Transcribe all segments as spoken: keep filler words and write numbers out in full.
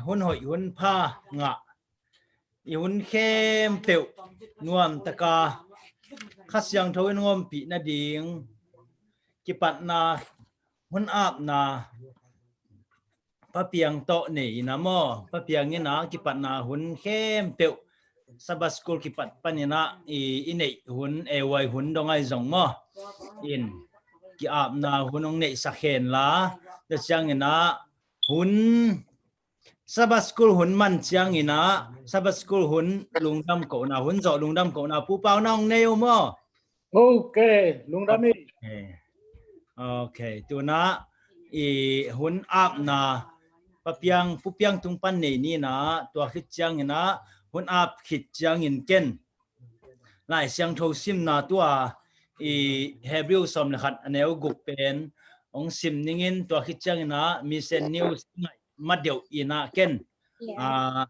hun hoih hun pha ngah, i hun khempeuh nuamtaka Kha Siangtho in hong ompih nading kipatna, hun apna Pa Piang tawh nei in ah maw, Pa Piang in ah kipatna hun khempeuh Sabbath School kipat panin ah i, i neih hun, A Y hun dong ahi zong maw, in ki-apna hun hong neihsak hen la, tua ciangin ah hun Sabbath School hun man ciangin ah Sabbath School hun lungdam kohna, hun zawh lungdam kohna Pu Pau na hong nei uh maw? Ok, lungdam hi. Ok. Ok, tu-in ah i hun apna Pa Piang, Pu Piang tung pan nei ni in ah, tua khit ciangin ah hun ap khit ciangin ken Lai Siangtho simna tua i Hebrew sawm le khat a neu guk pen hong sim ning in, tua khit ciangin ah Mission News ngaih ma deuh in ah ken, ah,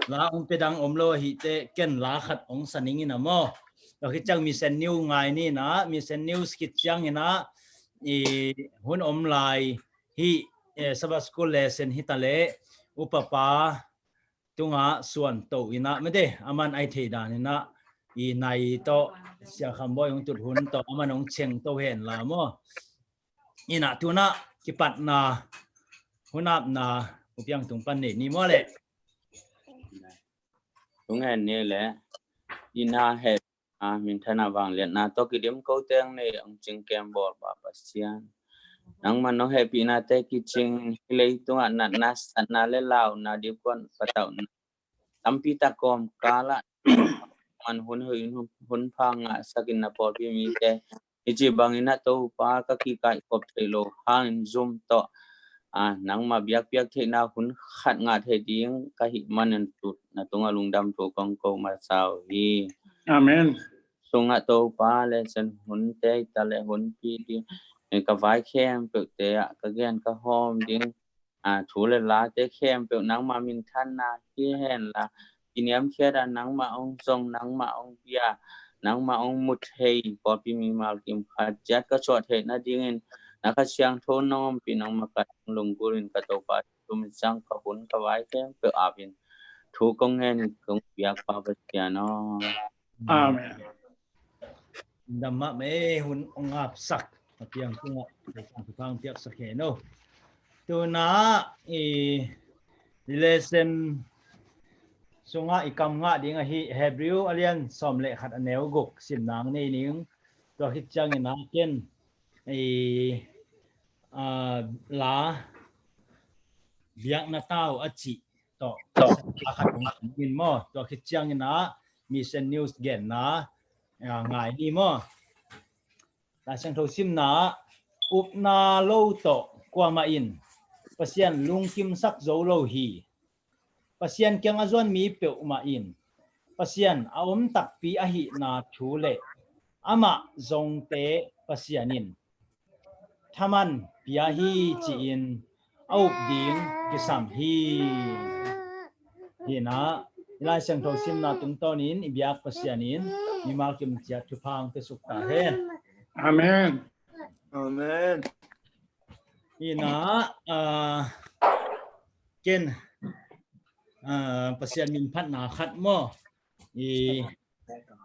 la hong pia dang om lo ahih teh ken la khat hong sa ning in ah maw. Tua khit ciang Mission News ngai ni in ah, Mission News khit ciangin ah i hun om lai hi, eh, Sabbath School lesson hi ta leh, upapa tungah suan to in ah mete, aman ai thei dan in ah i nai tawh Sia Kham Bawi hong tut hun tawh aman hong cheng to hen la maw. In ah tu-in ah kipatna hun apna Pu Piang tung pan nei ni maw leh. Tung hen ni leh, i na he a, minthanna vangliatna tawh kidim ko teng nei hong cing kem bawl Pa Pasian. Nangman nong hehpihnate kicing hi leitungah natna, satna le launa, dipkuan patauhna tampi tak kawmkal ah man hun hoih hun pha ngahsak in na pawlpi mite i cih bangin ah Topa ka kikaih kop theih loh hangin Zoom tawh, ah, nangmah biakpiak theihna hun khat ngah thei ding ka hih manin tu na tungah lungdam thu kong ko masa uh hi. Amen. Sungah Topa lesson hunte i ta leh hunpi ding ka vai khempeuhte ah ka gen ka hawm ding, ah, thu le late khempeuh nangmah minthanna hi hen la, kiniamkhiat a nangmah hong zong, nangmah hong bia, nangmah hong mu thei pawlpi mimal kim khat ciat ka suah theih nadingin na Kha Siangtho nong ompih, nong makaih, nong lunggulh in ka Topa, tu-in zong ka hun ka vai khempeuh ap in thu kong ngen in kong piak Pa Pasian aw. Amen. Dam mahmah ei, hun hong apsak Pa Piang tungah thupha hong piaksak hen aw. Tu-in ah i lesson sungah i kam ngah ding ahi Hebrew a lian sawm le khat a neu guk simna hong nei ning. Tua khit ciangin ah ken i, ah, la Biakna Tau a cih tawh a khat hong sim in maw, tua khit ciangin ah Mission News genna, ah, ngai ni maw. Lai Siangtho simna ah, upna lo tawh kuamah in Pasian lungkimsak zo lo hi. Pasian kiang a zuan mi peuhmah in Pasian a om takpi ahihna thu le amah zongte Pasian in thaman pia hi ci-in a up ding kisam hi. Hi-in ah i Lai Siangtho simna tungtawnin i biak Pasian in mimal kim ciat thupha hong piasuk ta hen. Amen. Amen. Hi-in ah, ah, ken, ah, Pasian min phatna khat maw i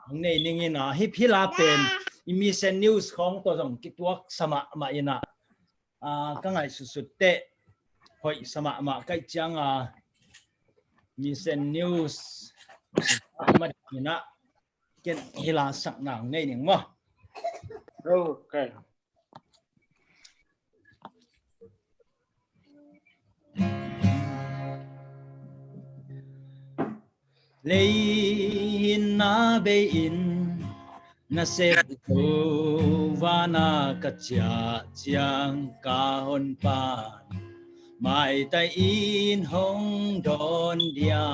hong nei ning in ah, hih, hih la pen i Mission News khawng tawh zong kituak sa mahmah in ah, ah, ka ngaihsutsut teh hoih sa mahmah ka hih ciang a, Mission News ma in ah ken hih la sakna hong nei ning maw. Ok. Leihin na bei-in na sep zo, vana ka ciah ciang ka honpa maitai in hong dawn dia.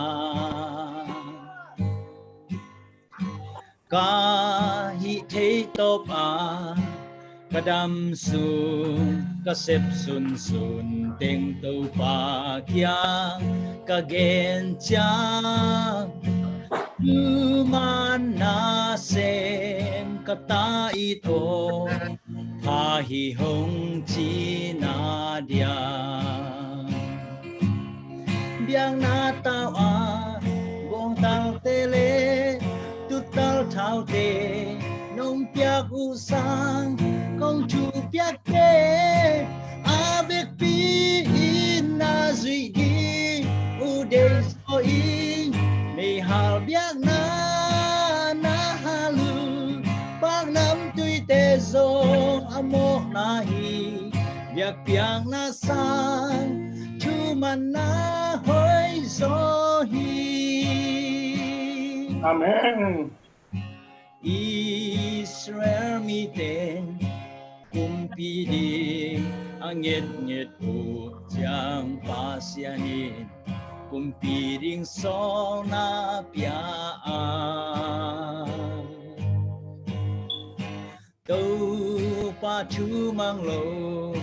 Ka hih thei tawp a ka dam sung ka sep sunsun teng Topa kiang ka gen ciang, tu man na sem ka ta it aw, pha hi hong ci na dia. Biakna tau a bawngtalte le tuttal thaute nong piak uh sang, kong thu piakte a vekpi in na zuih ding uh deih zaw ing. Meihal biakna na hal uh, paknamtuite zong a mawkna hi. Biakpiakna sang thumanna hoih zaw hi. Amen. Israel mite kumpi ding a ngetnget uh ciang Pasian in kumpi ding sawlna pia a, Topa thu mang lo,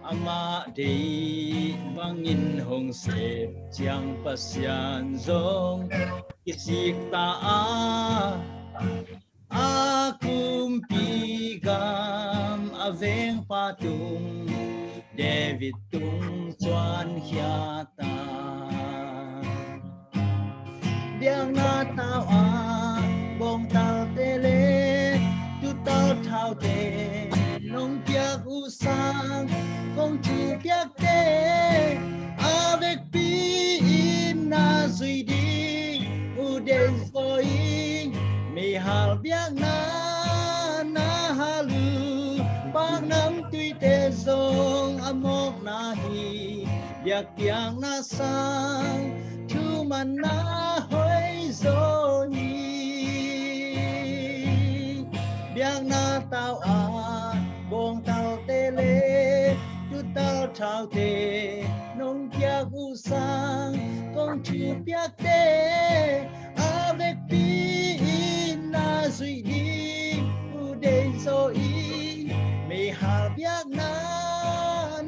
amah deih bangin hong sep ciang Pasian zong kisik ta a, a kumpi gam a vengpa tung, David tung cuan khia ta. Biakna tau a bawngtalte le tuttal thaute nong piak uh sang, kong thu piakte a vekpi in na zuih ding uh deih zaw ing. Meihal biakna na hal uh, paknamtuite zong a mawkna hi. Biakpiakna sang thumanna hoih zaw hi. Biakna tau a bawngtalte le tuttal thaute nong piak uh sang, kong thu piakte a vekpi in na zuih ding uh deih zaw ing. Meihal biakna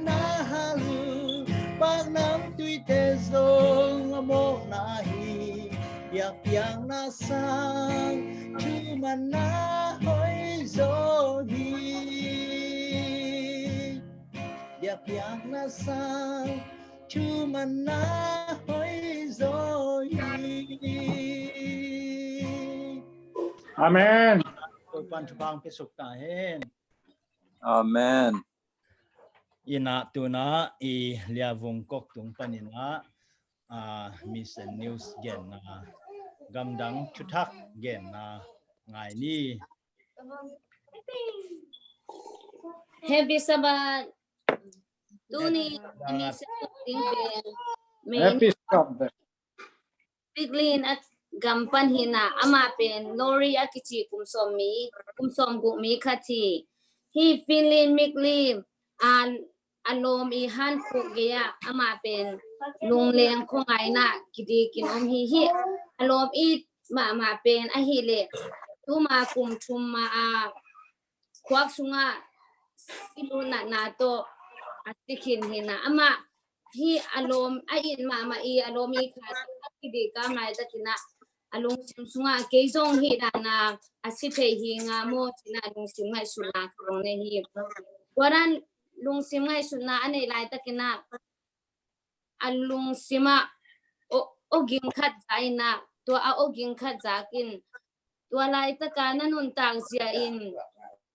na hal uh, paknamtuite zong a mawkna hi. Biakpiakna sang thumanna hoih zaw hi. Biakpiakna sang thumanna hoih zaw hi. Amen. Topa'n thupha hong piaksak ta hen. Amen. Inah tunah i Liavung kok tung paninah, ah, Mission News genna, gamdang thuthak genna ngai ni. Happy Sabbath. Tuni i Mission News ding pen Happy Sabbath. Miklin a gam pan hi-in ah, amah pen Lori a kici kum sawm mi, kum sawm guk mi khat hi. Hih Finlin Miklin a, a lawm i hankhuk gei-ah amah pen lungleng khuangaihna kidikin om hi. Hih a lawm it mahmah pen ahih leh tuma kum thum ma-a khuak sungah si lutna tawh a si khin hi-in ah, amah hih a lawm a it mahmah i a lawm i khat a kidik kam laitakin ah a lungsim sungah kei zong hih dan a a si thei hi nga maw ci-in ah lungsim ngaihsutna kong nei hi. Tua dan lungsim ngaihsutna a neih laitakin ah a lungsim ah aw, aw ging khat zak in ah, tua a aw ging khat zak in, tua laitaka na nuntak zia in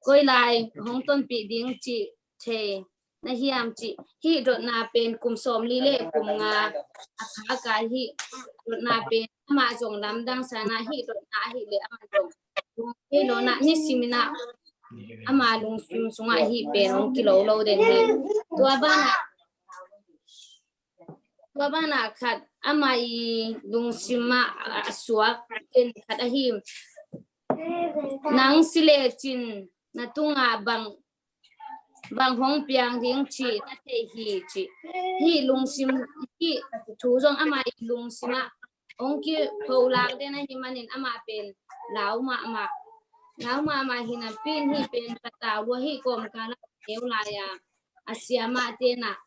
koi lai hong tonpih ding cih thei na hiam cih hih dotna pen kum sawmli le kum nga a kha a kai hih dotna pen amah zong lamdang sa-in ah hih dotna ahih leh amah zong lungthei lo-in ah nisim in ah ama lungsim sungah hih pen hong kilo lo den hi. Tua banah, tua banah khat ama i lungsim ah a suak ken khat ahi. Nang si lecin na tungah bang, bang hong piang ding cih na thei hi cih. Hih lungsim, hih thu zong ama i lungsim ah hong kipholak den ahih manin amah pen lau mahmah, lau mahmah hi napi-in hih pen patau lua hih kawmkal ah neu lai-a a siamahte in ah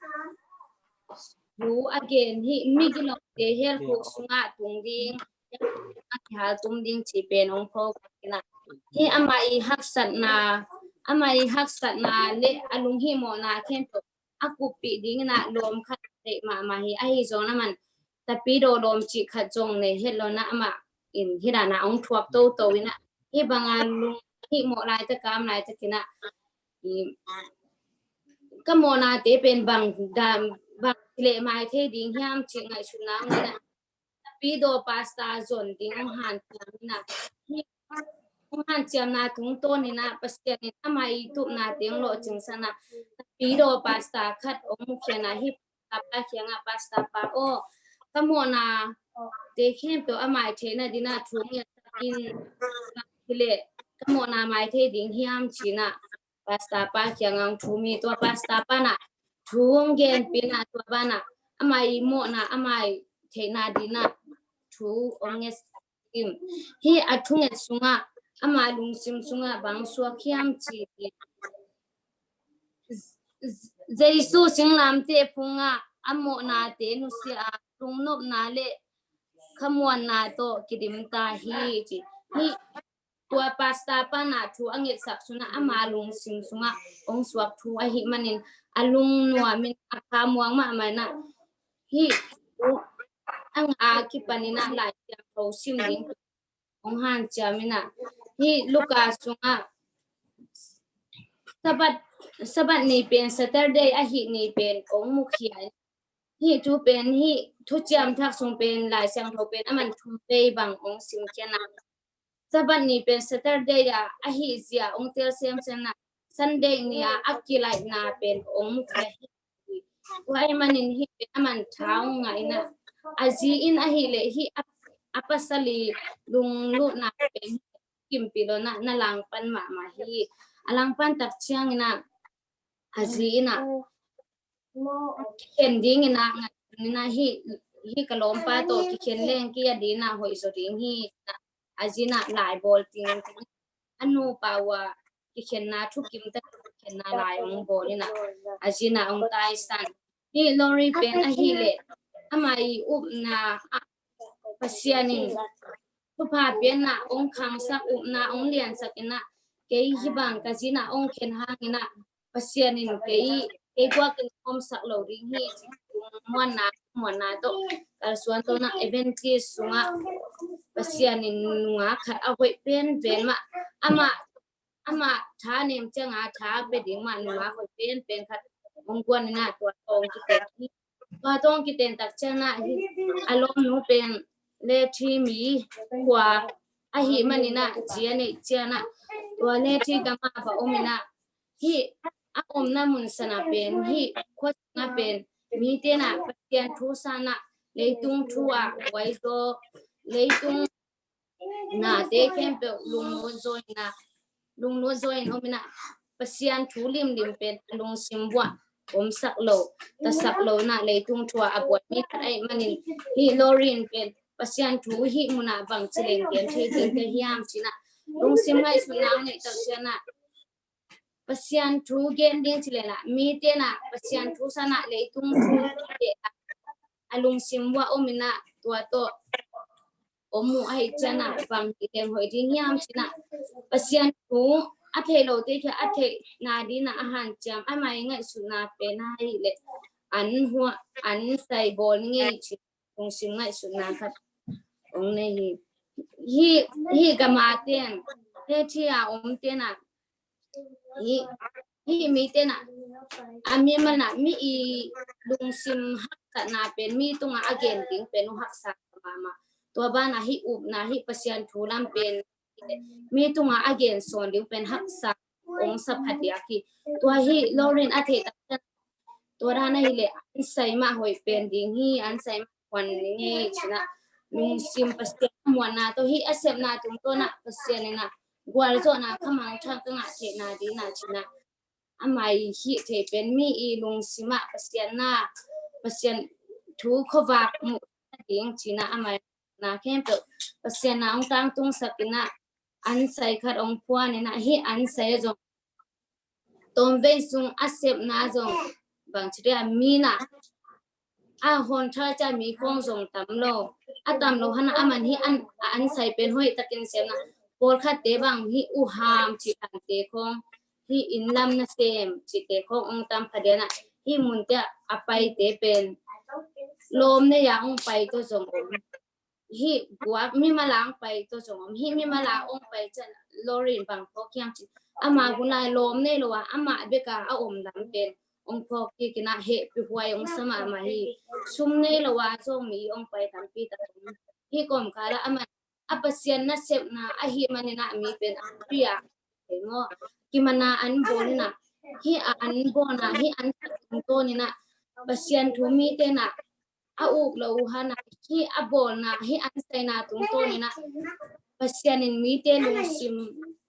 thu a gen hi, migilote helkhuk sungah tung ding, a kihal tum ding cih pen hong phokak in ah. Hih ama i haksatna, ama i haksatna le a lunghihmawhna khempeuh a kuppih dingin ah lawm khat a deih mahmah hi. Ahi zongin aman tapidaw lawm cih khat zong nei het lo-in ah amah in hih dan a hong thuak toto in ah, hih banga lung, hih mawh laitak a om laitakin ah, i, ka mawhnate pen bang dan, bang leh mai thei ding hiam cih ngaihsutna om in ah, tapidaw pastor zon ding hong hanciam in ah, hih hong hanciamna tungtawn in ah Pasian in amah i tupnate hong lawhcingsak in ah, tapidaw pastor khat hong mukhia in ah, hih pastor pa kiangah, "Pastor pa aw, ka mawhnate khempeuh a mai theihna dingin ah thu hong ngetsak in, bang hi leh ka mawhna mai thei ding hiam?" ci-in ah pastor pa kiangah hong thum hi. Tua pastor pa in ah thu hong genpih in ah, tua banah amah i mawhna a mai theihna dingin ah thu hong ngetsak hi. Hih a thunget sungah, ama lungsim sungah bang suak hiam cih leh, Jesu singlamteh phungah a mawhnate nusia a, lungnopna leh khamuanna tawh kidim ta hi, ci. Hih tua pastor pa in ah thu a ngetsak sungah ama lungsim sungah hong suak thu ahih manin a lungnuam in, a khamuang mahmah in ah, hih thu a ngah a kipan in ah Lai Siangtho sim ding hong hanciam in ah, hih Luka sungah Sabbath, Sabbath ni pen Saturday ahih ni pen hong mukhia in, hih thu pen, hih Thuciam Thak sung pen, Lai Siangtho pen aman thum vei bang hong simkhia in ah, Sabbath ni pen Saturday a ahih zia hong tel semsem in ah, Sunday ni a a kilaihna pen hong mukhia hi. Tua ahih manin hih pen aman tha hong ngah in ah, a zi in ahih leh hih a, a pasal i lunglutna pen kimpih lo-in ah na langpan mahmah hi. A langpan tak ciangin ah a zi in ah kikhen dingin ah ngaihsun in ah, hih, hih ka lawmpa tawh kikhen leng kei a dingin ah hoih zaw ding hi, a zi in ah lai bawl tingting, a nupa uh a kikhenna, thukim tak kikhenna lai hong bawl in ah a zi in ah hong taisan. Hih Lori pen ahih leh ama i upna ah Pasian in thupha pia in ah hong khangsak, upna hong liansak in ah, kei hih bang ka zi in ah hong khen hangin ah Pasian in kei, kei guak in omsak lo ding hi, ci-in muanna, muanna tawh kalsuan to-in ah Adventist sungah Pasian in nungak khat a hoih penpen mah, amah, amah tha nem ciangin tha pia ding mah nungak hoih penpen khat hong guan in ah tua tawh hong kiten hi. Tua tawh hong kiten tak ciangin ah hih a lawmnu pen Letty mi khua ahih manin ah zi a neih ciangin ah tua Letty gamah va om in ah, hih a omna mun san ah pen, hih khua sung ah pen mite in ah Pasian thu sa in ah, leitung thu ah guai zaw, leitung nate khempeuh lunglut zaw in ah, lunglut zaw in om in ah, Pasian thu limlim pen a lungsim uah omsak lo, tasak lo in ah, leitung thu ah a buai mi khat ahih manin, hih Lori in pen Pasian thu hih mun ah bangci leng gen thei ding ka hiam ci-in ah lungsim ngaihsutna hong neih tak ciangin ah, Pasian thu gen ding ci leng ah, mite in ah Pasian thu sa in ah, leitung thu a lungsim uah om in ah, tua tawh om uh ahih ciangin ah bang hi leng hoih ding hiam ci-in ah, Pasian thu a theih lote kiang a theihna dingin ah a hanciam, ama i ngaihsutna pen ahih leh an hua, an sai bawl ni ngei ci-in lungsim ngaihsutna khat hong nei hi. Hih, hih gam a ten, Letty a omte in ah, hih, hih mite in ah, a mi man ah mi i lungsim haksatna pen mi tungah a gen ding pen uh haksa mahmah. Tua banah hih upna, hih Pasian thu lam pen mi tungah a gen sawn ding pen haksa hong sa phadiak hi. Tua hih Lori in a theih tak ciang, tua dan ahih leh an sai mah hoih pen ding hi, an sai mah huan ni ngei ci-in ah, lungsim Pasian muanna tawh, hih a sepna tungtawn ah Pasian in ah gualzawhna, khamangthang ka ngah theihna dingin ah ci-in ah, ama i hih thei pen mi i lungsim ah Pasian na, Pasian thu khuavak muh ding ci-in ah, ama i na khempeuh Pasian na hong tangtungsak in ah, an sai khat hong phuan in ah, hih an sai zong tawmvei sung a sepna zong bangci dia mi na a hon thar cia mi khong zong tam lo, a tam lo hana aman hih an, a an sai pen hoih takin sepna, pawlkhatte bang hih uham ci lamte khong, hih inn lam nasem cite khong hong tam phadiak in ah, hih munte a paite pen lawm nei a ong pai tawh zong om. Hih guak mimal a ong pai tawh zong om. Hih mimal a ong pai ciang lorry in bang phawk hiam cih, ama hun lai lawm nei lo a, amah bek a a om lam pen ong phawk kik in ah hehpih huai ong sa mahmah hi. Sum nei lo a zong mi ong pai tampi tak om. Hih kawmkal ah amah a Pasian nasepna ahih manin ah mi pen a free a, maw, kiman a an bawl in ah, hih a an bawlna, hih an sak tungtawn in ah Pasian thu mite in ah a uk loh uh hang ah, hih a bawlna, hih an saina tungtawn in ah Pasian in mite lungsim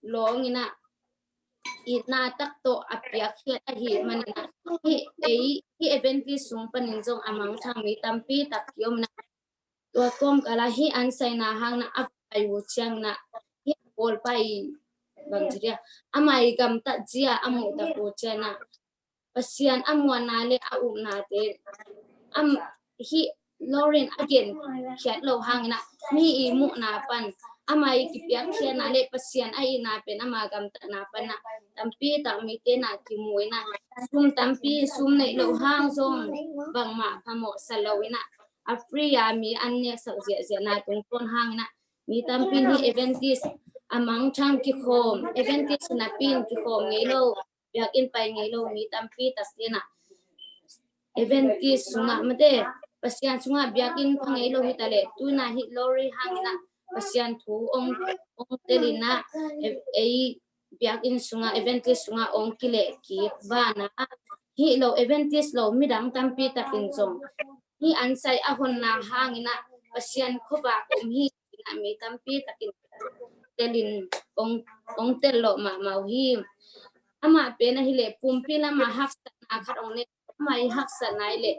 lawng in ah itna tak tawh a piakkhiat ahih manin ah, hih ei, hih Adventist sung panin zong a mangthang mi tampi tak kiom in ah, tua kawmkal ah hih an saina hang in ah a pai uh ciang in ah, hih a bawlpa i bang ci dia, amah i gamtat zia a muhtak uh ciang in ah, Pasian a muanna le a upnate, am, hih lorry in a genkhiat loh hang in ah, mi i muhna pan, amah i kipiakkhiatna le Pasian a itna pen ama gamtatna pan ah tampi tak mite in ah kimu in ah, sum tampi, sum neih loh hang zong bangmah phamawh sa lo in ah, a free a mi an neksak ziahziahna tungtawn hang in ah, mi tampi in hih Adventist a mangthang kikhawm, Adventist napi in kikhawm ngei lo, biakinn pai ngei lo mi tampi tak te in ah, Adventist sungah mate, Pasian sungah biakinn pha ngei lo hi ta leh, tu in ah hih lorry hang in ah Pasian thu ong, ong tel in ah, ei, ei biakinn sungah, Adventist sungah ong kileh kik van ah, hih lo Adventist lo midang tampi tak in zong hih an sai a honna hang in ah Pasian khuavak om hi in ah mi tampi tak in tel in ong, ong tel lawh mahmah uh hi. Amah pen ahih leh pumpi lam ah haksatna khat ong nei, amah i haksatna ahih leh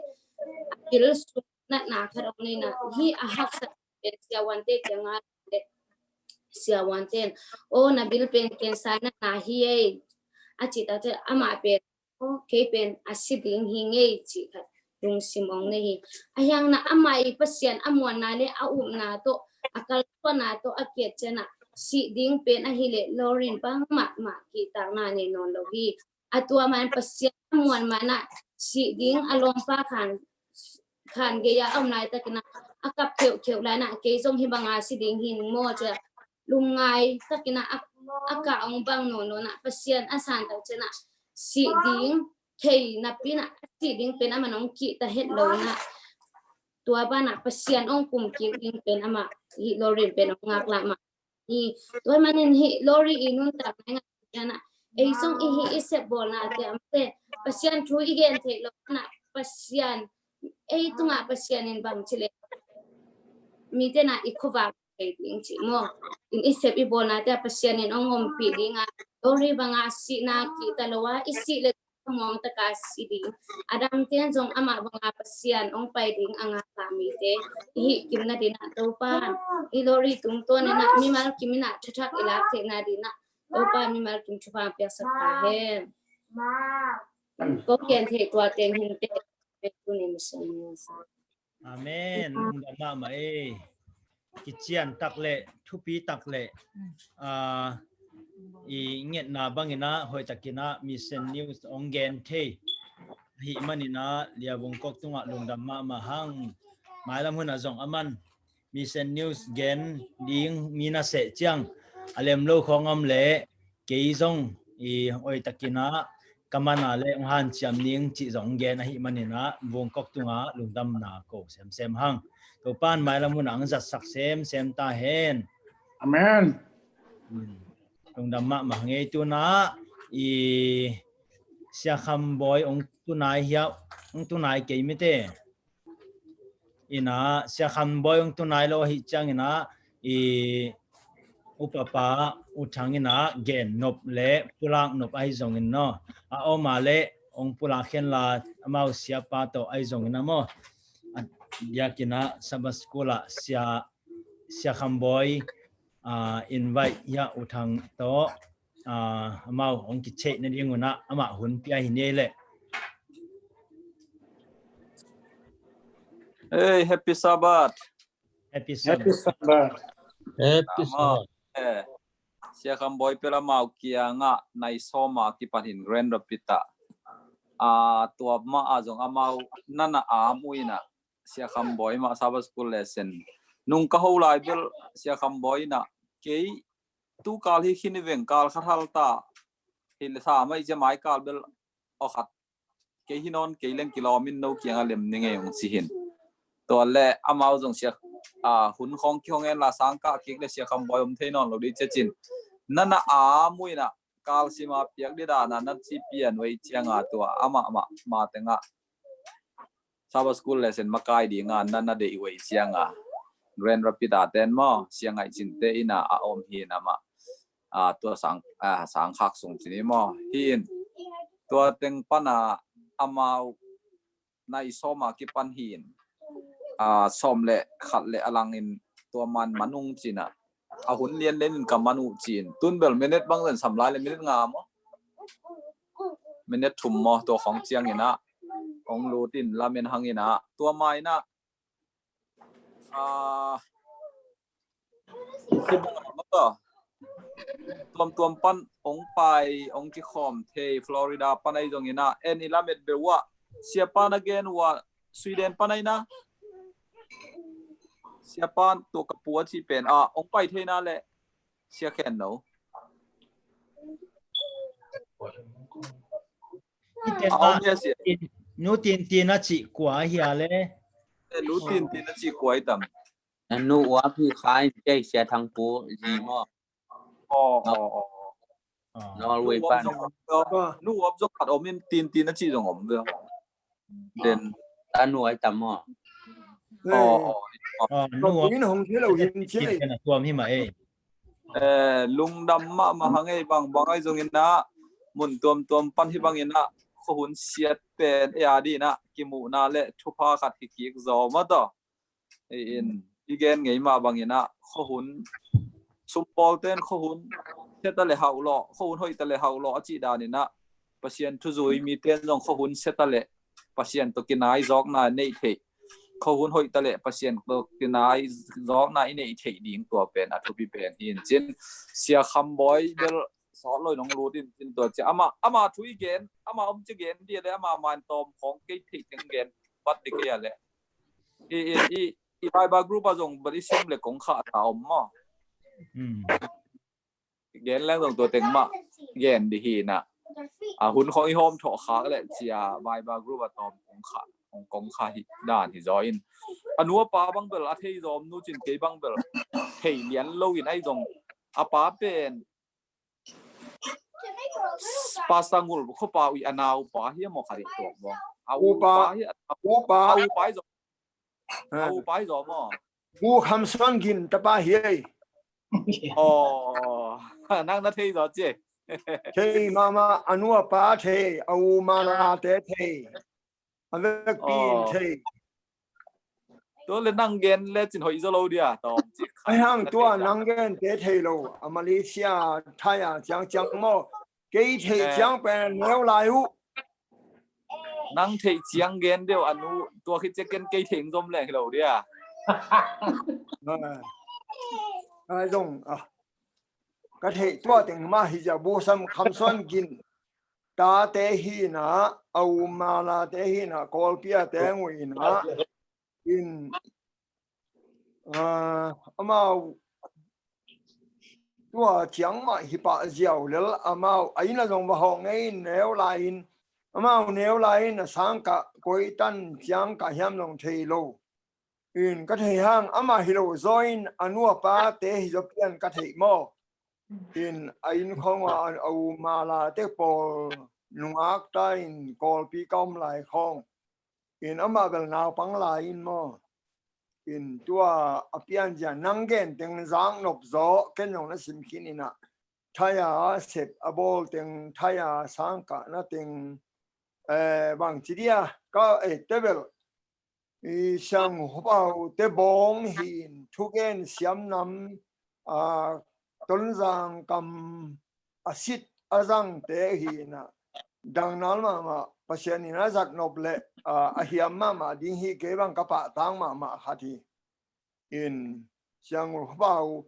a bil sung natna khat ong nei in ah, hih a haksat pen siavuante kiangah leh, siavuante in, "Aw, na bil pen cancer natna hi ei," a cih tak ciang amah pen, "Aw, kei pen a si ding hi ngei," cih khat lungsim ong nei hi. Ahih hang in ah amah i Pasian a muanna le a upna tawh, a kalsuanna tawh a kiat ciang in ah, sih ding pen ahih leh lorry in bangmah mah kihtakna nei nawn lo hi. A tua man Pasian a muan man ah sih ding a lawmpa Khan, Khan gei ah a om laitak in ah a kap kheuhkheuh lai in ah, "Kei zong hih bang a si ding hi ing maw," ci a lungngai tak in ah a, a kah ong bang nawn lo in ah, Pasian a san tak ciang in ah sih ding thei napi in ah, a sih ding pen amah in ong kihta het lo in ah, tua ban ah Pasian ong kum kik ding pen amah hih lorry in pen ong ngaklah mah hi. Tua manin hih lorry i nuntakna i ngah ciang in ah, ei zong i hih i sep bawlnate ah mate, Pasian thu i gen theih loh in ah, Pasian, ei tungah Pasian in bang ci leh mite in ah i khuavak thei ding cih maw, in i sep i bawlnate ah Pasian in ong ompih ding a, lorry bang a sihna kihta lo a, i sih leh muang tak a si ding, a dangte in zong amah bang a Pasian ong pai ding a ngaklah mite i hih kim nading in ah Topa in hih lorry tungtawn in ah mimal kim in ah thuthak i lak theih nading in ah Topa in mimal kim thupha piaksak ta hen. Kong gen theih tua teng hi inteh. Tuni Mission News. Amen. Lungdam mahmah ei. Kician tak le, thupi tak le, ah, i ngetna bang in ah hoih tak in ah Mission News ong gen thei ahih manin ah Lia Vung Kok tungah lungdam mahmah hang. Mailam hun ah zong aman Mission News gen ding mi na seh ciang a lem lo khawng om leh, kei zong i hoih tak in ah ka man a le ong hanciam ning cih zong gen ahih manin ah Vung Kok tungah lungdamna ko semsem hang. Topa in mailam hun ah ong zatsak semsem ta hen. Amen. Hmm. Lungdam mahmah ngei. Tu in ah i Sia Kham Bawi ong tu nai hiam, ong tu nai kei mite. In ah Sia Kham Bawi ong tu nai lo ahih ciang in ah i upapa U Thang in ah gen nop le pulak nop ahi zongin, no, a om a le ong pulak hen la, amau siapa tawh ahi zongin ah maw, a diakin ah Sabbath School ah Sia, Sia Kham Bawi, ah, invite hi a, U Thang tawh, ah, amau ong kitheih nading un ah amah hun pia hi ni leh. Hey, happy Sabbath. Happy Sabbath. Happy Sabbath. Happy Sabbath. Eh, Sia Kham Bawi pen amau kiangah nai sawm a kipan hi in Grand Rapids ah. Ah, tua mah ah zong amau nana am uh in ah, Sia Kham Bawi mah Sabbath School lesson nung ka ho lai bel Sia Kham Bawi in ah, kei tu kal hi khin i veng, kal khat hal ta hi le, sa mai cia mai kal bel aw khat kei hi nawn kei leng kilawm in no kiangah lem ni ngei ung ci hin. Tua le amau zong sia, a, hun khawng kihong en la sang kah kik le Sia Kham Bawi om thei nawn lo dih cia cin. Na na a mu in ah kal sima piak dih dan a na ci pian uh ei ciang a tua amah mah ma teng ah Sabbath School lesson makai ding a na na deih uh ei ciang a Grand Rapids a ten maw, Sia Ngaih Cin te in ah a om hi in amah, a, tua sang, a, sang khak sung ci ni maw. Hi in tua teng pan a amau nai sawm a kipan hi in, a, sawm le khat le a lang in tua man man ung ci in ah a hun lian lian in ka man uh ci in. Tun bel minute bang zen sam lai le, minute nga maw, minute thum maw, tua khawng ciang in ah hong lut in lamen hang in ah tua ma in ah, a, hi bang a maw, tuamtuam pan hong pai hong kikhawm thei, Florida pan ahi zong in ah en i lamet beuh uh ah, Sia pan a gen uh ah, Sweden pan ahi na, Sia pan tua ka pu a cih pen ah hong pai thei na le Sia Khen No. I ten a om ah, hia Sia? Nu Tin Tin a cih kua hia le? Eh, Nu Tin Tin a cih kua i tam? A nu uap hi kha in kei Sia Thang Pu zi maw. Aw, aw, aw. Norway pan. Nu uap zong khat om in Tin Tin a cih zong om ve. Den. A nu ai tam maw. Aw, aw. Aw, nu uap. Min hong thei lo hin ci. Tin Tin a tuam hi mah ei. Eh, lungdam mahmah hang ei, bang bang ahi zongin ah mun tuamtuam pan hi bangin ah khuahun siat pen ei a dih in ah kimuhna le thupha khat hi kik zaw mah tawh. Ei in i gen ngei mah bangin ah khuahun sumpawl ten khuahun sia ta le hauh lawh, khuahun hoih ta le hauh lawh a cih danin ah Pasian thuzui mi ten zong khuahun sia ta le Pasian tawh kinai zawkna neih theih, khuahun hoih ta le Pasian tawh kinai zawkna i neih theih ding tua pen a thupi pen hi in cin. Sia Kham Bawi bel sawt lo in hong lut in cin tua cia. Ama, ama thu i gen, ama om cia gen dih a le, ama man tawm khawng kei theih teng gen bat dih kei a le. I, i, i, i Viber group a zong bat i sim le kong khah ta om maw. Hmm. Gen leng zong tua teng mah gen dih hi in ah. A hun khawng i hawm thawh khak le cia Viber group a tawm kong khah, kong, kong khah hi dan hi zaw in. A nu a pa bang bel a thei zaw om nu cin, kei bang bel thei lian lo in ahi zong a pa pen Pastor Ngul khua pa uh i a nau pa hi a maw kha dih tuak maw. A u pa hi a, a u pa hi a, a u pa hi zaw. A u pa hi zaw maw. Pu Kham Suan Gin tapa hi ei. Aw, nang na thei zaw ci. Thei mahmah, a nu a pa thei, a u Mala te thei. A vekpi in thei. Tua le nang gen le cin hoih zaw lo dia, tawm ci. Ahi hang tua nang gen te thei lo, a Malaysia, Thai a ciang ciang maw. Kei theih ciang pen neu lai uh. Nang theih ciang gen deuh a nu, tua khit ciang ken kei theih zom leng hi lo dia. Ai zong, ah. Ka theih tua teng mah hi zia, Bu Sam Kham Suan Gin tate hi in ah, a u Mala te hi in ah, Kawlpi a teng uh in ah, in, ah, amau tua ciang mah hi pah ziau lel, amau a inn a zong va hawh ngei in neu lai in, amau neu lai in a sang kah koi tan ciang kah hiam zong thei lo. In ka theih hang amah hi lo zaw in a nu a pa te hi zaw pian ka theih maw. In a inn khawng a, a u Mala te pawl nungak ta in Kawlpi ka om lai khawng. In amah bel naupang lai in maw. In tua a pian zia nang gen teng zak nop zaw, ken zong na sim khin in ah. Thai a sep a bawl teng, Thai a sang kahna teng, eh, bang ci dia, ka, eh, te bel. I Siang Hupau te bawng hi in, thugen siam nam, a, Tonzang kam a sit a zang te hi in ah, dang nal mahmah, Pasian in a zat nop le, a, a hiam mahmah ding hi kei bang ka pahtang mahmah khat hi. In Siang Hupau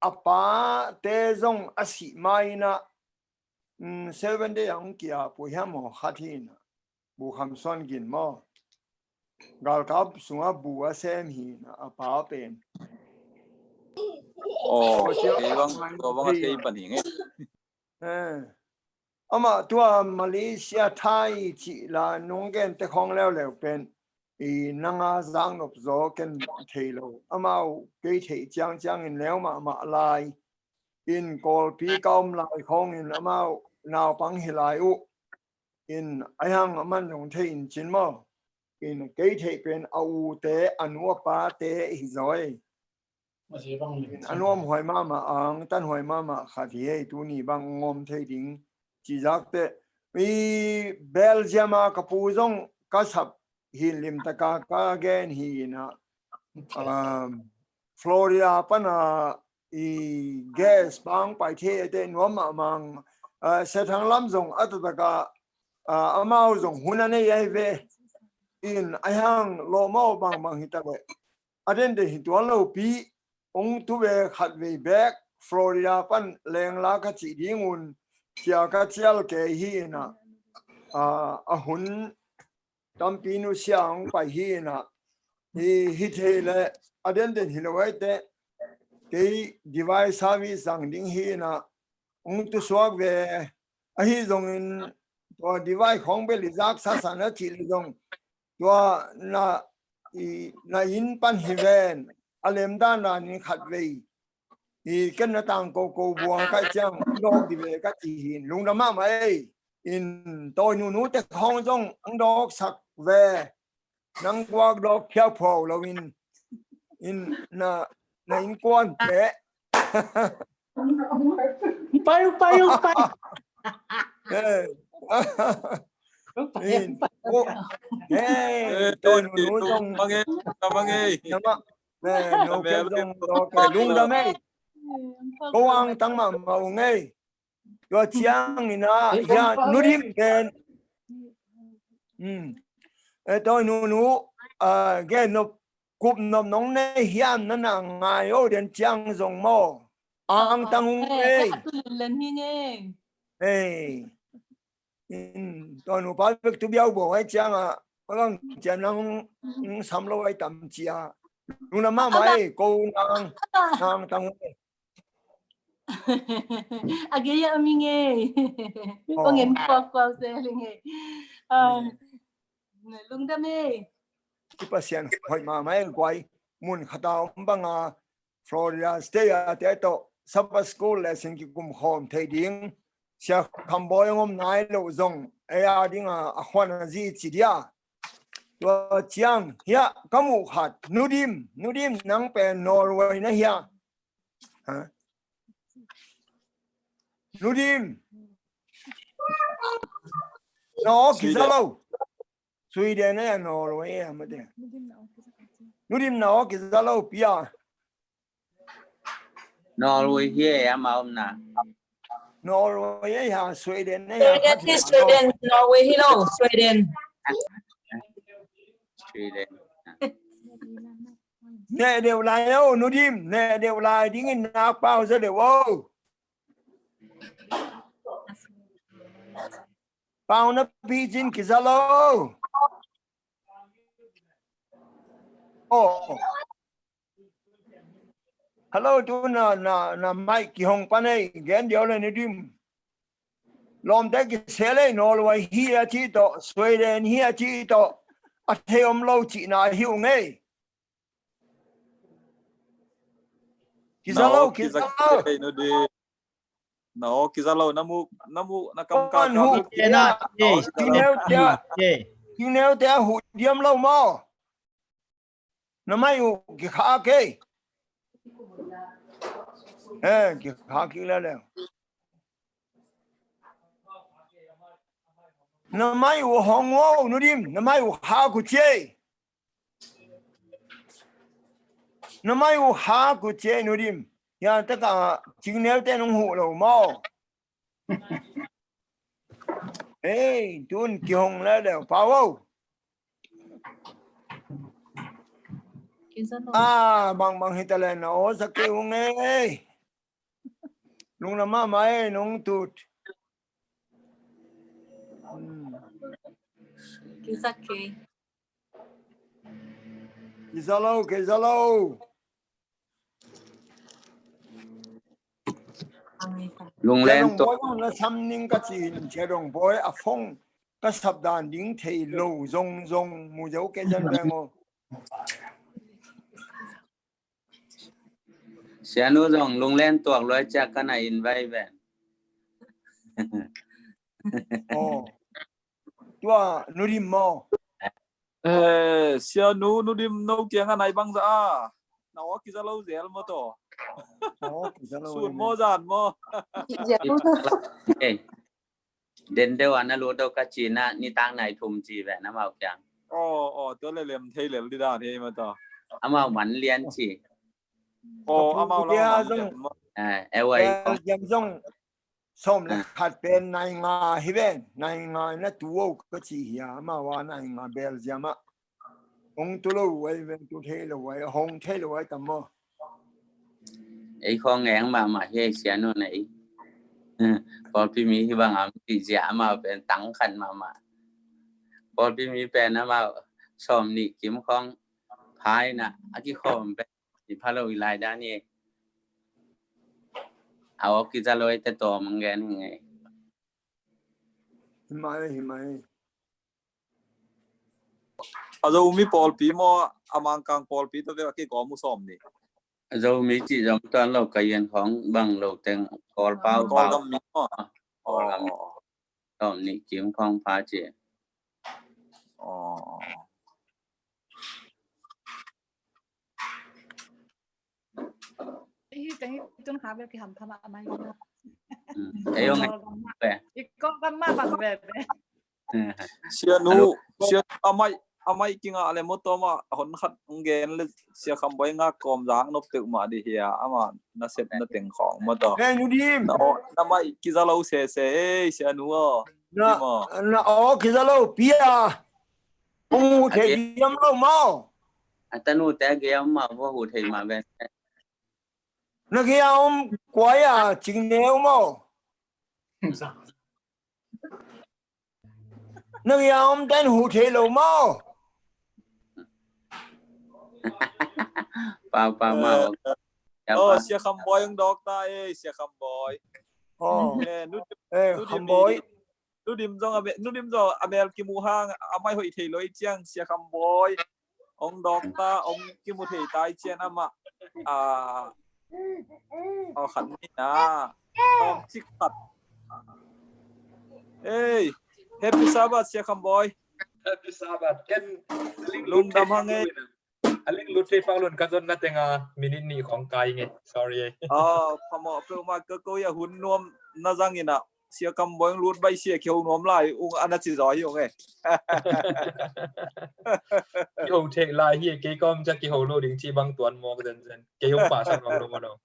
a pa te zong a sih ma in ah, mm, Seven Day ang kia pu hiam aw khat hi in ah. Bu Kham Suan Gin maw. Galkap sungah bu a sem hi na a pa pen. Oh, kei bang, kei bang a thei pan hi ngei. Eh. Amah tua Malaysia, Thai cih la nong gente khawng leuleu pen i nanga zaknop zaw ken thei lo. Amau kei theih ciangciangin leu mahmah lai. In Kawlpi ka om lai khawngin amau naupang hi lai uh. In aihang aman zong thei in cin maw. In kei theih pen a ute, a nu a pate hi zaw ei. A nuam huai mahmah, a angtan huai mahmah khat hi ei, tuni bang ngawm thei ding cih zak teh. I Belgium a ka pu zong ka sap hi, limtaka ka gen hi na, um, Florida pana i gas bang pai thei a teh nuam mahmah. Uh, Sethang lam zong a taktak a, uh, amau zong hun a nei ahi ve. In aihang lawm aw bangbang hi ta leh. A denden hi tuan lo pi, hong tu ve khat vei bek, Florida pan lengla ka cih ding un, cia ka cial kei hi na, a, a hun tampi nusia hong pai hi na, hi, hi thei leh, a denden hi lo ei teh, kei device service zang ding hi na, hong tu suak ve, ahi zongin, tua device khawng bel i zak sasa na cih leh zong, tua na, i, na inn pan hi ven, a lem dandan in khat vei. I ken na tang koko buang ka ciang, hong dawk di ve ka ci hi, lungdam mahmah ei. In Tawi Nunu te khawng zong, hong dawksak ve. Nang guak dawk phiau phuau lo in, in na, na innkuan teh. Pai, pai, pai. Eh. Pai, in, pai. Oh, eh, eh, Tawi Nunu zong. Bang ei, bang ei. Nama, eh, no kem zong, no kem lungdam ei. Ko angtang mahmah ung ei. Tua ciangin ah, hia, Nu Dim pen. Hmm. Eh, Tawi Nunu, ah, gen nop, kup nop nong nei hiam na na ngai o den ciang zong maw. Angtang ung ei. Len hi ngei. Ei. Hmm. Tawi Nu pa bek tu biau bo ai ciang ah. Pagang ciang nang, hmm, sam lo ai tam cia. Lungdam mahmah ei, ko nang, nang tang ung ei. A gei a mi ngei. Oh. Bangin kuak kuak se li ngei. Ah, lungdam ei. I Pasian hoih mahmah ei guai. Mun khata om banga Florida State a te tawh Sabbath School lesson kikum khawm thei ding. Sia Kham Bawi hong om nai lo zong ei a dinga a khuan a zi ci dia. Tua ciang hia ka muh khat, Nu Dim, Nu Dim nang pen Norway na hia. Ha? Nu Dim. Na aw kiza lo. Sweden eh, Norway eh, mate. Nu Dim na aw kiza lo pia. Norway hi eh, ama omna. Norway eh, ha, Sweden eh, ha. Sweden hi, Sweden, Norway hi lo, Sweden. Sweden. Neh deuh lai o, Nu Dim, neh deuh lai dingin nak pau za deuh o. Pau na pi cin kiza lo. Oh. Hello, tu na, na, na mic kihong pan ei, gen diau le Nu Dim. Lawmte kisel ei, Norway hi a ci tawh, Sweden hi a ci tawh, a thei om lo cihna hi ung ei. Kiza lo, kiza lo. Na aw kiza lo, na mu, na mu, na kam ka kam. Kineu tia, kineu tia huh diam lo maw. Na mai uh kikhak ei. Eh, kikhak kik leleu. Na mai uh hong uh, Nu Dim, na mai uh khak uh ci ei. Na mai uh khak uh ci ei, Nu Dim. Hia taka cingneute nong huh lo maw. Ei, tun kihong leleu pau o. Ah, bangbang hi ta le na aw sa kei ung ei. Lungdam mahmah ei, nong tut. Hmm. Kiza kei. Kiza lo, kiza lo. Lunglen Sia Dong Bawi zong na sam ning ka ci in, Sia Dong Bawi a phone ka sap dan ding thei lo zong zong mu zo ke zan veng o. Sianu zong lunglen tuak luai ciak ka na invite ven. Oh. Tua Nu Dim maw? Eh, Sianu, Nu Dim no kiang a nai bang za a. Na aw kiza lo zel maw taw. Aw kiza lo. Sun maw zan maw. Kiza lo. Eh. Den deuh a na lut deuh ka ci na, nitak nai thum ci ve na amau kiang. Aw, aw, tua le lem thei lel di dan hi maw taw. Amau man lian ci. Aw, amau la man lian maw. Eh, eh, wai. Belgium zong sawm le khat pen nai nga hi ven, nai nga na tu o ka ci hi a, amau a nai nga Belgium ah. Hong tu lo ai ven, tu thei lo ai, hong thei lo ai tam maw. Ei khawng ngeng mahmah hi ei Sianu na ei. Pawlpi mi hi bang a mi zia amau pen tang khat mahmah. Pawlpi mi pen amau sawm nih kim khawng phai na a kikhawm pen i pha lo i lai dan hi. A aw kiza lo ei te tawm ang gen hi ngei. Hi mai, hi mai. A Zomi pawlpi maw, a Mangkang pawlpi tawh vek a kikawm uh sawm nih. A Zomi cih zong tuan lo ka yen khawng bang lo teng Kawlpau, Kawlgam mi maw. Kawlgam mi. Aw. Sawm nih kim khawng pha ci. Aw. Ei, teng i tun kha bel kiham tham a mai. Mm. Ei ong. Kawlgam ma. Be. I Kawlgam ma bang be be. Sianu, Sianu a mai, a mai kinga le maw tawm a hon khat ong gen le Sia Kham Bawi nga kawm zang nop tek mah di hi a, ama na sep na teng khawng maw taw. Ei, Nu Dim. Na aw, na mai kiza lo sese, ei, Sianu aw. Na, na aw kiza lo pia. Ong hu thei diam lo maw. A tanu te a gei a om mah vo hu thei mah ven. Na gei a om kuai a cing neu maw. Na gei a om ten hu thei lo maw. Pau pau maw. Aw, Sia Kham Bawi ong dawk ta ei, Sia Kham Bawi. Aw. Eh, Nu, eh, Nu Dim Kham Bawi. Nu Dim zong a me-, Nu Dim zong a mel kimu hang a mai hoih thei lo i ciang Sia Kham Bawi ong dawk ta, ong kimu thei ta i ciang amah. A, aw khat ni na. Tawm cik khat. Ei, Happy Sabbath Sia Kham Bawi. Happy Sabbath. Ken lungdam hang ei. A link lut thei pak lun ka zon na tenga minute nih khawng kai nge. Sorry. Aw, phamawh peuhmah ka ko ia hun nuam na zang ina. Sia Kham Bawi lut baih sia kiho nuam lai ung ana ci zaw hi ung e. Kiho thei lai hi kei kawm ca kiho lo ding ci bang tuan mawk zenzen. Kei hong pahsan mawk lo maw.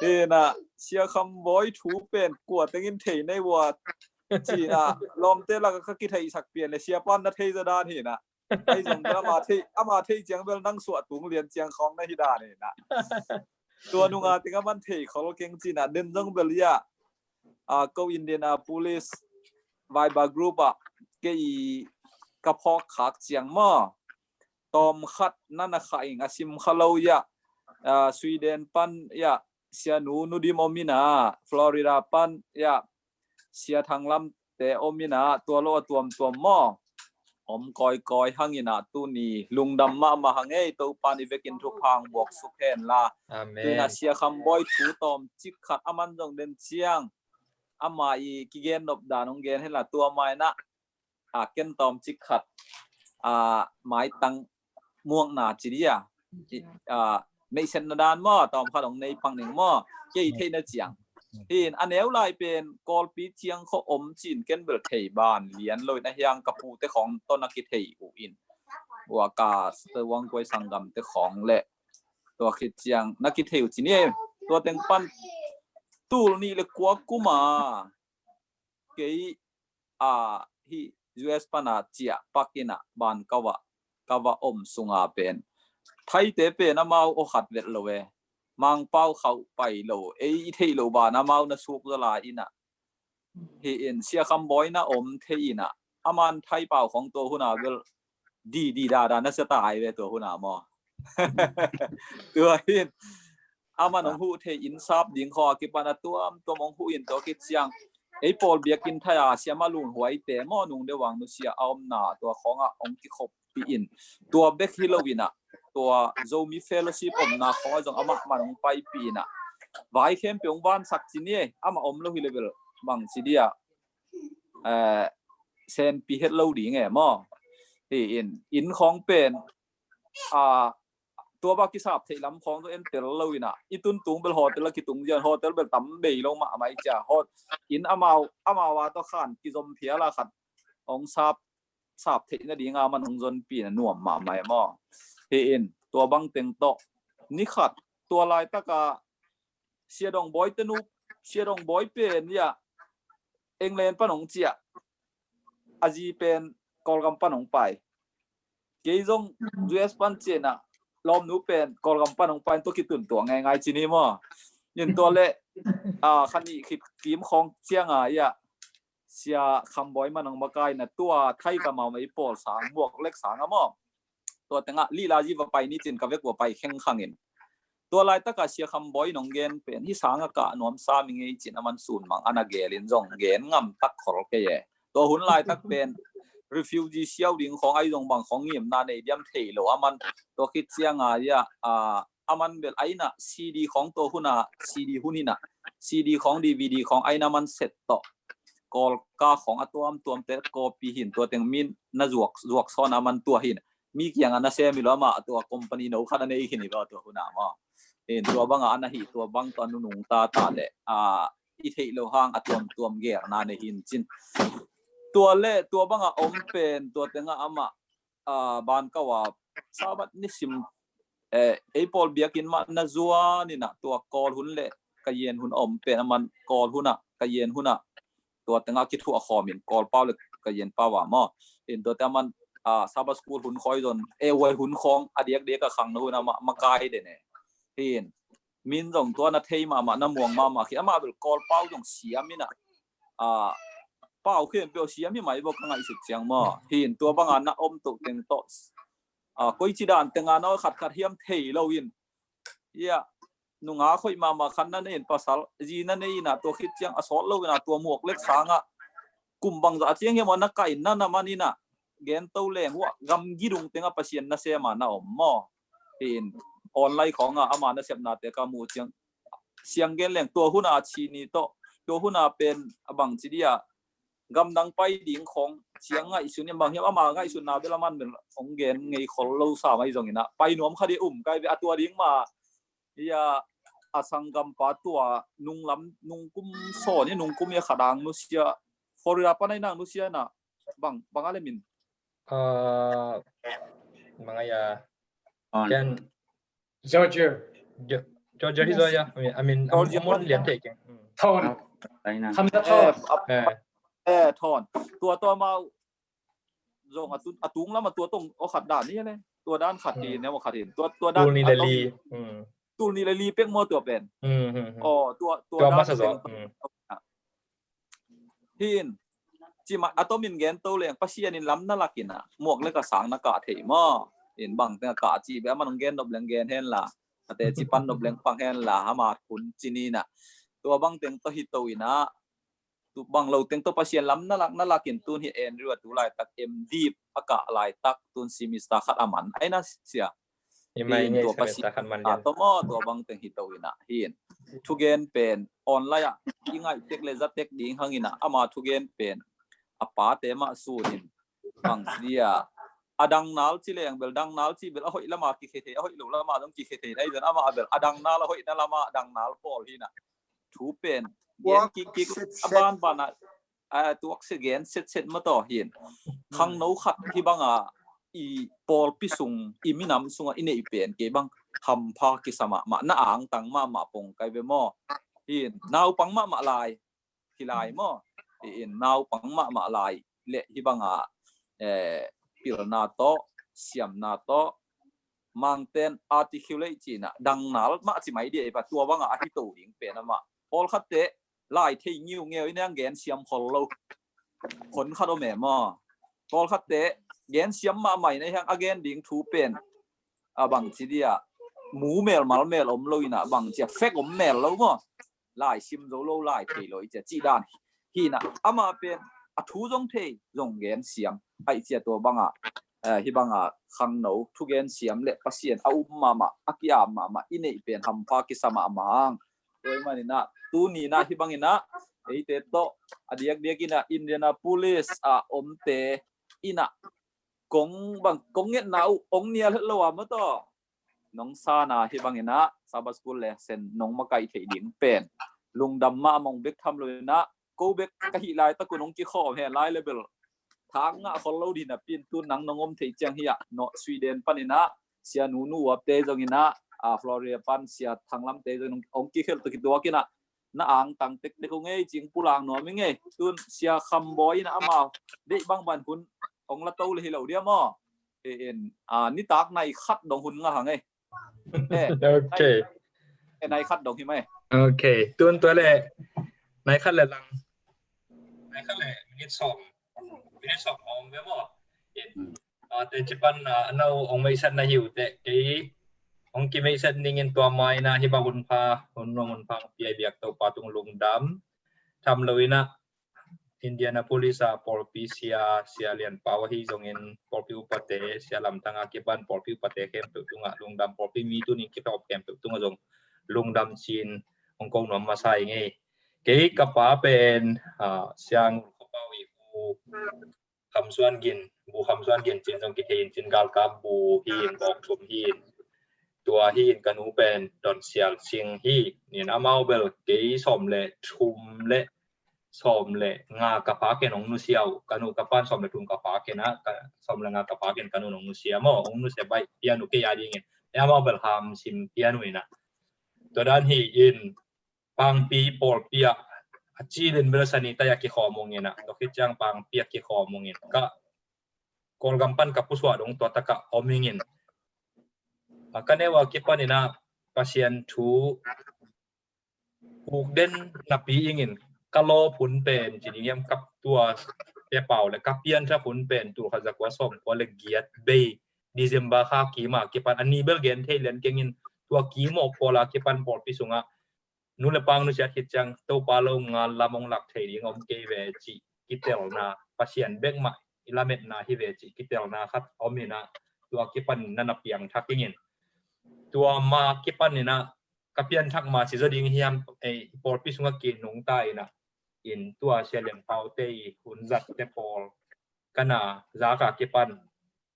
Hina, Sia Kham Bawi thu pen kua tengin thei nei ua. Cina, lawmte laka ka kitheisak pian le Sia pan na thei zadan hina. Ai zong bel ama thei, ama thei ciang bel nang suah tung lian ciang khawng na hi dan hina. Tua nunga ting aman thei khol keng cina, den zong bel ia. A, ko Indianapolis Viber group ah kei ka phawk khak ciang maw. Tawm khat na na kha ing a sim kha lo ia. A, Sweden pan ia Sia Nu, Nu Dim om ina, Florida pan ia Sia Thang Lam te om ina, tua lo a tuamtuam maw. Om kawikawi hang ina tuni lungdam mahmah hang ei, Topan i vekin thupha hong buak suk hen la. Amen. Tuna Sia Kham Bawi thu tawm cik khat aman zong den ciang. Ama i kigen nop dan hong gen hen la tua mai na. A, ken tawm cik khat, a, maitang muakna ci dia. I, a, meihsetna dan maw, tawm khat hong nei pak ning maw, kei theihna ciang. Hin, a neu lai pen, Kawlpi ciang kho om cin ken bel thei ban lian lo in a hiang ka pute khawng tawh na kithei uh in. Ua ka, Wangkuai sanggamte khawng le. Tua khit ciang, na kithei uh cin e, tua teng pan, tul nih le kua kuma. Kei, a, hi U S pana ciah pak ina ban ka va, ka va om sunga pen. Thaite pen amau aw khat vet lo e. Mangpau khauh pai lo. Ei i theih lo ban amau na suk za lai ina. Hi in Sia Kham Bawi na om thei ina. Aman Thai pau khawng tua huna bel. di di da da na sia ta ai ve tua hun a maw. Tua hin aman hong huh thei in sap ding khawng a kipan a tuamtuam hong huh in tua khit ciang ei pawl biakinn thai a siamah lunhuaite maw, nung deuh vang nusia a omna tua khawngah hong kikhop pih in, tua bek hi lo in ah tua Zomi Fellowship omna khawng ah zong amah man hong paipih in ah vai khempeuh hong vansak ci ni e, amah om lo hi le bel bang ci dia, eh, senpi het lo ding e maw. Hi in, inn khawng pen a tua bang kisap theih lam khawng tu en tel lo in ah i tun tung bel hotel a kitung zian, hotel bel tam bei lo mahmah i cia hot in amau amau a tawh khan kizom phial a khat hong sap sap theih nading a man hong zonpih in a nuam mahmah e maw. Hi in tua bang teng tawh ni khat tua laitak a Sia Dong Bawi te nu, Sia Dong Bawi pen ia England pan hong ciah, a zi pen Kawlgam pan hong pai. Kei zong U S pan ciah in ah lawmnu pen Kawlgam pan hong pai, tua kitun tua ngaingai ci ni maw. In tua le a khan i khit kim khawng ciang a ia Sia Kham Bawi man hong makai in ah tua thai ka mau mai pawl sang, Muak Lek sang a maw. Tua tengah lila zi va pai ni cin ka vek va pai khengkhang in. Tua laitak a Sia Kham Bawi in hong gen pen hi sang a kah nuam sam i ngei cin aman sun mang ana gel in zong gen ngam tak khol kei e. Tua hun laitak pen refugee siau ding khawng ai zong bang khawng ngimna nei diam thei lo aman. Tua khit ciang a ia a aman bel a in ah C D khawng tua hun a C D hun in ah C D khawng D V D khawng a in ah man set tawh Kawlka khawng a tuamtuam te copy hi in tua teng min na zuak zuak sawn aman tua hi in mi kiang a na sem hi lo amah tua company no khat a nei khin hi lo tua hun a maw. Hi in tua bang a ana hi tua bang tua nunung ta ta le a i theih lo hang a tuamtuam gelna nei hi in cin. Tua le tua bang a om pen tua teng a amah a ban kau a Sabbath nisim eh ei pawl biakinn mah na zuan in ah tua Kawl hun le Kayin hun a om pen aman Kawl hun ah Kayin hun ah tua teng a kithuah khawm in Kawl pau le Kayin pau a maw. In tua te aman a Sabbath school hun khawi zon eh huai hun khawng a diakdiak a khangno hun a mah makai den e. Hi in min zong tua na thei mahmah na muang mahmah khi amah bel Kawl pau zong siam in ah a pau khempeuh siam hi mai bawk ka ngaihsut ciang maw. Hi in tua bang a na om toh teng tawh a koici dan teng a na khat khat hiam thei lo in ia nungak hoih mahmah khat na nei in pasal zi na nei in ah tua khit ciang a sawt lo in ah tua Muak Lek sang ah kum bangzah ciang hiam a na kai na na man in ah gen to leng uh a gamgi dung teng a Pasian nasem a na om maw. Hi in online khawng a ama nasepnate ka muh ciang siang gen leng tua hun a ci ni tawh tua hun a pen a bang ci dia gamdang pai ding khawng ciang ngaihsun in bang hiam ama ngaihsutna bel aman bel hong gen ngei khol lo sa mai zong in ah pai nuam kha dia um kai ve a tua ding ma. Ia a sanggampa tua nunglam nungkum sawn i nungkum ia khadang nusia Florida pan ai nang nusia na bang bang a le min. Ah, bang a ia. Ken Georgia. Georgia hi zaw ia. I mean, I mean, Georgia mun lian thei keng. Thon. Hamza Thon. Eh, Thon. Tua tua mau zong a tung lam a tua tong aw khat dan ni le tua dan khat hi ne aw khat hi tua tua dan tul ni le li. Tul ni le li pek maw tua pen. Aw tua tua dan masa zaw. Hin cima a tomin gen to leng Pasian in lam na lak in a Muak Lek a sang na kah thei maw. In bang teng a kah ci bia man gen nop leng gen hen la a te ci pan nop leng pang hen la ama kun ci ni na. Tua bang teng to hi to in a tu bang lo teng to Pasian lam na lak na lak in tun hi Andrew a tu laitak M Div a kah laitak tun semester khat a man ai na sia. Hin tua Pasian a to maw tua bang teng hi to in a hin thugen pen online ah i ngaih tek le za tek ding hang in a ama thugen pen a pate mah sun in bang sia a dang nal ci leng bel dang nal ci bel a hoih lama kikhe thei a hoih lo lama dong kikhe thei na i zan ama bel a dang nal a hoih na lama dang nal pawl hi na. Thu pen gen kik kik a ban ban a a tuak se gen set set ma tawh hin khangno khat hi bang a i pawlpi sung i minam sung a i neih pen kei bang hampha kisa mahmah na angtang mahmah pong kai ve maw. Hin naupang mahmah lai hi lai maw. Hin naupang mahmah lai le hi bang a pilna tawh siamna tawh mangten articulate cina dang nal mah ci mai dia i pa tua bang a a hi to ding pen a mah pawlkhat te lai thei ngiu ngeu i nang gen siam khol lo. Khon khat om e maw pawlkhat te gen siam mahmah in a hiang a gen ding thu pen a bang ci dia mu mel mal mel om lo in a bang ci a fek om mel lo maw. Lai sim zo lo lai thei lo i cia cih dan hi na. Amah pen a thu zong thei zong gen siam aih cia tua banga hi banga khangno thugen siam le Pasian a um mahmah a kiam mahmah i neih pen hampha kisa mahmah ang. Tua i maninah tuni nah hi banginah eite tawh a diakdiak inah Indianapolis a omte inah kong bang kong ngetna uh ong nial het lo a maw tawh nong sana hi banginah Sabbath School lesson nong makaih theih ding pen lungdam mah a mong bek tham lo inah ko bek ka hih lai takun ong kikhawm he lai le bel thang ngah khol lo dih napi in tun nang nong om thei ciang hi ah nawh Sweden paninah sia nu nu uapte zonginah a Florida pan sia thanglamte zong ong kikhelh tuk kituakinah na angtang tektek ung ei cing pulang nuam ing ei. Tun sia Kham Bawi in ama deih bangban hun ong la to le hi lo dia maw? He in a nitak nai khat dong hun nga hang ei. Ok. Nai khat dong hi mai. Ok. Tun tua le nai khat le lang nai khat le minit sawm minit sawm om ve maw? Te cipan a no ong meisat na hiu te kei ong kimeisat ningin tua maina hi ba hun pha hun nuam hun pha pia biak to pa tung lungdam tham lo ina Indianapolis a pawlpi sia sia lian pau ahi zongin pawlpi upate sia lamtang a kipan pawlpi upate khempeuh tungah lungdam pawlpi mi tunin kipawp khempeuh tungah zong lungdam cin ong ko nuam masa i ngei. Kei ka pa pen sia ngul khopau i u Kham Suan Gin, bu Kham Suan Gin cin zong kithei in cin galkap bu hi in bawk thum hi in tua hi in ka nu pen Don Sial Sing hi in amau bel kei sawm le thum le sawm le nga ka pa ken ong nusia uh ka nu ka pan sawm le thum ka pa ken a sawm le nga ka pa ken ka nu ong nusia maw ong nusia baih pian uh kei a dingin amau bel ham sim pian uh ina tua dan hi in pangpi pawlpi ah a cilin bel sani tai a kikhawm ungin ah tua khit ciang pangpi a kikhawm ungin ka Kawlgam pan ka pusuah dong tua takah om ingin ka neu a kipan ina Pasian thu uk den napi ingin ka lawp hun pen ci ding hiam ka tua te pau le ka pianthak hun pen tul khat zakua sawm kua le giat bei December kha kima kipan a ni bel gen thei lian kengin tua kimawh pawl a kipan pawlpi sungah nu le pang nusiat khit ciang Topa lo ngal lam ong lak thei ding om kei ve cih kitelna Pasian bek mah i lametna hi ve cih kitelna khat om ina tua kipan na na piang thak ingin tua ma kipan ina ka pian thak ma si zaw ding hiam ei pawlpi sungah ki nungta ina in tua sia lem pau te i hun zat te pawl ka na zak a kipan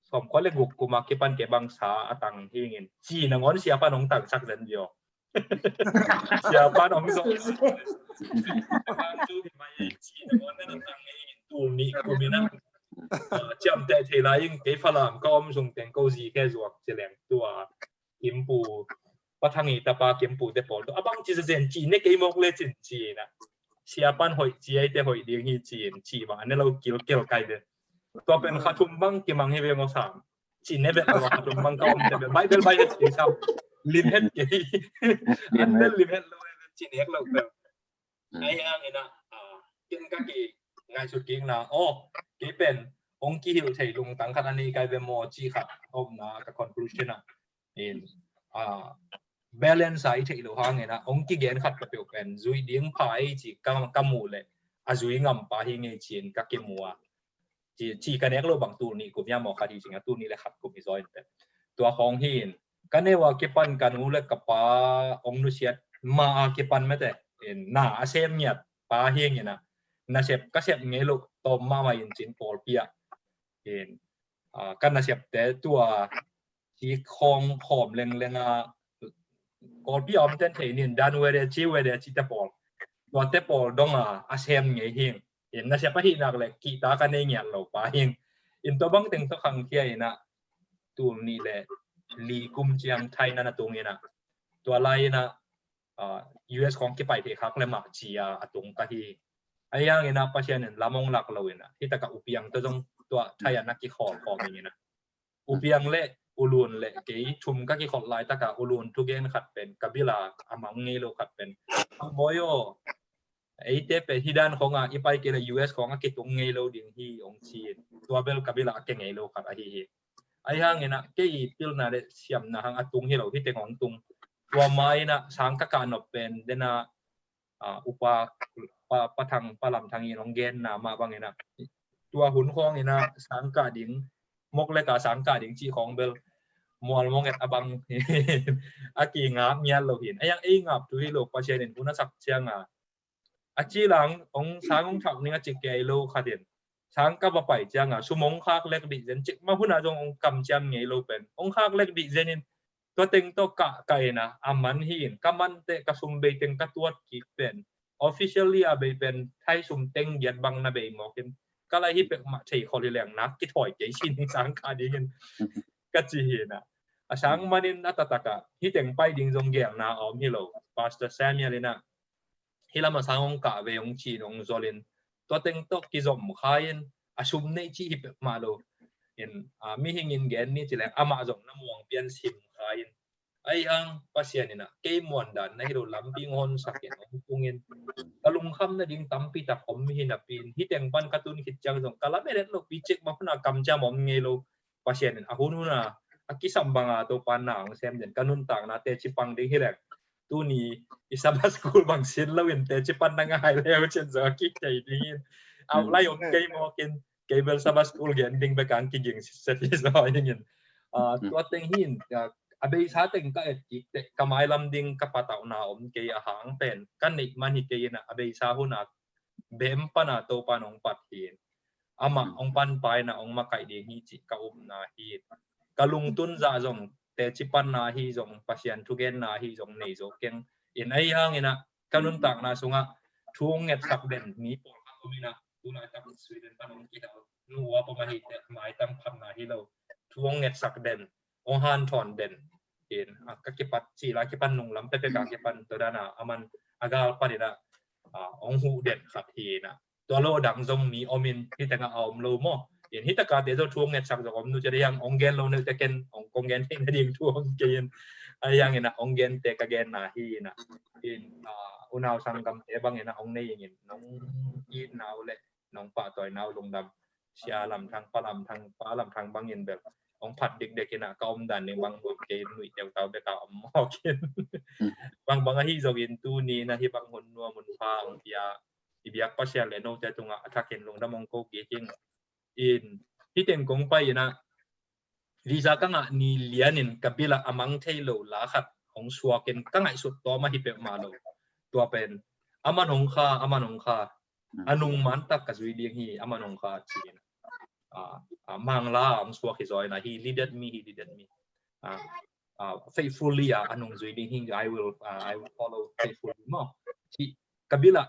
sawm kua le guk kuma kipan ke bangsa a tang hingin ci nangawn sia pan ong tangsak zen zio sia pan ong zong ci nangawn na tang hingin tul nih kumina ciamteh thei lai ing kei Falam ka om sung teng ko zi khe zuak ci leng tua kimpu pathangi tapa kimpu te pawl tu abang ci zen ci ne kei mok le cin ci na sia pan hoih ci ai te hoih ding hi cin ci bang ne lo kilkel kai de tua pen kha thum bang kimang hi ve ngo sam ci ne vet lo kha thum bang ka om te bai bel bai het ke sam lim het ke an bel lim het lo ci nek lo bel ai ang ina ken ka ki ngai sut kik na o kei pen ong kihil thei lungtang khat ani kai ve mo ci khat om na ka conclusion a in balance a i theih loh hangin a ong kigen khat ka peuh pen zui ding pha ei ci ka mu le a zui ngam pa hi ngei cin ka kimu a ci ka nek lo bang tul nih kum hiam maw khat hi cin a tul nih le khat kum hi zaw in pen tua khawng hi in ka neu a kipan ka nu le ka pa ong nusiat ma a kipan mete in na a sem ngiat pa hi ngin a nasep ka sep ngei lo tawm mahmah in cin pawlpi ah in ka nasepte tua hi khawng khawm lengleng a kawlpi a om ten thei nin dan wede ci wede ci te pawl tua te pawl dong a a sem ngei hing in nasep a hih nak le kihta ka nei ngiat lo pa hing in tua bang teng tua khang khia ina tul nih le li kum ciang Thailand a tung ina tua lai ina U S khawng kipai thei khak le mah ci a a tung ka hi a yang ina Pasian in lam ong lak lo ina hi taka upiang ta zong tua Thailand a kikhawl khawm ina upiang le ulun le kei thum ka kikholh lai taka ulun thugen khat pen ka bila a mang ngei lo khat pen ang bawi aw Eite pen hih dan khawng a i pai kei le U S khawng a kitung ngei lo ding hi hong ci in. Tua bel ka bil ah a kia ngei lo khat ahi hi. Ahi hangin ah kei i pilna le siamna hang a tung hi lo, hih teng hong tung. Tua ma in ah sang ka kah nop pen den ah, ah, upa pa, pa Thang, pa Lam Thang in hong genna mah bangin ah tua hun khawngin ah sang kah ding, mok le ka sang kah ding cih khawng bel mual mong et a bang a kingap ngiat lo hi in. Ahi hang ei ngap thu hi lo, Pasian in hun a sak ciang a a ci lang hong sang hong thak ning a ci kei lo khat in sang ka va pai ciang a sum hong khak lek dih zen, cik ma hun a zong hong kamciam ngei lo pen hong khak lek dih zen in tua teng tawh kah, kah in ah a man hi in, ka man teh ka sum bei teng ka tuat kik pen officially a bei pen Thai sum teng giat bang na bei mawk in, ka lai hi pek mah thei khol hi leng nak kithawi kei sin sang kah ding in ka ci hi in ah. A sang man in a taktak ah hih teng pai ding zong gelna a om hi lo. Pastor Samuel in ah hih lam a sang hong kah ve hong ci in hong zol in tua teng tawh kizom kha in a sum neih cih hi pek mah lo in, ah, mihing in gen ni ci leng amah zong na muang pian sim kha in. Ahi hang Pasian in ah kei muan dan na hi lo lampi hong honsak in hong tung in ka lungkham nading tampi tak om hi napi in hih teng pan ka tun khit ciang zong ka lamet et lo pi, cik ma hun a kamciam om ngei lo. Pasian in a hun hun a a kisam bang a Topa na hong sem den, ka nuntakna teci pan ding hi leng tuni i Sabbath school bang sin lo in teci pan na ngai le uh cin zo a kik thei ding in. Au lai om kei mawk in kei bel Sabbath school gen ding bek ang kiging sitset hi zaw ding in. Ah, tua teng hi in, ah, a beisa teng ka et kik teh ka mailam ding ka patauhna om kei a hang pen ka neih man hi kei in ah a beisa hun a bem pan a Topa in hong pat hi in. Amah hong pan pai in ah hong makaih ding hi cih ka upna hi in. Ka lungtun zah zong teci panna hi zong Pasian thugenna hi zong nei zo keng in. Ahi hangin ah ka nuntakna sungah thu hong ngetsak den mi pawlkhat om in ah tulaitak Sweden pan hong kidal nu ua pom ahi teh maitang phatna hi lo, thu hong ngetsak den, hong hanthawn den in, ah, ka kipat cih la kipan nunglam pepek a kipan tua dan a aman a gal pan in ah, ah, hong huh den khat hi in ah. Tua lo dang zong mi om in hih teng ah a om lo maw? In hih tak a te zong thu hong ngetsak zong om nu ci a, ahi hang hong gen lo neu te ken hong kong gen theih nading thu om kei in. Ahi hangin ah hong gen te ka genna hi in ah. In, ah, unau sanggamte bang in ah hong nei in nong itna uh le nong pahtawina uh lungdam. Sia Lam Thang, Pa Lam Thang, Pa Lam Thang bangin bel hong phat dikdek in ah ka omdan ding bang nuam kei, nuih teutau bek a om mawk in. Bang bang ahi zongin tuni in ah hih bang hun nuam hun pha hong pia i biak Pasian le note tungah a thakin lungdam hong ko kik ing. In hih teng kong pai in ah visa ka ngah ni lian in ka bil ah a mang thei lo la khat hong suak in ka ngaihsut tawm ahi peuhmah lo. Tua pen aman hong kha, aman hong kha, a nung man tak ka zui ding hi, aman hong kha ci in. Ah, ah, Mangla hong suak hi zaw in ah, he leaded me, he leaded me. Ah, ah, faithfully ah, a nung zui ding hi, I will, ah, I will follow faithfully maw. Ci ka bil ah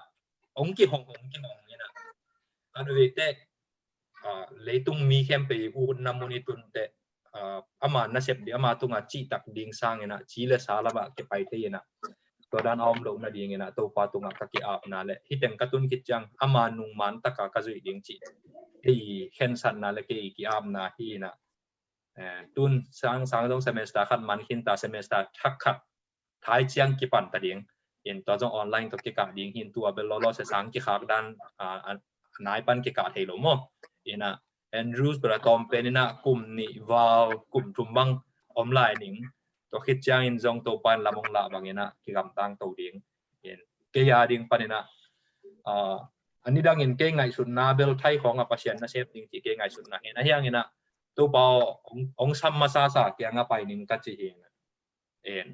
hong kihong, hong kihong in ah. Ka nuih teh, ah, leitung mi khempeuh i utna mun i tun teh, ah, ama nasep ding, ama tungah cihtak ding sangin ah ci le sa lamah kipai thei in ah tua dan a om loh nadingin ah Topa tungah ka ki-apna le hih teng ka tun khit ciang ama nung man taka ka zuih ding cih kei khensatna le kei ki-apna hi in ah. Eh, tun sang, sang zong semester khat man khin ta, semester thak khat Thai ciang kipan ta ding. In tua zong online tawh kikah ding hi in, tua bel lawlaw sia sang kikhak dan, ah, a nai pan kikah thei lo maw? In ah Andrews bel a tawm pen in ah kum nih val kum thum bang om lai ning. Tua khit ciangin zong Topa in lam hong lah bangin ah kigamtang to ding. In kei a ding pan in ah, ah, a nidangin kei ngaihsutna bel Thai khawng ah Pasian nasep ding cih kei ngaihsutna hi in, ahi hangin ah Topa aw, hong, hong sam masa sa kiang ah pai ning ka ci hi in ah. En,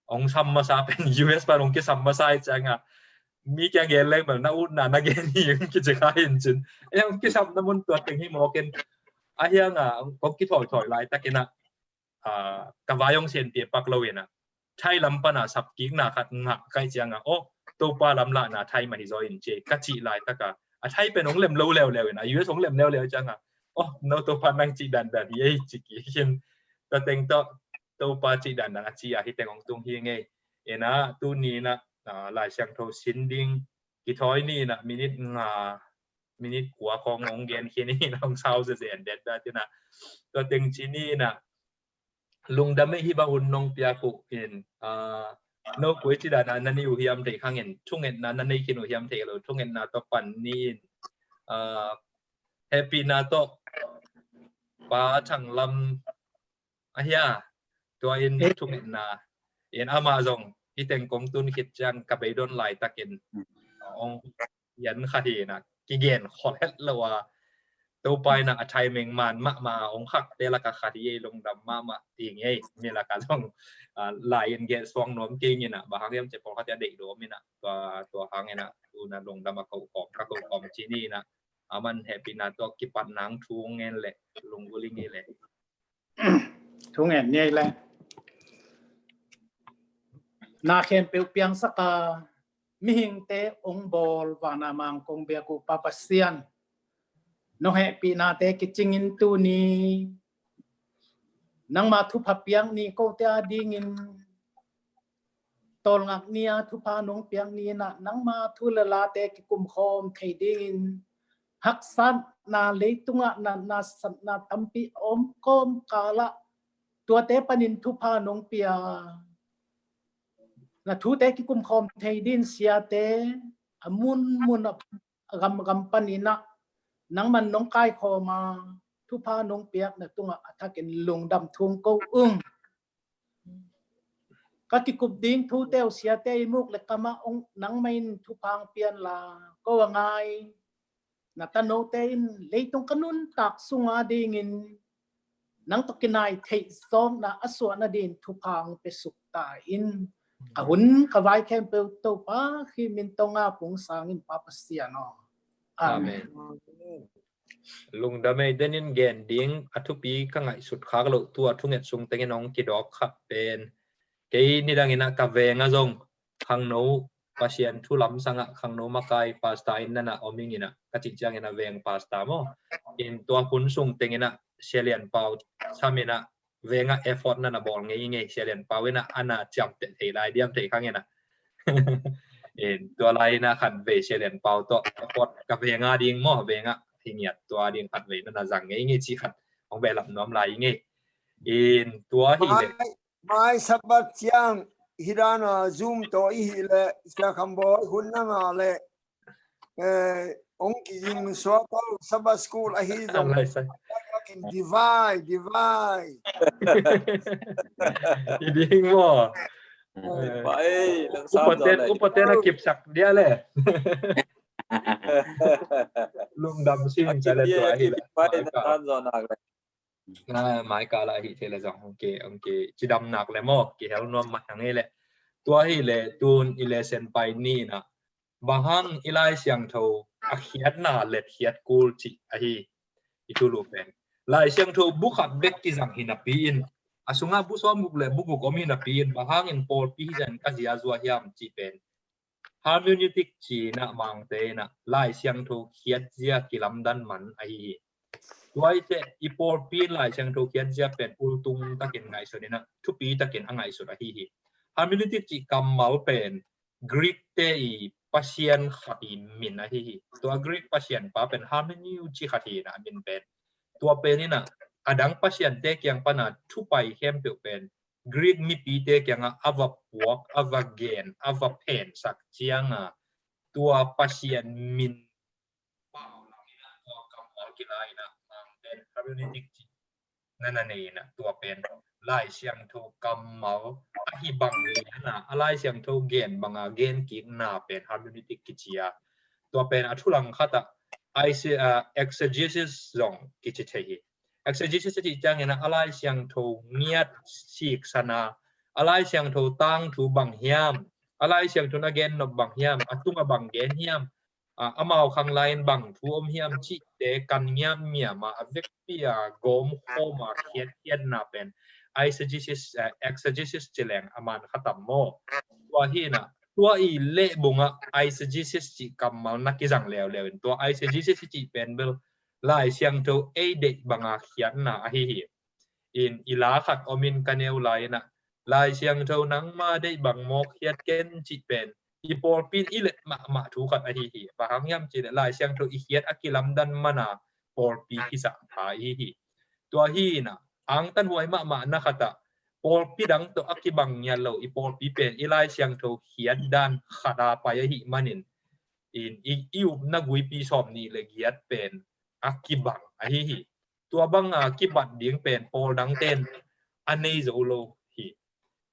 hong sam masa pen U S pan hong kisam masa hi ciang a, mi kiang gen leng bel na utna na gen hi hong kici kha hi in cin. Eh, hong kisamna mun tua teng hi mawk in. Ahi hang a, hong kithawithawi laitak in ah, ah, ka vai hong sianpih pak lo in ah, Thai lam pan a sapkikna khat ngah ka hih ciang a, aw, Topa lamlahna Thai mah hi zaw in ci ka cih laitak a, a Thai pen hong lem lo leuleu in ah, U S hong lem leuleu ciang a, aw, no Topa nang cih dandan hi ei ci kik in. Tua teng tawh Topa cih dandan a ci a hih teng hong tung hi ngei. In ah tuni in ah, ah, Lai Siangtho sin ding kithawi ni in ah minit nga, minit kua khawng hong gen khin in ah hong sau zezen det dah in ah. Tua teng ci ni in ah lungdam ei, hih bang hun nong piak uh in, ah, No koi ci dan a na nei uh hiam thei khang in, thungetna na nei khin uh hiam thei lo, thungetna tawh pan ni in, ah, hehpihna tawh Pa Thang Lam a hia, tua in thungetna in amah zong hih teng kong tun khit ciang ka beidon laitakin hong yan kha hi na, kigen khol het lo a, Topa in a timing man mahmah hong khakte laka khat hi ei, lungdam mahmah ti ngei, mi laka zong, ah, lai in gen suang nuam kei ngin a, bang hang hiam ci pawlkhat a deih dawm in a, tua, tua hang in a, tu na lungdam a ko khawm, ka ko khawm ci ni in a, aman hehpihna tawh kipat nang thu ngen le, lungvul i ngei le. Thu ngen ngei le. Na khempeuh piangsak a, mihingte hong bawl, vana mang kong biak uh Pa Pasian, nong hehpihnate kicingin tuni nangma thupha piak ni kote a dingin, tawlngak ni a thupha nong piak ni in a, nangma thu le late kikumkhawm thei dingin, haksatna, leitungah natna satna tampi a om kawmkal ah tuate panin thupha nong pia. Na thute kikumkhawm thei dingin siate a munmun a, gamgam panin a nangman nong kaikhawm a, thupha nong piak na tungah a thakin lungdam thu ko ung. Ka kikup ding thute uh siate i muk le kamah ong nangmah in thupha pian la, ko a ngai na tanote in leitung ka nuntak sunga dingin nang tawh kinai theih zawkna a suahna dingin thupha pe suk ta in. Ka hun ka vai khempeuh Topa Khrih min tawh nga pung sangin Pa Pasian aw. Amen. Amen. Lungdam ei. Denin gen ding a thupi ka ngaihsut khak loh, tua thunget sung tengin hong kidawk khat pen, kei nidang in a ka veng a zong khangno, Pasian thu lamsang a khangno makai pastor in na na om ing in a, ka cih ciangin a veng pastor maw. In tua hun sung tengin a Sia Lian Pau sam in a veng a effort na na bawl ngei ngei, Sia Lian Pau in a ana ciamteh thei lai diam thei khang in a. In tua lai in a khatvei Sia Lian Pau tawh effort ka veng a ding maw, veng a hi ngiat tua ding khatvei na na zang ngei ngei ci khat hong behlap nuam lai ngei. In tua hi le. Mai, mai Sabbath ciang hi dan a Zoom tawh i hi le, Sia Kham Bawi hun na nga le, eh, ong kizing suak a Sabbath school ahi zong. Lai sai. Divai, divai. I ding maw. Pai, nang upaten, upaten a kipsak dia le. Lungdam sin ka le tua hi le. Pai, nang san zon nak le. Mai ka la hi thei le zong, okay, okay. Cidam nak le maw, kihel nuam mat hang ei le. Tua hi le tun i lesson pai ni in a, bang hang i Lai Siangtho a khiatna let khiat kul cih ahi i thulu pen. Lai Siangtho bu khat bek kizang hi napi in, a sungah bu sawm guk le bu guk om hi napi in, bang hangin pawlpi hi zan ka ziazua hiam cih pen. Hermeneutic cih in a Mangte in a Lai Siangtho khiatzia kilamdan man ahi hi. Tua i te i pawlpi in Lai Siangtho khiatzia pen ultung takin ngaihsun in a, thupi takin a ngaihsun ahi hi. Hermeneutic cih kammal pen Greek te i pasian khat i min ahi hi. Tua Greek pasian pa pen Hermeneu ci khat hi in a, a min pen. Tua pen in a, a dang pasian te kiang pan a thupai khempeuh pen Greek mipite kiangah a va puak, a va gen, a va phensak cianga tua pasian min pau lam in a, tua kammal kila in a, Mangten hermeneutic ci na na nei in a, tua pen Lai Siangtho kammal ahi bang in a, a Lai Siangtho gen banga gen kikna pen hermeneutic kici a. Tua pen a thu langkhat ah, a, exegesis zong kici thei hi. Exegesis a cih ciangin a, a Lai Siangtho ngiat siksan a, a Lai Siangtho tangthu bang hiam, a Lai Siangtho na gen nop bang hiam, a tunga bang gen hiam, a, amau khang lai-in bang thu om hiam cihte kan ngiamngiam a, a vekpi a gawmkhawm a khiatkhiatna pen eisegesis, eh, exegesis ci leng a man kha tam maw? Tua hi in a, tua i lehbung ah eisegesis cih kammal na kizang leuleu in, tua eisegesis i cih pen bel Lai Siangtho ei deih banga khiatna ahi hi. In i la khat om in ka neu lai in a, Lai Siangtho nangma deih bang mawk khiat ken cih pen i pawlpi in i let mahmah thu khat ahi hi. Bang hang hiam cih leh Lai Siangtho i khiat a kilamdan man a pawlpi kisah pha ahi hi. Tua hi in a, angtanhuai mahmah na khat ah pawlpi dang tawh a kibang ngiat lo, i pawlpi pen i Lai Siangtho khiat dan khat a pai ahih manin, in i, i upna guipi sawm nih le giat pen a kibang ahi hi. Tua banga kibat ding pen pawl dangten a nei zo lo hi.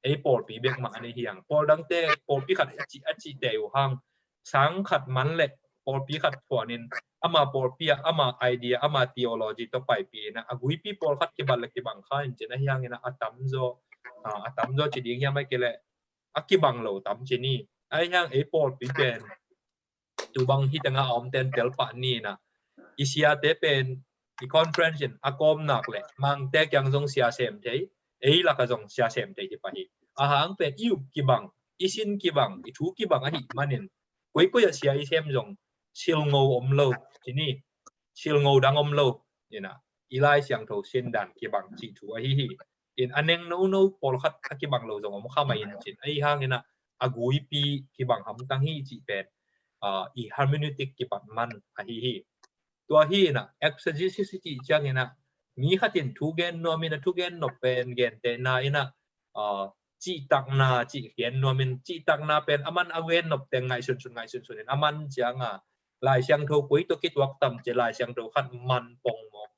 Ei pawlpi bek mah a nei hi hang. Pawl dangte pawlpi khat a ci, a cite uh hang sang khat man le pawlpi khat phuanin ama pawlpi ah ama idea, ama theology tawh paipih in a guipi pawlkhat kibat le kibang kha in cin ahi hangin a tamzaw, a tamzaw ci ding hiam, a kile a kibang lo tam ci ni. Ahi hang ei pawlpi pen tubang hi tengah a om ten telpah ni in a, i siate pen i conference in a kawm nak le Mangte kiang zong sia sem thei, ei laka zong sia sem thei hi pah hi. A hang pen i up kibang, i sin kibang, i thu kibang ahih manin koikoi a sia i sem zong silngo om lo ci ni, silngo dang om lo. In a, i Lai Siangtho sin dan kibang cih thu ahi hi. In a neng nono pawlkhat a kibang lo zong om kha mai in cin ahi hangin a, a guipi kibang hamtang hi cih pen i hermeneutic kibat man ahi hi. Tua hi in a, exegesis i cih ciangin a, mi khat in thu gen nuam in a, thu gen nop pen gentehna in a, cihtakna cih gen nuam in, cihtakna pen aman a gen nop teng ngaihsunsun ngaihsunsun in aman cianga Lai Siangtho koi tawh kituak tam ci Lai Siangtho khat man pongmawk.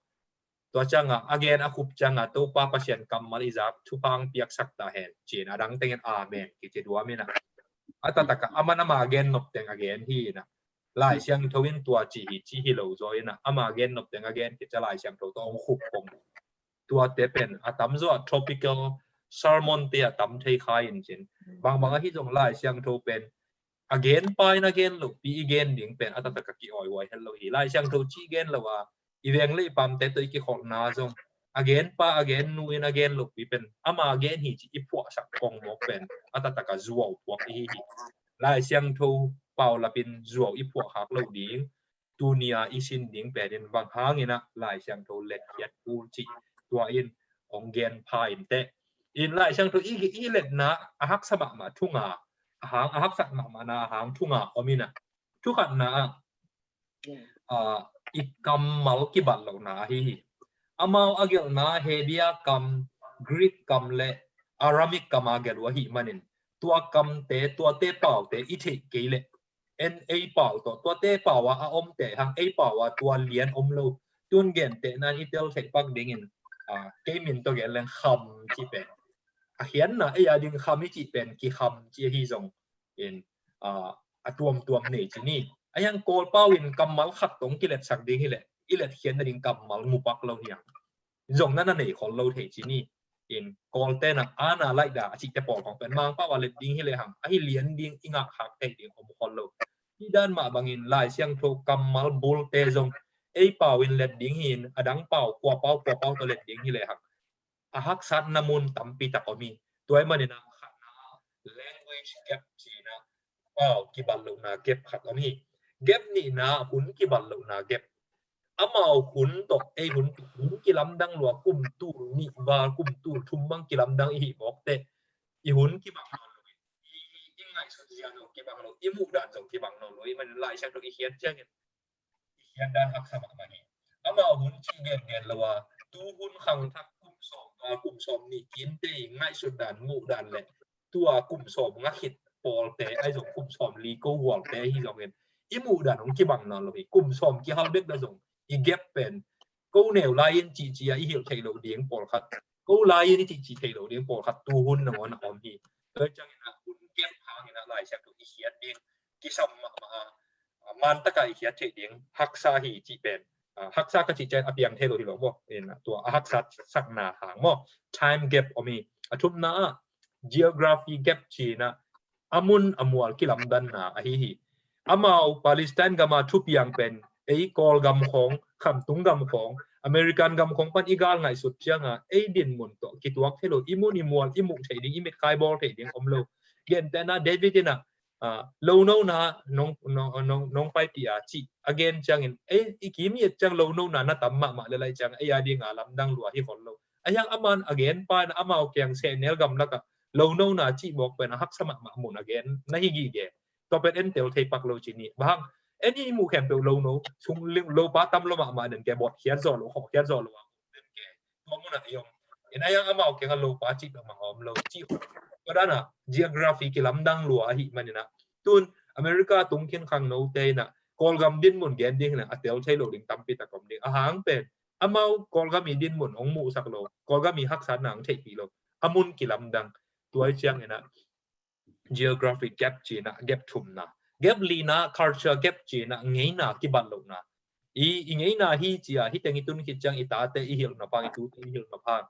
Tua cianga a gen a khup cianga Topa Pasian kammal i zak thupha piaksak ta hen ci in a dang tengin amen kici duam in a, a taktak a aman ama gen nop teng a gen hi in a, Lai Siangtho in tua ci hi ci hi lo zaw in a, ama gen nop teng a gen kici Lai Siangtho tawh hong khup pong. Tuate pen a tamzaw a tropical sermon te a tam thei kha in cin. Bangbang ahi zong Lai Siangtho pen a gen pa in a gen lopi i gen ding pen a taktak a ki-awihuai het lo hi. Lai Siangtho ci gen lo a, i veng le i pamte tawh i kikholhna zong a gen pa a gen nu in a gen lopi pen ama gen hi ci i phuahsak pongmawk pen a taktak a zuau phuak i hi hi. Lai Siangtho paulapin zuau i phuah khak lo ding, tunia i sin ding penin bang hangin a Lai Siangtho letkhiat kul cih tua in hong gen pha in teh. In Lai Siangtho i, i letna a haksa mahmah thu nga, a hang a haksa mahmahna a hang thu nga om in a, thu khatna ah, i kammal kibat lohna ahi hi. Amau a gelhna Hebia kam, Greek kam le Aramaic kam a gelh uh ahih manin tua kamte, tuate paute i theih kei leh en ei pau tawh tuate pau a a omte hang ei pau a tua lian om lo. Tun gentehna in i tel theih pak dingin kei min tawh gen leng kham cih pen a khiatna ei a ding kham i cih pen kikham cih ahi zong in a tuamtuam nei ci ni. A hiang Kawlpau in kammal khat tong kiletsak ding hileh i letkhiat nading kammal mupak lo hiang zong na na nei khol lo thei ci ni. In Kawlte na ana laihda a cihte pawl khong pen Mangpau a let ding hileh hang ahi lian ding i ngahkhak thei ding om khol lo. Hi dan mah bangin Lai Siangtho kammal bulte zong ei pau in let ding hi in a dang pau kua pau kua pau tawh let ding hileh hang a haksatna mun tampi tak om hi. Tua ahih manin a khatna language gap cihna pau kibat lohna gap khat om hi. Gap nihna hun kibat lohna gap. Amau hun tawh ei hun, hun kilamdang lua kum tul nih val kum tul thum bang kilamdang i hih mawk teh i hun kibang nawn lo, i, i, i ngaihsut zia zong kibang lo, i muhdan zong kibang nawn lo. Ahih manin Lai Siangtho i khiat ciangin i khiat dan haksa mahmah hi. Amau hun cih gengen lo a, tu hun khangthak kum sawm nga kum sawm nih kinte i ngaihsut dan muh dan le tua kum sawm nga khit pawlte ahi zong kum sawm li ko gualte ahi zongin i muh dan hong kibang nawn lo hi. Kum sawm kihal bek dah zong i gap pen ko neu lai-in cihcih a i hilh theih loh ding pawlkhat, ko lai-in i cihcih theih loh ding pawlkhat tu hun nangawn a om hi. Tua ciangin a hun gap hangin a Lai Siangtho i khiat ding kisam mahmah a, a, man taka i khiat theih ding haksa hi cih pen, a, haksa ka cih ciang a piang thei lo hi lo maw? In, a, tua a haksa sakna hang maw? Time gap om hi. A thumna ah geography gap cihna a mun a mual kilamdanna ahi hi. Amau Palestine gama thupiang pen ei Kawl gam khawng, khamtung gam khawng, American gam khawng pan i gal ngaihsut cianga ei dinmun tawh kituak thei lo, i mun i mual i muh theih ding, i mitkai bawl theih ding om lo. Gentehna David in a, a, lonona nong, nong, nong, nong paipih a cih a gen ciangin ei i kim i et ciang lonona na tam mahmah le lai ciang ei a dinga lamdang lua hi khol lo. A hiang aman a gen pa in amau kiang sehnel gamlakah lonona cih mawk pen a haksa mahmah mun a gen na hi gige. Tua pen en tel thei pak lo ci ni. Bang hang en i muh khempeuh lono sung lopa tam lo mahmah den ke bawt khiat zawh lo, khawh khiat zawh lo a den ke. Tua munah i om. Pen a yang amau kiangah lopa cih peuhmah a om lo cih. Tua dan a geography kilamdang lua ahih manin ah, tun America tung khin khangnote in ah Kawlgam dinmun gen ding in ah a tel thei lo ding tampi tak om ding. A hang pen amau Kawlgam i dinmun hong muhsak lo, Kawlgam i haksatna hong theihpih lo, a mun kilamdang. Tua ahih ciangin ah geographic gap ci-in ah gap thumna, gap lina culture gap ci-in ah ngeina kibat lohna. I, i ngeina hi ci-a, hih teng i tun khit ciang i tate i hilh nop hang, i tute i hilh nop hang,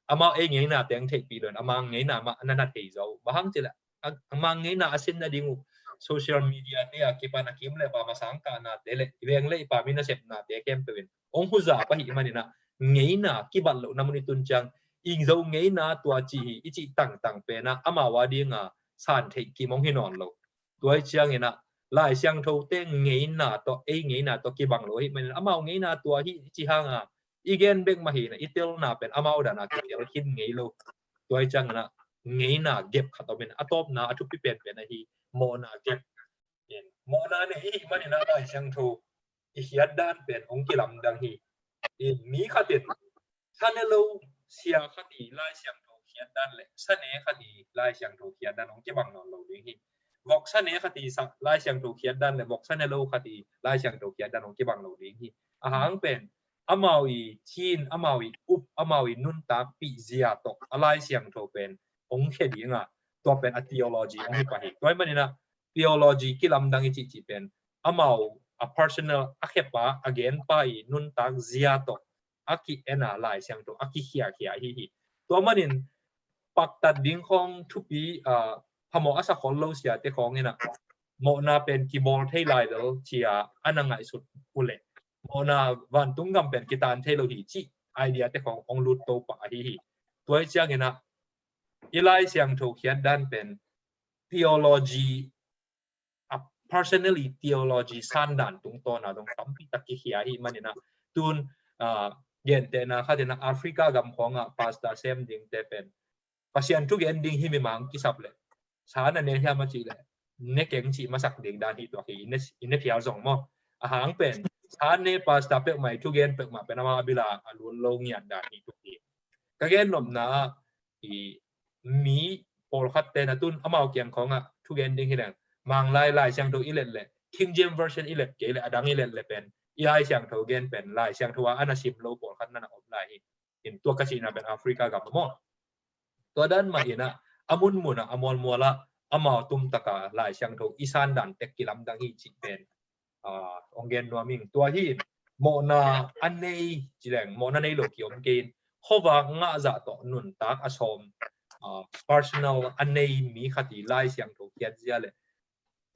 amau ei ngeina teng theihpih lo in, amau ngeina mah na na thei zo. Bang hang cih leh a, amau ngeina a sin nading uh social media te a kipan a kim le pa masang kahnate le i veng le i pa mi nasepnate khempeuh in hong huzap ahih manin ah ngeina kibat lohna mun i tun ciang, i Zo ngeina tua ci hi i cih tangtang pen ah amau a ding a san theih kim hong hi nawn lo. Tua ahih ciangin ah Lai Siangthote ngeina tawh ei ngeina tawh kibang lo ahih manin amau ngeina tua hi i cih hang a, i gen bek mah hi in ah i telna pen amau dan a kitel khin ngei lo. Tua ahih ciangin ah ngeina gap khat om in, a tawpna a thupi penpen ahi mawhna gap. Mawhna nei i hih manin ah Lai Siangtho i khiat dan pen hong kilamdang hi. Mi khat in sa ne lo sia khat i Lai Siangtho khiat dan le sa ne khat i Lai Siangtho khiat dan hong kibang nawn lo ding hi. Vok sa ne khat i sa, Lai Siangtho khiat dan le vok sa ne lo khat i Lai Siangtho khiat dan hong kibang lo ding hi. A hang pen amau i cin, amau i up, amau i nuntakpih zia tawh a Lai Siangtho pen hong khia ding a, tua pen a theology hong hi pah hi. Tua ahih manin ah theology kilamdang i cihcih pen amau a personal, a khepa, a genpa i nuntak zia tawh a ki-en a Lai Siangtho a kikhiakhia ahi hi. Tua manin paktat ding khawng thupi, ah, phamawh a sa khol lo siate khawng in ah mawhna pen kibawl thei lai lo ci-a a na ngaihsut uh leh mawhna vantung gam pen kitan thei lo hi cih idea te khawng hong lut to pah ahi hi. Tua ahih ciangin ah i Lai Siangtho khiat dan pen theology, a personally theology san dan tungtawn a dong tampi tak kikhia ahih manin ah, tun, ah, gentehna khat in ah Africa gam khawng ah pastor sem dingte pen Pasian thugen ding hi mi mang kisap leh sa na ne hiam a cih leh ne keng cih masak ding dan hi tuak hi. I ne, i ne phial zong maw. A hang pen sa ne pastor peuhmah i thugen peuhmah pen amau a bil ah a lut lo ngiat dan hi tuak hi. Ka gen nopna ah i mi pawlkhat te na tun amau kiang khawng ah thugen ding hi leng Manglai Lai Siangtho i let leh King James Version i let kei leh a dang i let leh pen i Lai Siangtho gen pen Lai Siangtho a a na sim lo pawlkhat na na om lai hi. In tua ka cihna pen Africa gam maw. Tua dan mah in ah a munmun ah a mualmual ah amau tumtak a Lai Siangtho i san dan tek kilamdang hi cih pen, ah, hong gen nuam ing. Tua hi in mawhna a nei ci leng mawhna nei lo kiom kei in khuavak ngah zah tawh nuntak a sawm, ah, personal a nei mi khat i Lai Siangtho khiat zia le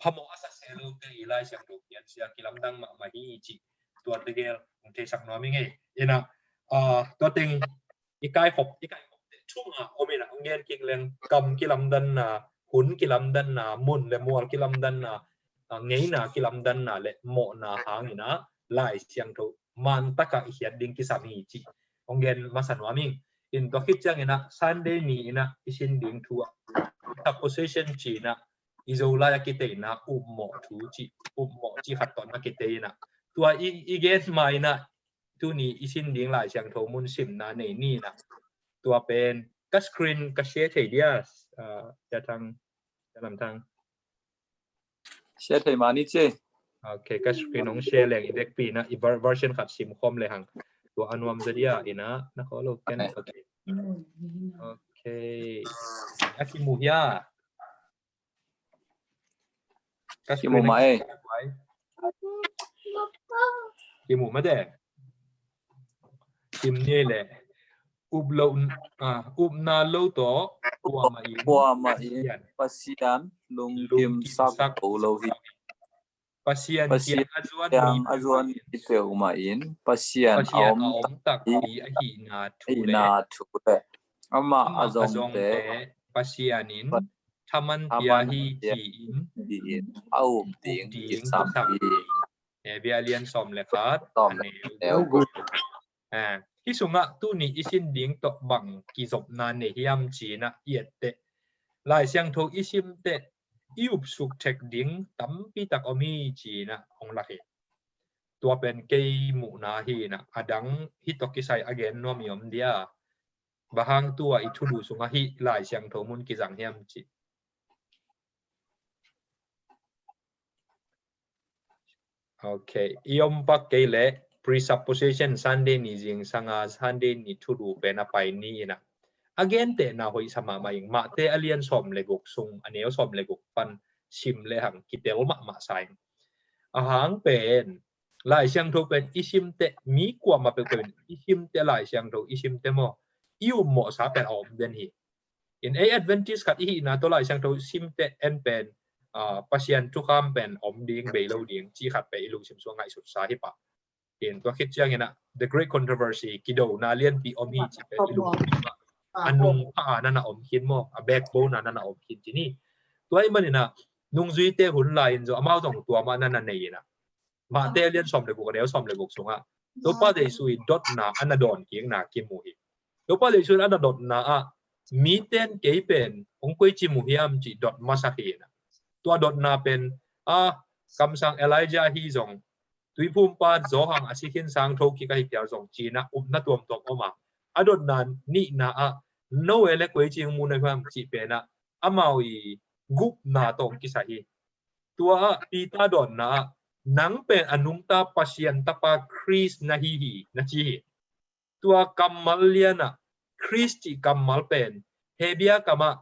phamawh a sa se lote i Lai Siangtho khiat zia kilamdang mahmah hi cih tua tegel hong theisak nuam ing ei. In ah, ah, tua teng i kaikhop, i kaikhop te chung ah om in ah hong gen kik leng kam kilamdanna, hun kilamdanna, mun le mual kilamdanna, ah, ngeina kilamdanna le mawhna hang in ah Lai Siangtho man tak a i khiat ding kisam hi cih hong gen masa nuam ing. In tua khit ciangin ah Sunday ni in ah i sin ding thu ah supposition ci in ah i Zolai a kiteina upmawh thu cih, upmawh cih khat tawh na kitei in ah tua i, i gen ma in ah tuni i sin ding Lai Siangtho mun simna nei ni in ah tua pen ka screen ka share thei dia, ah, Sia Thang, Sia Lam Thang. Share thei mah ni ci. Ok, ka screen hong share leng i vekpi in ah i ver-, version khat sim khawm le hang. Tua a nuam zaw dia in ah na khawm lo ken. Ok. Ok. A kimu hia. Ka kimu screen mah ei. Kimu mah de. Kim ni le. Up lo, ah, upna lo tawh kuamah in, kuamah in Pasian, Pasian lungkimsak, lungkimsak lo hi. Pasian, Pasian kiang a zuan, kiang mi a zuan peuhmah in, mi peuhmah in Pasian, Pasian a om, a om takpi, takpi ahihna thu le, ahihna thu le amah, amah a zongte, a zongte Pasian in, Pasian thaman pia, thaman hi pia hi ci-in, ci-in a up ding, up ding kisam, kisam hi. Hebru a lian sawm le khat, sawm le khat, a neu guk. Ah, hih sungah tuni i sin ding tawh bang kizopna nei hiam ci in ah i et teh, Lai Siangtho i sim teh i upsuk thek ding tampi tak om hi ci in ah hong lak hi. Tua pen kei muhna hi in ah, a dang hih tawh kisai a gen nuam i om dia. Bang hang tua i thulu sungah hih Lai Siangtho mun kizang hiam cih. Ok, i om pak kei leh presupposition Sunday ni zingsanga Sunday ni thulu pen a pai ni in a, a gentehna hoih sa mahmah ing. Mate a lian sawm le guk sung a neu sawm le guk pan sim le hang kitel mahmah sa ing. A hang pen Lai Siangtho pen i simte, mi kuamah peuhpeuh in i simte Lai Siangtho i simte maw, i ummawhsa pen a om den hi. In ei Adventist khat i hihna tawh Lai Siangtho simte en pen, ah, Pasian thukham pen om ding bei lo ding cih khat pen i lungsim sung ngaihsut sa hi pah. In tua khit ciangin a The Great Controversy, kidona lianpi om hi cih pen i lungsim sung a nung pha a nana om khin maw, a backbone a nana om khin ci ni. Tua ahih manin a nungzuite hun lai in zong amau zong tua mah nana nei in a, Mate lian sawm le guk a neu sawm le guk sungah Topa Jesu in dotna a na dawn kikna kimu hi. Topa Jesu in a na dotna ah miten kei pen hong koici mu hiam cih dot masak hi in a, tua dotna pen a kamsang Elijah hi zong, tuiphumpa Johan a si khin sangtho kik ahi phial zong ci-in a upna tuamtuam om a, a dotna nihna ah no e le koici hong mu na hiam cih pen a amau i gupna tawh hong kisai hi. Tua ah Peter dawnna ah nang pen a nungta Pasian tapa Khrist na hi hi na ci hi. Tua kammal lian ah Khrist cih kammal pen Hebrew kam ah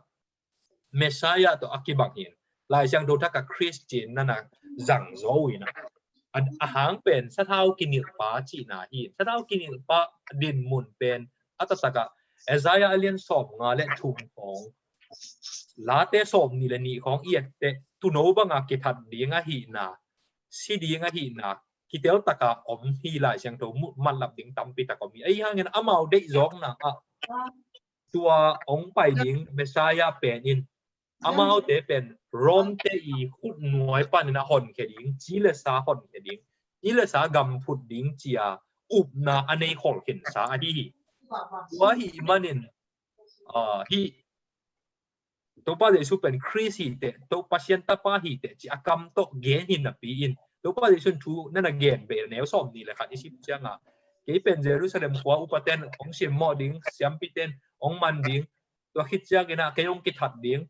Messiah tawh a kibang hi in, Lai Siangtho thak ah Khrist ci-in nana zang zaw uh in a, a hang pen sathau kinilhpa cihna hi in, sathau kinilhpa dinmun pen a taktak ah Isaiah a lian sawmnga le thum khawng, Late sawmnih le nih khawng i et teh tuuno banga kithat ding ahihna, si ding ahihna kitel taka om hi. Lai Siangtho mu matlap ding tampi tak om hi. Ahi hangin amau deihzawkna ah tua hong pai ding Messiah pen in amaute pen Rom te i khutnuai panin a honkhia ding, ci le sa honkhia ding, ci le sa gam phut ding cia upna a nei khol khinsa ahi hi. Tua ahih manin, ah, hih Topa Jesu pen Khrist hi teh, Topa Pasian tapa hi teh ci a kam tawh gen hi napi in, Topa Jesu in thu nana gen beh neu sawmnih le khat i sim cianga, kei pen Jerusalem khua upaten hong simmawh ding, siampiten hong man ding, tua khit ciangin a kei hong kithat ding,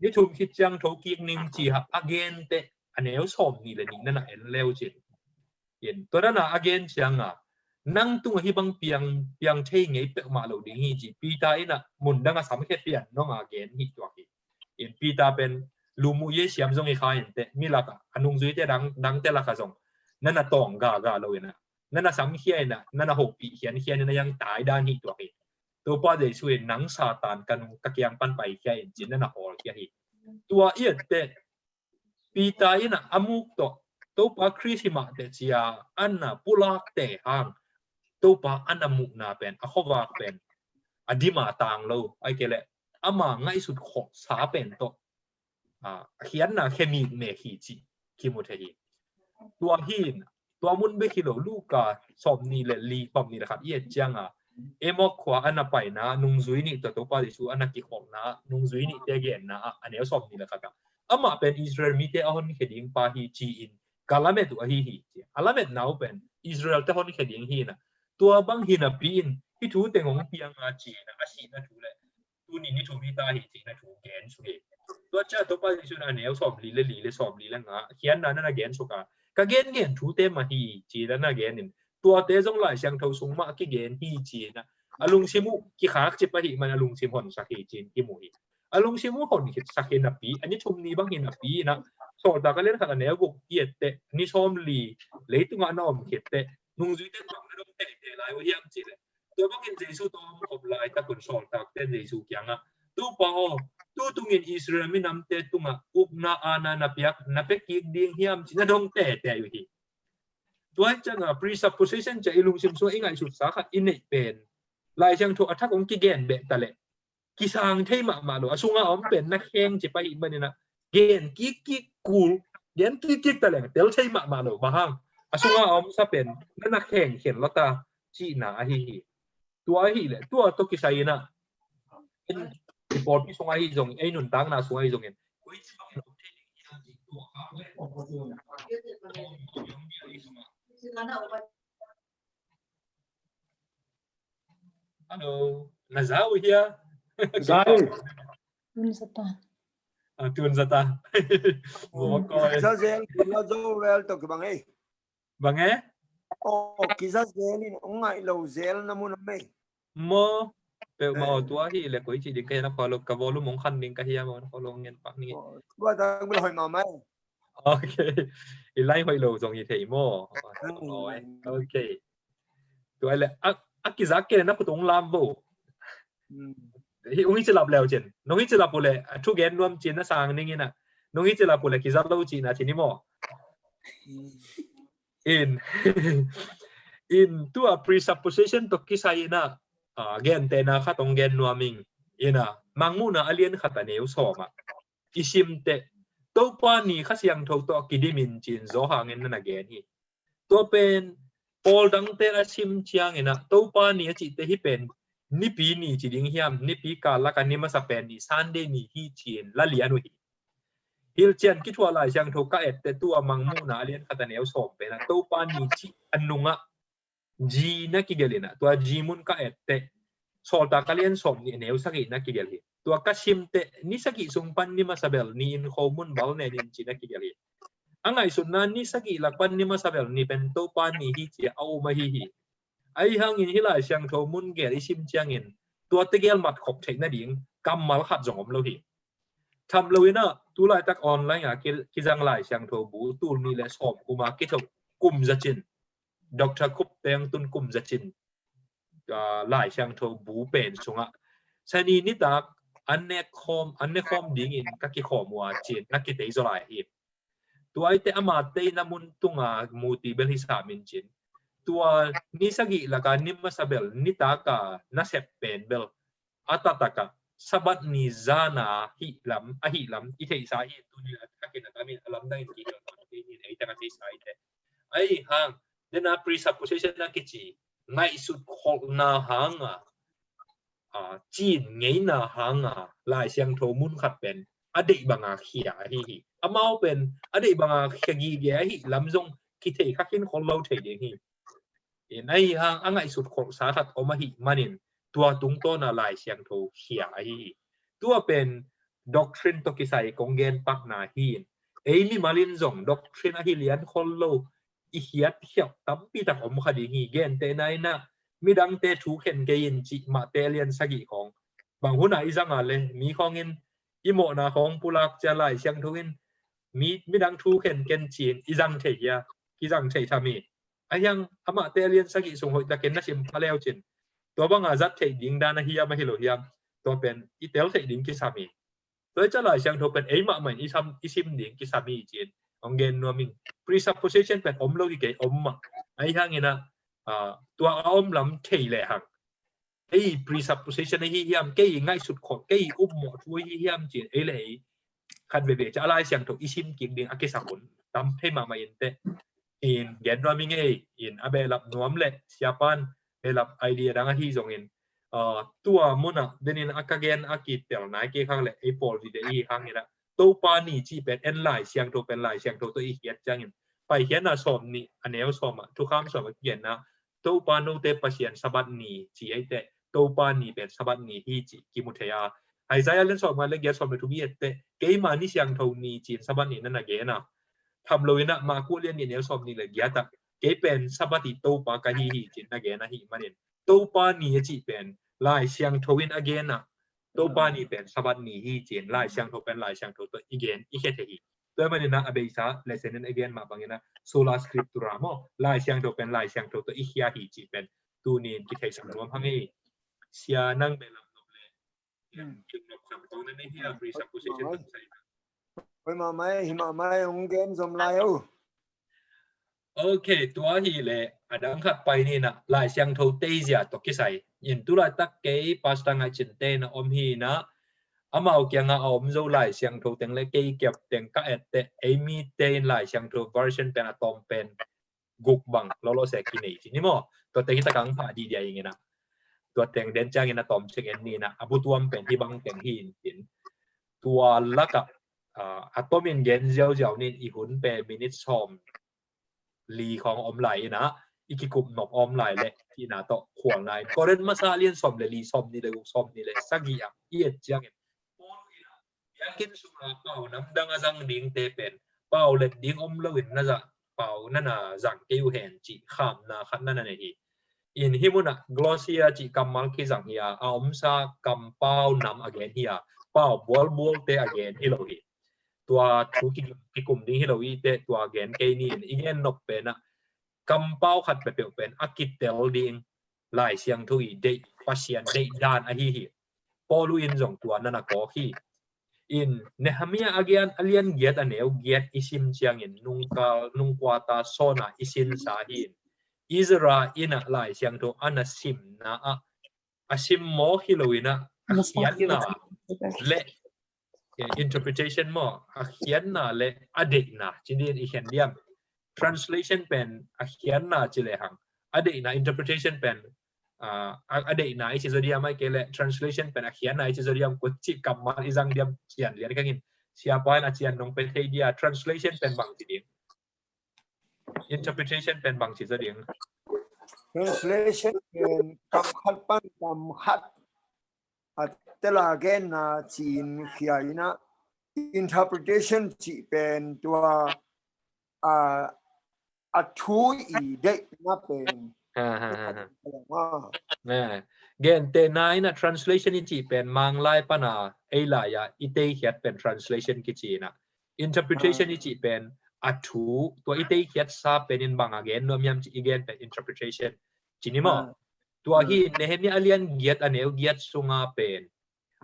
ni thum khit ciang tho kik ning ci a gen teh a neu sawmnih le nih nana en leu cin. In tua dana a gen cianga nang tungah hih bang piang, piang thei ngei peuhmah lo ding hi ci Peter in a mun danga samkhia pian nonga gen hi tuak hi. In Peter pen lumuh ye siam zong hi kha in teh, mi lakah a nungzuite dang, dangte lakah zong nana tawng gaga lo in a, nana samkhia in a, nana hopih khiankhian in a yang tai dan hi tuak hi. Topa Jesu in nang Satan ka nung ka kiang pan paikhia in cin nana hawlkhia hi. Tua i et teh Peter in a muk tawh Topa Khrist hi mah teh cia a na pulak teh hang Topa a na muhna pen, a khuavak pen a dima tang lo, ai kei leh ama ngaihsut khawhsa pen tawh, ah, a khiatna khemik mek hi ci kimu thei hi. Tua hi in, tua mun bek hi lo, Luka sawmnih le li, sawmnih le khat i et cianga Emmaus khua a na paina, nungzui nih tawh Topa Jesu a na kikholhna, nungzui nihte genna ah a neu sawmnih le khat ah amah pen Israel mite a honkhia ding pa hi ci-in ka lamet uh ahi hi ci. A lametna uh pen Israel te honkhia ding hi in a, tua bang hi napi in hih thu teng hong pianga ci-in a, a sihna thu le tuni ni thum hi ta hi cihna thu gen suk hi. Tua ciang Topa Jesu in a neu sawmli le li le sawmli le nga khiatna nana gen suk a, ka gengen thute mah hi ci-in a na gen in, tuate zong Lai Siangtho sung mah kigen hi ci-in a, a lungsim uh kikhak cip ahih man a lungsim honsak hi ci-in kimu hi. A lungsim uh hon khitsak hi napi, a ni thum ni bang hi napi in a, Sawltak a lian khat a neu guk i et teh, ni sawmli leitungah na om khit teh, nungzuite tawh na dong teitei lai uh hiam cih leh, tua bangin Jesu tawh a om khop laitak un sawltakte in Jesu kiangah, Topa aw, tu tungin Israel minamte tungah ukna aana na piak, na pia kik ding hiam ci-in na dong teitei uh hi. Tua hi ciangah presupposition ci-a i lungsim sungah i ngaihsutsa khat i neih pen, Lai Siangtho a thak hong kigen beh ta leh kisang thei mahmah lo, a sunga a om pen na kheng ci pah ahih manin a, gen kikkik kul, gen kikkik ta leng tel thei mahmah lo, bang hang a sunga a omsa pen na na kheng khen lo ta cihna ahi hi. Tua ahih leh tua tawh kisai in a, i pawlpi sungah ahi zongin, ei nuntakna sungah ahi zongin, Hello. Na za uh hia? Za hi. Tun zata. Ah, tun zata. Mawk koi. Za zel, na zo rel to kibang ei. Bang e? Oh, kiza zel in, ong ngai lo zel na mun a mei. Mo, pe ma o tua hi le koi ci ding ka hia na kho lo ka volume ong khan ding ka hia mo na kho lo ngen pak ni. Tua ta bil hoi ma mai. Okay. I lai hoi lo zong hi thei mo. Oi, okay. Tua le a, a kiza ke na kutung lam bo. Hi ung hi cilap leu cin. Nung hi cilap ule a thu gen nuam cin na sang ning ina. Nung hi cilap ule kiza lo cin a cin ni mo. In, in tua presupposition to kisai ina, ah, gen te na khat ong gen nuam ing. Ina, Mangmuhna a lian khat a neu sawm a i sim te Topa ni Kha Siangtho to a kidim in cin zo hangin na na gen hi. Tua pen Paul dangte a sim ciang ina Topa ni a cih te hi pen nipi ni ci ding hiam, nipi kal lak a ni masa pen ni Sunday ni hi cin la lian uh hi. Hilcian kithuah Lai Siangtho ka et te tua Mangmuhna a lian khat a neu sawm pen a Topa ni cih a nungah ji na kigelh ina tua ji mun ka et te Sawltak a lian sawm ni a neu sagih na kigelh hi. Tua ka sim te ni sagih sung pan ni masa bel ni in kho mun bal nen in ci na kigelh hi. A ngaihsutna ni sagih lak pan ni masa bel ni pen Topa ni hi ci a um ahi hi. Ahi hangin hi Lai Siangtho mun gel i sim ciangin tua tegel mat khop theih nading kammal khat zong om lo hi. Tham lo ina tu laitak online a ki, kizang Lai Siangtho bu tul ni le sawm kum a kitho kum zacin Doctor Kup Teng Tun kum zacin, ah, Lai Siangtho bu pen sungah sani nitak an nek khawm, an nek khawm dingin ka kikhawm uh a cin na kitei zaw lai hi. Tua i te ama teina mun tunga muti bel hi sam in cin. Tua ni sagih laka ni masa bel nitak a na sep pen bel a taktak a Sabbath ni zana hi lam, a hi lam i theihsa hi. Tuni a kina tamin a lamdang in ki hel lam te hin ei taka theihsa hi te. Ahi hang dena presupposition a kici ngaihsut kholhna hanga, a, cin ngeina hanga Lai Siangtho mun khat pen a deih banga khia ahi hi. Amau pen a deih banga khia gige ahi lam zong kithei kha khin khol lo thei ding hi. In ahi hang a ngaihsut kholhsa khat om ahi manin tua tungtawna Lai Siangtho khia ahi hi. Tua pen doctrine to kisai kong gen pakna hi in ei mimalin zong doctrine ahi lian khol lo i hiat khialh tampi tak om kha ding hi. Gentehna ina midangte thu khen kei in cih Mate lian sagih khawng bang huna i zanga le mi khawngin i mawhna khawng pulak cia Lai Siangtho in mi, midang thu khen ken ci-in i zang thei hia? Kizang thei tham hi. Ahi hang a Mate lian sagih sung hoihtakin na sim pha leu cin tua banga zat theih ding dan ahi hiam ahi lo hiam tua pen i tel theih ding kisam hi. Tua hi ca Lai Siangtho pen ei mahmah in i sam, i sim ding kisam hi ci-in hong gen nuam ing. Presupposition pen om lo hi kei, om mah. Ahi hangin a, ah, tua a om lam thei lehang ei presupposition ahi hiam, kei ngaihsut khawh, kei upmawh thu ahi hiam ci-in ei le ei khat veve ca Lai Siangtho i sim kik ding a kisam hun tam thei mahmah in teh. In gen nuam ing ei, in a behlap nuam le siapan behlap idea dang ahi zongin, ah, tua munah denin a ka gen a kitel nai kei khak le ei pawl vide i hangin a Topa ni cih pen en Lai Siangtho pen Lai Siangtho tawh i hiat ciangin Paikhiatna sawm nih a neu sawm ah, Thukham sawm ah kigenna Topa note Pasian Sabbath ni ci ei teh, Topa ni pen Sabbath ni hi cih kimu thei a. Isaiah lian sawm nga le giat sawm le thum i et teh keima ni siangtho ni ci-in Sabbath ni na na gen a. Tham lo in a Marku lian nih neu sawm nih le giat ah kei pen Sabbath i Topa ka hi hi ci-in na gen ahi manin Topa ni a cih pen Lai Siangtho in a gen a. Topa ni pen Sabbath ni hi ci-in Lai Siangtho pen Lai Siangtho tawh i gen i khia thei hi. Tua manin a beisa lesson in a gen mah bangin a Sola Scriptura maw, Lai Siangtho pen Lai Siangtho tawh i khia hi cih pen tuni in kitheisak nuam hang hi. Sia nang behlap nop le. Hoi mahmah e, himahmah e, hong gen zom lai o. Ok, tua hi le a dang khat pai ni na Lai Siangtho teizia tawh kisai. In tu laitak kei Pastor Ngai Cin te na om hi na amau kianga a om zo Lai Siangtho teng le kei kiap teng ka et teh ei mi te in Lai Siangtho version pen a tawm pen guk bang lolo se kinei ci ni maw. Tua teng hi takang pha di dia ing ina. Tua teng den ciangin a tawm ciangin ni na a butuam pen hi bang teng hi in tin. Tua laka, ah, a tomin gen ziauziau nin i hun pe minute sawm li khawng om lai ina. i kikup nop om lai le cihna tawh khualna in Korin masa lian sawm le li, sawm nih le guk, sawm nih le sagih ah i et ciangin Paul in ah biakinn sungah pau namdang a zang dingte pen pau let ding om loin na zah pau na na zang kei uh hen cih khamna khat na na nei hi. In hih munah glosia cih kammal kizang hi a, a omsa kampau nam a gen hi a, pau bualbualte a gen hi lo hi. Tua thu ki- kikum ding hi lo hi teh, tua gen kei ni. In i gen nop penah kampau khat peuhpeuh pen a kitel ding Lai Siangtho i deih, Pasian deih dan ahi hi. Paulu in zong tua na na kawk hi. In Nehemiah a gen a lian giat a neu giat i sim ciangin nungkal nungkuata sawna i sinsa hi. In Ezra in ah Lai Siangtho a na simna ah a sim mawk hi lo in ah a khiatna le, eh, interpretation maw, a khiatna le a deihna ci dingin i khen diam. Translation pen a khiatna ci lehang, a deihna, interpretation pen, ah, a, a deihna i ci zaw diam, ahih kei leh translation pen a khiatna i ci zaw diam, kua cih kammal i zang diam cian lian kangin, siapa in a cian nong pe thei dia. Translation pen bang ci ding? Interpretation pen bang ci zaw ding? Translation pen kam khat pan kam khat a tela genna ci-in khia in ah, interpretation cih pen tua a, a thu i deihna pen. Ha, ha, ha, ha. Ah. Gentehna in ah translation i cih pen Manglai pana ei lai-ah i teikhiat pen translation kici in ah, interpretation i cih pen a thu, tua i teikhiatsa pen in bang a gen nuam hiam cih i gen pen interpretation ci ni maw? Ah. Tua hi Nehemiah a lian giat a neu giat sunga pen,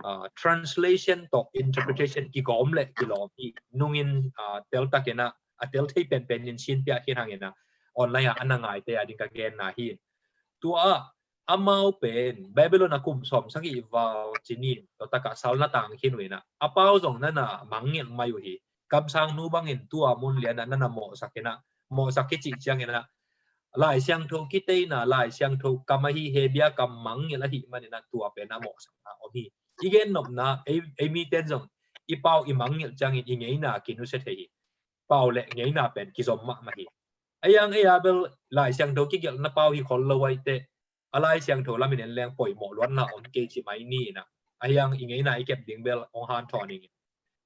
ah, translation tawh interpretation kigawm le kilawm hi. Nungin, ah, teltak in ah, a tel thei penpen in sin piak khin hang in ah, online ah a na ngaite a ding ka genna hi. Tua ah amau pen Babylon a kum sawm sagih val ci ni, tua takah sal na tang khin uh in ah, a pau zong na na mangngilh mai uh hi. Kamsang nu bangin tua mun lian ah na na mawhsak in ah, mawhsak kicih ciangin ah Lai Siangtho kiteina, Lai Siangtho kam ahi, Hebia kam mangngilh ahih manin ah tua pen a mawhsakna om hi. I gen nopna, ei, ei miten zong i pau i mangngilh ciangin i ngeina kinusia thei hi. Pau le ngeina pen kizom mahmah hi. A iang ei a bel Lai Siangtho kigelhna pau hi khol lo ai teh, a Lai Siangtho lamin en leng poimawh luatna om kei ci mai ni in ah, a iang i ngeina i kep ding bel hong hanthawn ing.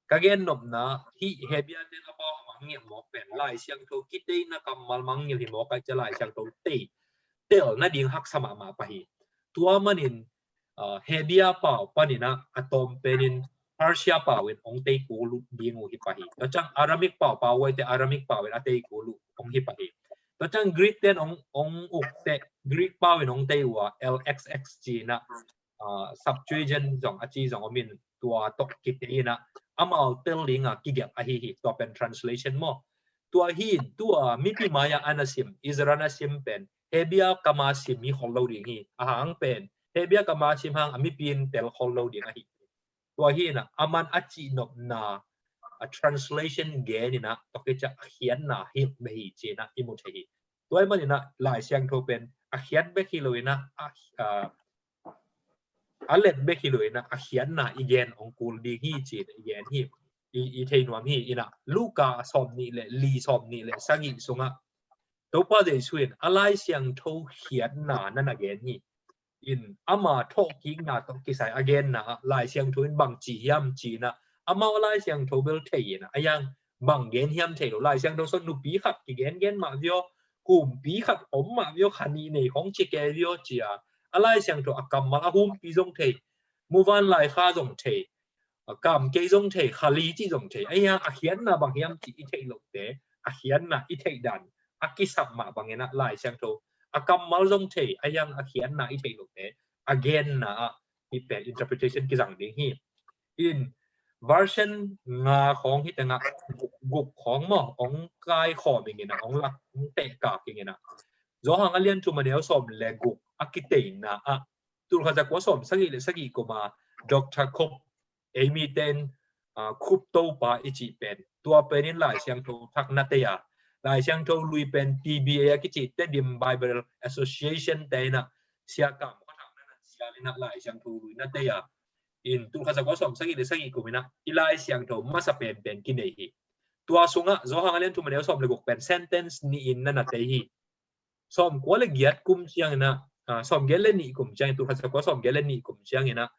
Ka gen nopna hih Hebia ten a pau a mangngilh mawk pen Lai Siangtho kiteina kammal mangngilh hi mawk ai cia Lai Siangtho tei tel nading haksa mahmah pah hi. Tua manin, ah, Hebia pau panin ah a tawm penin Persia pau in hong tei kul uh ding uh hi pah hi. Tua ciang Aramaic pau pau uaite Aramaic pau in a tei kul uh hong hi pah hi. Tua ciang Greek ten hong, hong uk teh Greek pau in hong tei uh a L X X ci in ah, ah, Septuagint zong a ci zong om in tua tawh kitei in ah amau tel ding a kigelh ahi hi, tua pen translation maw. Tua hi in tua mipi mai-ah a na sim, Ezra na sim pen Hebia kam a sim hi khol lo ding hi. A hang pen Hebia kam a sim hang a mipi in tel khol lo ding ahi. Tua hi in ah aman a cih nopna a translation gen in ah tua kici a khiatna hilh beh hi ci in ah i mu thei hi. Tua ahih manin ah Lai Siangtho pen a khiat bek hi lo in ah, a, a, a let bek hi lo in ah a khiatna i gen hong kul ding hi ci in i gen hi. I, i thei nuam hi in ah Luka sawm nih le li, sawm nih le sagih sungah Topa Jesu in a Lai Siangtho khiatna na na gen hi. In ama thawhkikna tawh kisai a genna ah Lai Siangtho in bang ci hiam ci in ah amau a Lai Siangtho bel thei in ah a iang bang gen hiam thei lo. Lai Siangtho sung nupi khat kigen gen mah vio, kumpi khat om mah vio, kha nih nei khong ci kei vio ci a, a Lai Siangtho a kammal a humpi zong thei, muvanlai kha zong thei, a kamkei zong thei, kha li cih zong thei. A iang a khiatna bang hiam cih i theih lohte, a khiatna i theih dan a kisap mah bangin ah Lai Siangtho a kammal zong thei, a iang a khiatna i theih lohte a genna ah hih pen interpretation kizang ding hi. In version nga khong hi tengah guk, guk khong maw hong kai khawm ing in ah, hong lak, hong teh kak ing in ah. Johan a lian thum a neu sawm le guk a kiteina ah tulkhat zakua sawm sagih le sagih kum a Doctor Cope, ei miten, ah, Cope Topa i cih pen, tua pen in Lai Siangtho thak na tei a, Lai Siangtho lui pen T B A a kici Tedim Bible Association te in ah sia kam khuathak na na sial in ah Lai Siangtho lui na tei a. In tulkhat zakua sawm sagih le sagih kum in ah i Lai Siangtho masa penpen kinei hi. Tua sungah Johan a lian thum a neu sawm le guk pen sentence nih in na na tei hi. sawmkua le giat kum ciangin ah, ah, sawmgiat le nih kum ciangin, tul khat zakua sawmgiat le nih kum ciangin ah,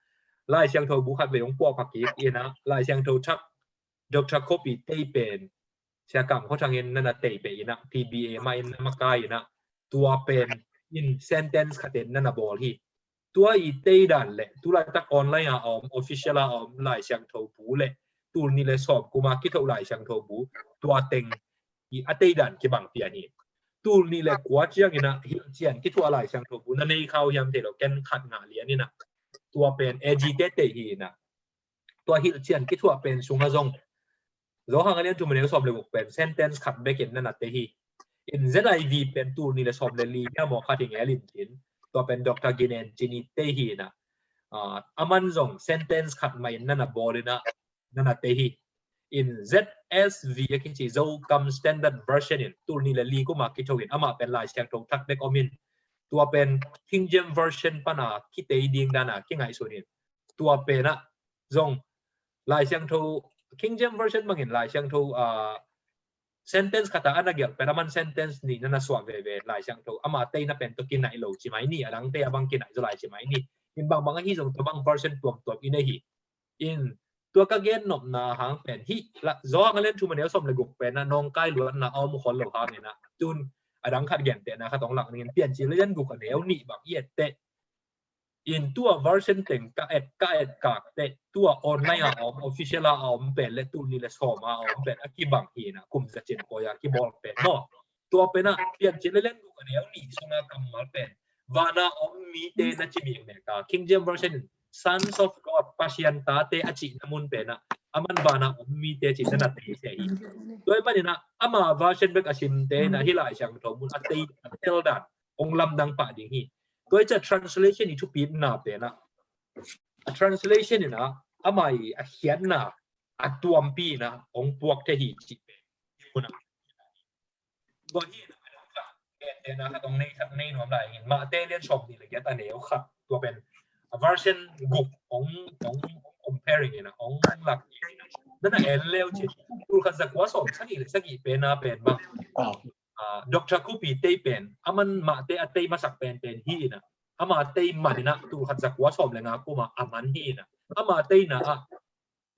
Lai Siangtho bu khat vei hong puahpha kik in ah, Lai Siangtho thak Doctor Cope i tei pen Sia Kam Khua Thang in na na tei beh in ah, P B A mah in na makai in ah, tua pen in sentence khat in na na bawl hi. Tua i tei dan le, tu laitak online a om, official a om Lai Siangtho bu le, tul nih le sawm kum a kithoh Lai Siangtho bu, tua teng i a tei dan kibang pian hi. Tul nih le kua ciangin ah hilhcian kithuah Lai Siangtho bu na nei kha uh hiam thei lo, ken khat ngah lian in ah, tua pen A G te tei hi in ah, tua hilhcian kithuah pen sungah zong Johan a lian thum a neu sawm le guk pen sentence khat bekin na na tei hi. In Z I V pen tul nih le sawm le li hiam aw khat hi ngel in cin, tua pen Doctor Gin En Cin i tei hi in ah, ah, aman zong sentence khat mah in na na bawl in ah, na na tei hi. In Z S V a kici, Zokam Standard Version in tul nih le li kum a kithoh in, amah pen Lai Siangtho thak bek om in, tua pen King James Version pan a kitei ding dan a kingaihsun in, tua pen ah zong Lai Siangtho, King James Version bangin Lai Siangtho, ah, sentence khat a na gelh pen aman sentence nih na na suah veve, Lai Siangtho ama teina pen tawh kinaih lo ci mai ni, a dang tei a bang kinaih zaw lai ci mai ni. In bangbang ahi zong tua bang version tuamtuam i nei hi. In tua ka gen nopna hang pen hih la, Johan a lian thum a neu sawm le guk pen ah nawngkai luatna a om khol lo hangin ah, tun a dang khat gentehna khat hong lak ning in, Piancil a lian guk a neu nih bang i et teh, in tua version teng ka et, ka et kak teh, tua online a om, official a om pen le tul nih le sawm a om pen a kibang hi in ah, kum zacin koi a kibawl pen maw. Tua pen ah Piancil a lian guk a neu nih sung a kammal pen, van a om mite na ci mikmek a, King James Version in Sons of God, Pasian tate a cihna mun pen ah, aman van a om mite cih na na tei se hi. Tua ahih manin ah ama version bek a simte in ah hih Lai Siangtho mun a tei, a tel dan hong lamdang pah ding hi. Tua hi ciah translation i thupitna pen ah, a translation in ah ama i a khiatna a tuampi in ah hong puak thei hi cih pen i mun ah. Tua hi in ah, a dang khat gentehna khat hong nei, khat nei nuam lai in, Mate lian sawm nih le giat a neu khat, tua pen a version guk hong, hong, hong comparing in ah hong lak in ah, na na en leu cin, tul khat zakua sawm sagih le sagih pen a pen bang, ah, Doctor Cope i tei pen, aman Mate a tei masak pen pen hi in ah, ama tei man in ah tul khat zakua sawm le nga kum a a man hi in ah, ama teina ah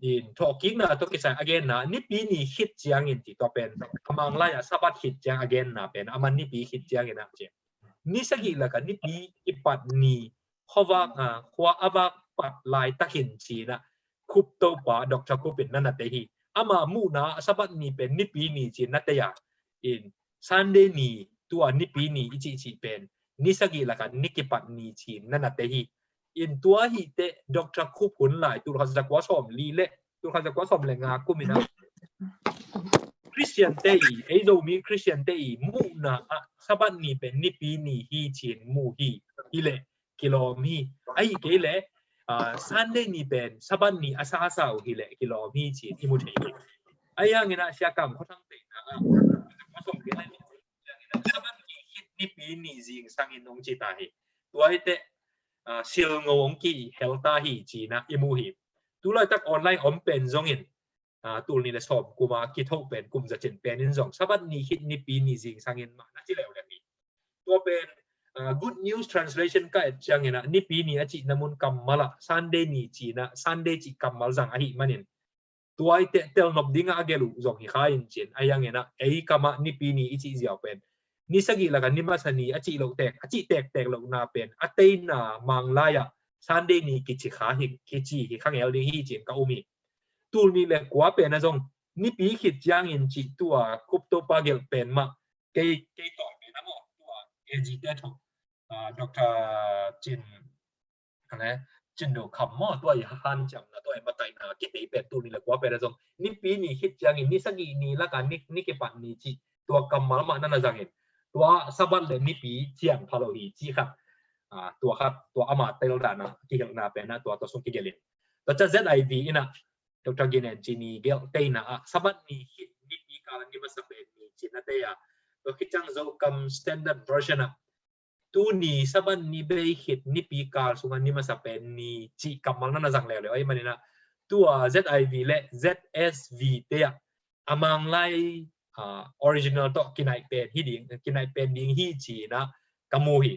in thawhkikna tawh kisai a genna, Nipi ni khit ciangin ci, tua pen a Manglai a Sabbath khit ciang a genna pen, aman Nipi khit ciangin ah ci, ni sagih lak a Nipi kipat ni, khuavak, ah, khua a vak pat laitakin ci in ah, Cope topa Doctor Cope in na na tei hi. Ama muhna ah Sabbath ni pen Nipi ni ci in na tei a, in Sunday ni, tua Nipi ni i cihcih pen ni sagih lak a ni kipat ni ci in na na tei hi. In tua hi teh Doctor Cope hun lai, tul khat zakua sawm li le, tul khat zakua sawm le nga kum in ah, Christian te i, ei Zomi Christian te i muhna ah Sabbath ni pen Nipi ni hi ci in mu hi. Hi leh kilawm hi. Ahih kei leh, ah, Sunday ni pen Sabbath ni a sa a sa uh hi leh kilawm hi ci in i mu thei hi. Ahi hangin ah Sia Kam Khua Thang teina ah, Sabbath ni khit Nipi ni zingsang in hong ci ta hi. Tua hi teh, ah, silngo hong kihel ta hi ci in ah i mu hi. Tu laitak online om pen zongin, ah, tul nih le sawm kum a kithoh pen, kum zacin pen in zong Sabbath ni khit Nipi ni zingsang in mah na ci leuleu hi. Tua pen, ah, Good News Translation ka et ciangin ah Nipi ni a cihna mun kammal ah Sunday ni ci in ah, Sunday cih kammal zang ahih manin, tua i teh telnop ding a a gelh uh zong hi kha in ci in, ahi hangin ah ei kam ah Nipi ni i cih ziau pen ni sagih lak a ni masa ni a cih loh tek, a cih tektek lohna pen a teina Manglai ah Sunday ni kici kha hi, kici hi kha ngel ding hi ci in ka um hi. Tul nih le kua pen ah zong Nipi khit ciangin cih tua Cope topa gelh pen mah kei, kei tawh pen ah maw, tua A G te tawh, ah, Doctor Cin, a le, Cin Do Kham maw, tua i hanciamna, tua i mataihna kitei pen tul nih le kua pen ah zong Nipi ni khit ciangin ni sagih ni lak a ni, ni kipat ni cih tua kammal mah na na zang in, tua Sabbath le Nipi ciang pha lo hi cih khat, ah, tua khat, tua ama tel dan a kigelhna pen ah tua, tua sung kigelh in, tua ciah Z I V in ah Doctor Gin En Cin i gelh teina ah Sabbath ni khit Nipi kal a ni masa pen ni ci in na tei a, tua khit ciang Zokam Standard Version ah tuni Sabbath ni bei khit Nipi kal sung a ni masa pen ni cih kammal na na zang leuleu ahih manin ah, tua Z I V le Z S V te ah a Manglai, ah, original tawh kinaih pen hi ding, kinaih pen ding hi ci-in ah ka mu hi.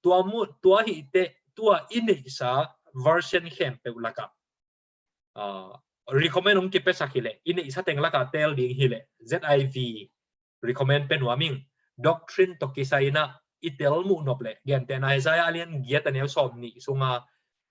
Tua mu, tua hi teh, tua i neihsa version khempeuh lakah, ah, recommend hong kipiasak hileh, i neihsa teng lakah teel ding hileh, Z I V recommend pia nuam ing. Doctrine tawh kisai-in ah i tel muh nop leh, gentehna Isaiah a lian giat a neu sawm nih sunga,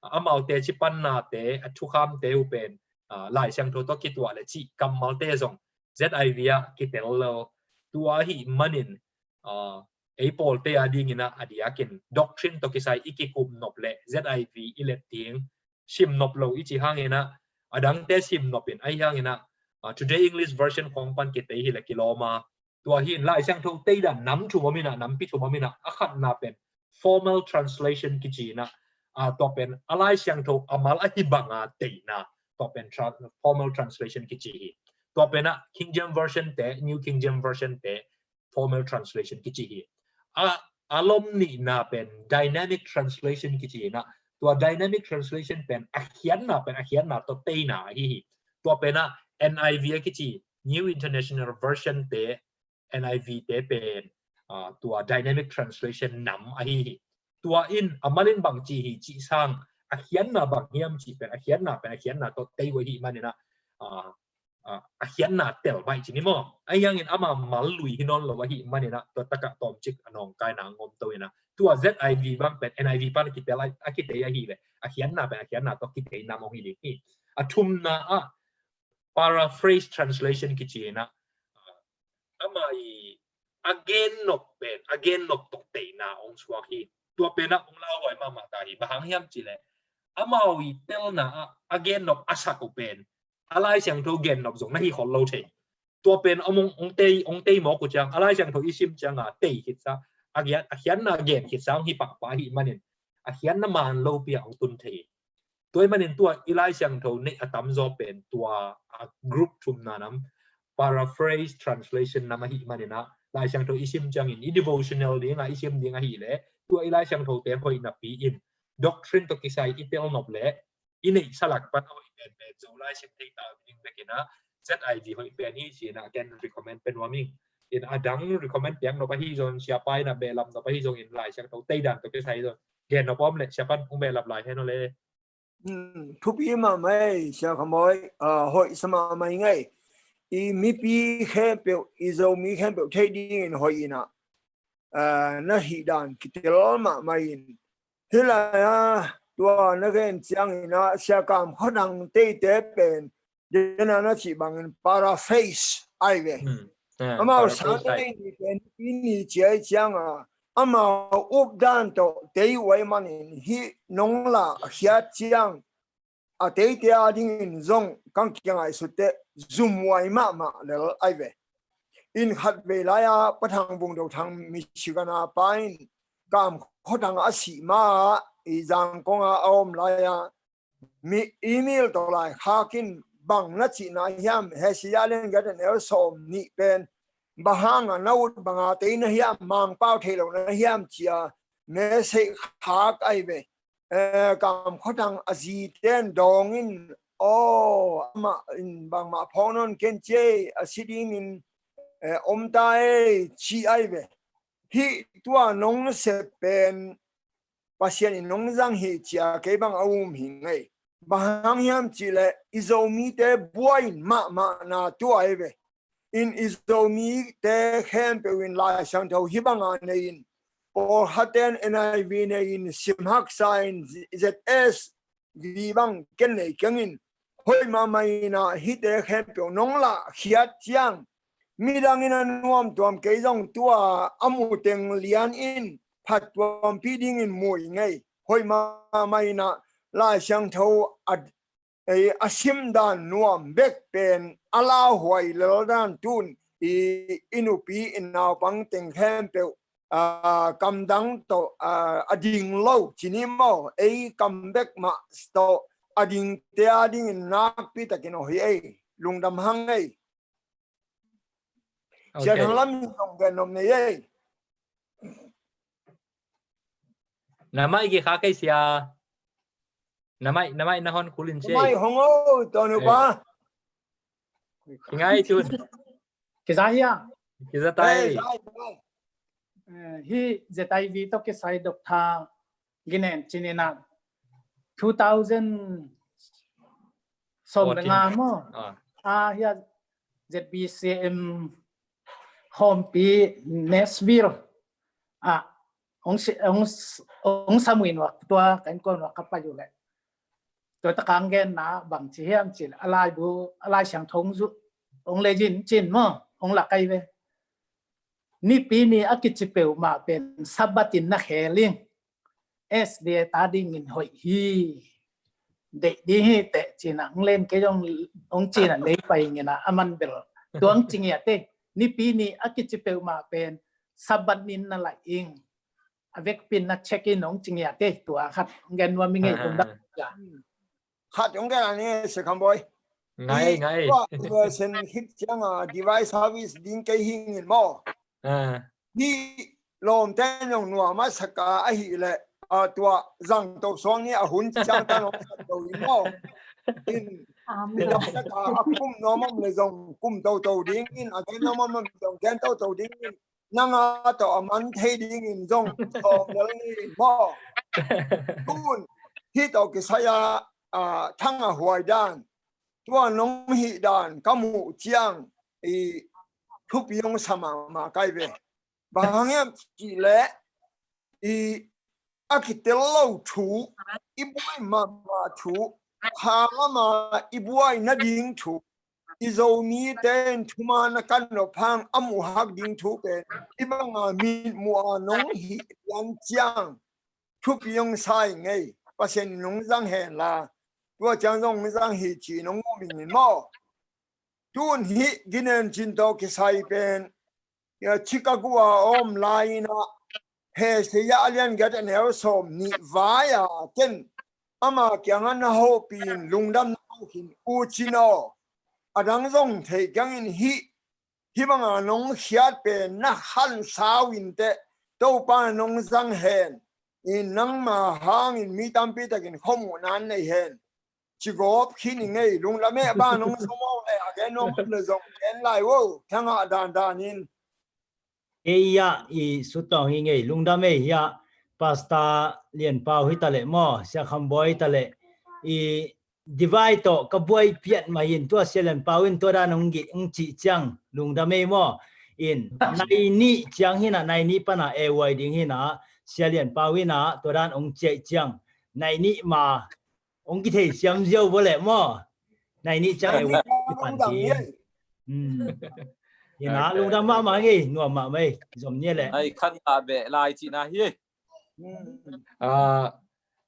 ah, amaute ci pannate, a thukhamte uh pen, ah, Lai Siangtho tawh kituah leh cih kammalte zong Z I V ah kitel lo. Tua ahih manin, ah, ei pawlte a dingin ah a diakin doctrine tawh kisai i kikup nop leh Z I V i let ding, sim nop lo i cih hangin ah, a dangte sim nop in, ahi hangin ah, ah, Today English Version khawng pan kitei hileh kilawm a. Tua hi in Lai Siangtho teidan nam thum om in ah, nampi thum om in ah, a khatna pen formal translation kici in ah, ah, tua pen a Lai Siangtho a mal ahi banga teina, tua pen tra-, formal translation kici hi. Tua pen ah King James Version te, New King James Version te, formal translation kici hi. A, a lom nihna pen dynamic translation kici in ah, tua dynamic translation pen a khiatna pen a khiatna tawh teina ahi hi. Tua pen ah N I V a kici, New International Version te, N I V te pen, ah, tua dynamic translation nam ahi hi. Tua in a mal in bang ci hi cih sang, a khiatna bang hiam cih pen, a khiatna pen a khiatna tawh tei uh ahih manin ah, ah, ah, a khiatna tel baih ci ni maw. Ahi hangin ama mal lui hi nawn lo ahih manin ah, tua takah tawmcik a nawngkaina ngom to in ah, tua Z I V bang pen N I V pan kitel a, a kitei ahih leh, a khiatna pen a khiatna tawh kitei nam hong hi ding hi. A thumna ah paraphrase translation kici in ah, ama i a gen nop pen, a gen nop tawh teina hong suak hi. Tua pen ah hong lauhuai mahmah ta hi. Bang hang hiam cih leh, amau i telna ah a gen nop a sak uh pen a Lai Siangtho gen nop zong na hi khol lo thei. Tua pen a mong hong tei, hong tei mawk uh ciang, a Lai Siangtho i sim ciang a tei khitsa, a khiat, a khiatna gen khitsa hong hi pahpah ahih manin, a khiatna man lopi ah hong tun thei hi. Tua ahih manin tua i Lai Siangtho neih a tamzaw pen tua a group thumna nam, paraphrase translation nam ahih manin ah, Lai Siangtho i sim ciangin i devotional ding ah i sim ding ahih leh, tua i Lai Siangtho te hoih napi in doctrine tawh kisai i tel nop leh, i neihsa lak pan a hoih penpen Zolai sim thei ta ding bekin ah, Z I V hoih pen hi ci-in ah ken recommend pia nuam ing. In a dang recommend piak nop ahi zong, siapa in ah behlap nop ahi zongin, Lai Siangtho teidan tawh kisai zong gen nop om leh, siapa in hong behlap lai hen aw le. Hmm, thupi mahmah ei, Sia Kham Hoih, ah, hoih sa mahmah ing ei. I mipi khempeuh, i Zomi khempeuh theih dingin hoih in ah, ah, na hih dan kitel mahmah in. Hih lai-ah tua na gen ciangin ah, Sia Kam Khua Thang teite pen, den a na cih bangin paraphrase ahi ve. Hmm. Ah, amau paraphrase sang ahi. Ni pen i ni ciai ciang a, amau up dan tawh tei uh ahih manin, hih nong lah khiat ciang a teite a dingin zong kang kiangaihsut teh zumhuai mahmah lel ahi ve. In khat vei lai-a Pa Thang Bung Do Thang Michigan a pa in Kam Khua Thang a sih ma-ah i Zangkong a a om lai-a mi email tawh laikhak in, bang na cihna hiam, Hesaya lian giat a neu sawm nih pen bang hanga na ut banga tei na hiam, Mangpau theih loh na hiam ci-a message khak ahi ve. Eh, Kam Khua Thang a zite in dawng in, aw, amah in bangmah phawk nawn kei ci ei, a si dingin, eh, om ta ei, ci ahi ve. Hih tua nong sep pen Pasian in nong zang hi ci-a kei bang a um hi ing ei. Bang hang hiam cih leh i Zomite buai mahmahna tua ahi ve. In i Zomite khempeuh in Lai Siangtho hih banga nei in, pawlkhatte in N I V nei in, sim haksa in Z S V bang ken nei keng in, hoih mahmah in ah hihte khempeuh nong lah khiat ciang, midang in a nuamtuam kei zong tua a mu teng lian in phattuampih dingin mu ing ei. Hoih mahmah in ah Lai Siangtho a, eh, a sim dan nuam bek pen a lauhuai lel dan tu-in i, i nupi i naupang teng khempeuh, ah, kamdang tawh, ah, a ding lo ci ni maw, ei kam bek mah tawh a dingte a dingin nakpi takin aw hi ei. Lungdam hang ei. Sia Thang Lam in zong gen nop nei ei. Na mai kikhak ei sia. Na mai, na mai na hon khul in ci ei. Na mai hong o, tawh nupa. Kingai tun. Kiza hia? Kiza tai. Hey, zai, zai. Eh, hi Z I V tawh kisai Doctor Ginen Cin in ah two thousand sawm le nga maw? Ah. Ah, hi a Z B C M Hompi Nashville ah ong si, ong, ong samuin wak tua kan kon wak ka pai u le. Tua ta kang gen na bang ci hiam ci le, a laibu, a Lai Siangtho ong zu, ong le zin cin maw, ong lak ai ve. Nipi ni a kici peuhmah pen Sabbath in na khel ing. S D A ta dingin hoih hi. Deih ding hi teh cin a, ong len kei zong ong cin a lei pai ngin a, a man bel. Tua ong ci ngiat e. Nipi ni a kici peuhmah pen Sabbath nin na laih ing. A vekpi in na check in ong ci ngiat e. Tua khat ong gen nuam ing ei, ong dak. Khat ong gen a ni, Sia Kham Bawi. Ngai, ngai. Tua, tua sen khit ciang a, device service ding kei hi ngin maw. Ah. Hi lawmte nong nuam a sak a ahih leh, a, tua zang to suang ni a hun ciang ta nong sak to in maw. In, in a sak a, a kum nuam om le zong kum to to ding in, a gen nuam om le zong gen to to ding in, nang a tawh a man thei dingin zong thawm lel ni maw. Tun, hih tawh kisai a, a, thang a huai dan, tua nong hih dan ka muh ciang, i thupi hong sa mahmah kai ve. Bang hang hiam cih leh, i a kitel lo thu, i buai mahmah thu, kha lama i buai nading thu, i Zomite in thuman a kan nop hang a muhak ding thu pen, i banga mitmuh a nong hih lian ciang, thupi hong sa ing ei, Pasian in hong zang hen la, tua ciang zong hong zang hi ci nong um ing in maw. Tun hih Ginen Cin tawh kisai pen, Chicago a om lai-in ah, Hosea a lian giat a neu sawm nih vai a ken ama kiangah na hopih in lungdam na ko khin, U Cin aw. A dang zong thei keng in, hih, hih banga nong khiat pen na khansau in teh, Topa nong zang hen. In nangma hangin mi tampi takin khuamuhna nei hen. Ci gawp khin ing ei, lungdam e. Bang nong zom aw le, a gen nuam le zong gen lai vo, thangah dandan in. Ei ah i sutawng hi ing ei, lungdam e. Hi ah Pastor Lian Pau hi ta leh maw, Sia Kham Bawi hi ta leh, i device tawh ka buai piat mah in, tua Sia Lian Pau in tua dan hong gi, hong cih ciang lungdam e maw. In nai nih ciang hi na, nai nih pan a A Y ding hi na, Sia Lian Pau in a tua dan hong ciah ciang, nai nih ma hong kithei siam ziau vo leh maw. Nai nih ciang A Y kipan ding. Hmm. Hi na, lungdam mahmah ing ei, nuam mahmah ei, zom ni leh. Ai, khan ta beh lai cihna hi. Ah,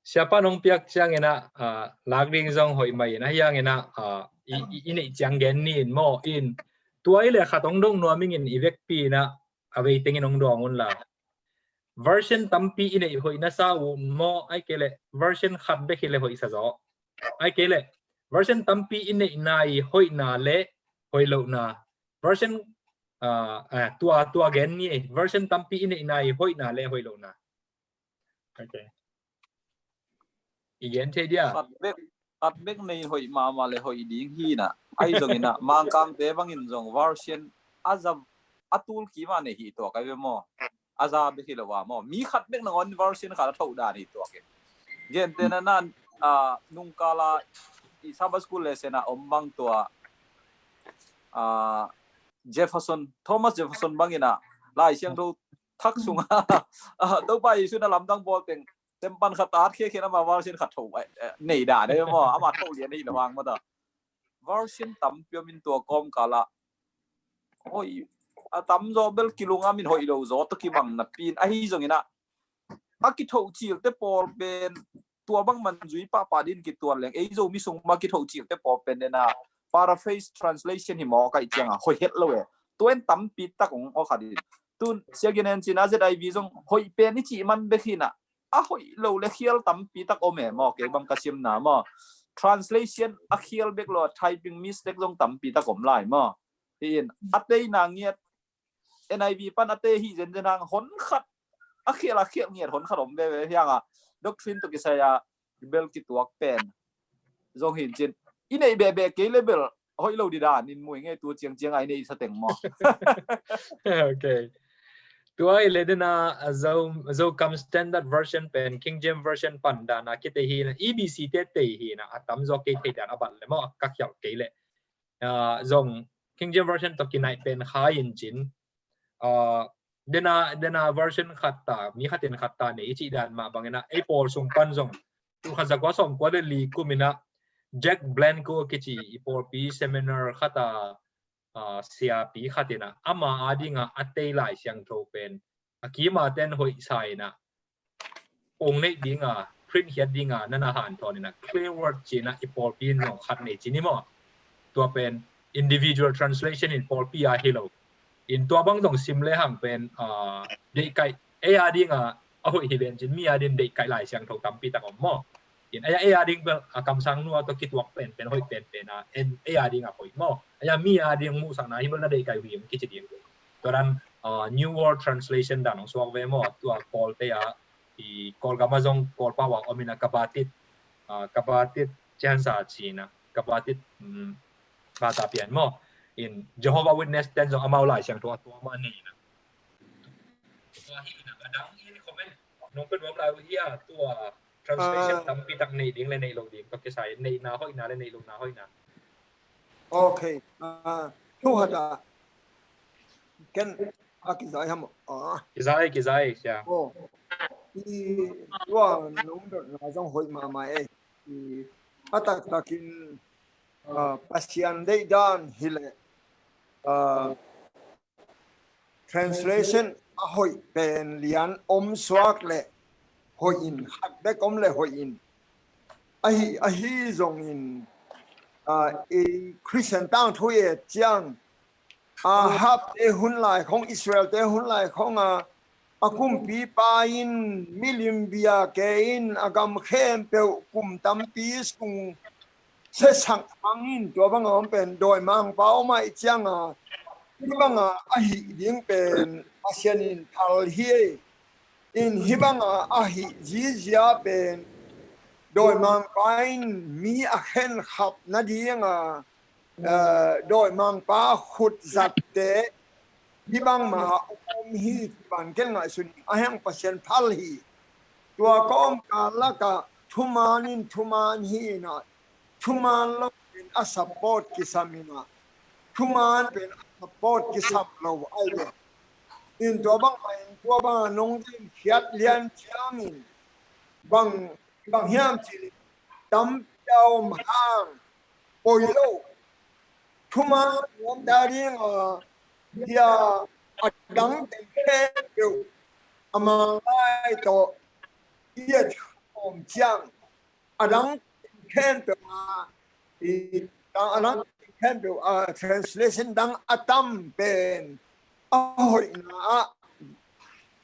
Siapa nong piak ciangin ah, ah, lak ding zong hoih mah in, ahi hangin ah, ah, i, i, i neih ciang gen ni in maw. In tua i le khat hong dong nuam ing in, i vekpi in ah, a vei tengin hong dawng un la. Version tampi i neih hoih na sa uh maw, ai kei le version khat bek hi le hoih sa zaw. Ai kei le version tampi i neih nai hoihna le hoih lohna. Version, ah, ah, tua, tua gen ni, version tampi i neih nai hoihna le hoih lohna. Okay. I gen thei dia. Khat bek, khat bek nei hoih mahmah le hoih ding hi na. Ahi zongin ah, Mangkangte bangin zong version a za, a tul kima nei hi tua kai ve maw. A za bek hi lo a maw. Mi khat bek nangawn version khat a thoh dan hi tua ke. Gente na nan, ah, nungkala i Sabbath school lesson a om bang tua, ah, Jefferson, Thomas Jefferson bangin ah, Lai Siangtho thak sunga, ah, Topa Jesu na lamdang bawl teng, tempan khat at khekhen ama version khat thoh, eh, eh, nei dan e maw, ama thoh lian hi lo hang maw ta. Version tampi om in tua kawmkal ah, hoih, a tamzaw bel kilungdam in hoih lo zaw tawh kibang napi in, ahi zongin ah, a kithoh cilte pawl pen tua bang man zui pahpah din kituan leng, ei Zomi sung ma kithoh cilte pawl pen nena paraphrase translation hi maw, kai cianga hoih het lo e. Tua en tampi tak ong aw khat in. Tun Sia Ginen Cin a Z I V zong hoih pen i cih man bek hi na, a hoih lo le khial tampi tak om e maw, kei bang ka simna maw. Translation a khial bek lo, typing mistake zong tampi tak om lai maw. Hi in, a teina ngiat N I V pan a te hi zenzen hang hon khat, a khial a khial ngiat hon khat om veve hi hang a, doctrine tawh kisai a bel kituak pen zong hi in cin, i neih behbeh kei le bel a hoih lo dih dan in mu ing e, tu ciangciang a i neih sa teng maw. Okay. Tua i le dena, a Zo, Zokam Standard Version pen King James Version pan dan a kitei hi na, E B C te tei hi na, a tam zaw kei thei dan a bat le maw, ka khialh kei le. Ah, zong King James Version tawh kinaih pen kha in cin. Ah, dena, dena version khat ta, mi khat in khat ta nei i cih dan mah bangin a, ei pawl sung pan zong, tu khat za kua sawm kua le li kum in a, Jack Blanco kici i pawlpi seminar khat a, ah, siapi khat in a, ama a ding a, a tei Lai Siangtho pen a kima ten hoih sa in a, kong neih ding a, print khiat ding a, nana hanthawn in a, Clearword ci in a, i pawlpi in zong khat nei ci ni maw. Tua pen individual translation in pawlpi a hi lo. In tua bang zong sim le hang pen, ah, deihkaih, ei a ding a, a hoih hi ven cin, mi a ding deihkaih Lai Siangtho tampi tak om maw. In ei a, ei a ding pen a kamsang nua tawh kituak pen, pen hoih pen pen a, en ei a ding a hoih maw. Ei a mi a ding muhsakna hi bel na deihkaih uh hi kici ding. Tua dan, ah, New World Translation dan hong suak ve maw, tua Kawlte a, i Kawlgam a zong Kawl pau a om in a, Kabatit, ah, Kabatit Ciansa ci in a, Kabatit, um, Kata pian maw. In Jehovah Witness ten zong amau Lai Siangtho a tua mah nei in a. Tua hi in a, a dang in comment nong pe nuam lai uh hia, tua translation, ah, tampi tak nei ding le nei lo ding tawh kisai, neihna hoihna le nei lohna hoihna. Okay. Ah, tu hata. Ken a kizai ham? Ah. Kizai, kizai, sia. Oh. I tua nong dotna zong hoih mahmah e. I a taktakin, ah, Pasian deih dan hi le, ah, translation a hoih pen lian om suak le hoih in, khat bek om le hoih in. Ahi, ahi zongin, ah, i Christian tangthu et ciang, Ahab te hun lai khong, Israel te hun lai khong a, a kumpipa in milim bia ke in, a gam khempeuh kum tampi sung sesak bangin, tua banga om pen dawimangpa om ahih cianga, hih banga ahih ding pen Pasian in phal hi. In hih banga ahih zizia pen dawimangpa in mi a khenkhap nadinga, eh, dawimangpa khutzatte hih bangma om hi, ci ban ken ngaihsun a heng Pasian phal hi. Tua kawmkal lakah thuman in thuman hi inah, thuman lo pen a support kisam inah, thuman pen a support kisam lo ai ve. In tua bangmah in tua banga nong gen khiat lian ciangin bang, bang hiam cih leh tampi a om hang poi lo. Thuman nuam ta ding a, hia a dang teng khempeuh a Manglai tawh i et khawm ciang, a dang teng khempeuh a, i, a dang teng khempeuh a, translation dang a tam pen a hoihna ah,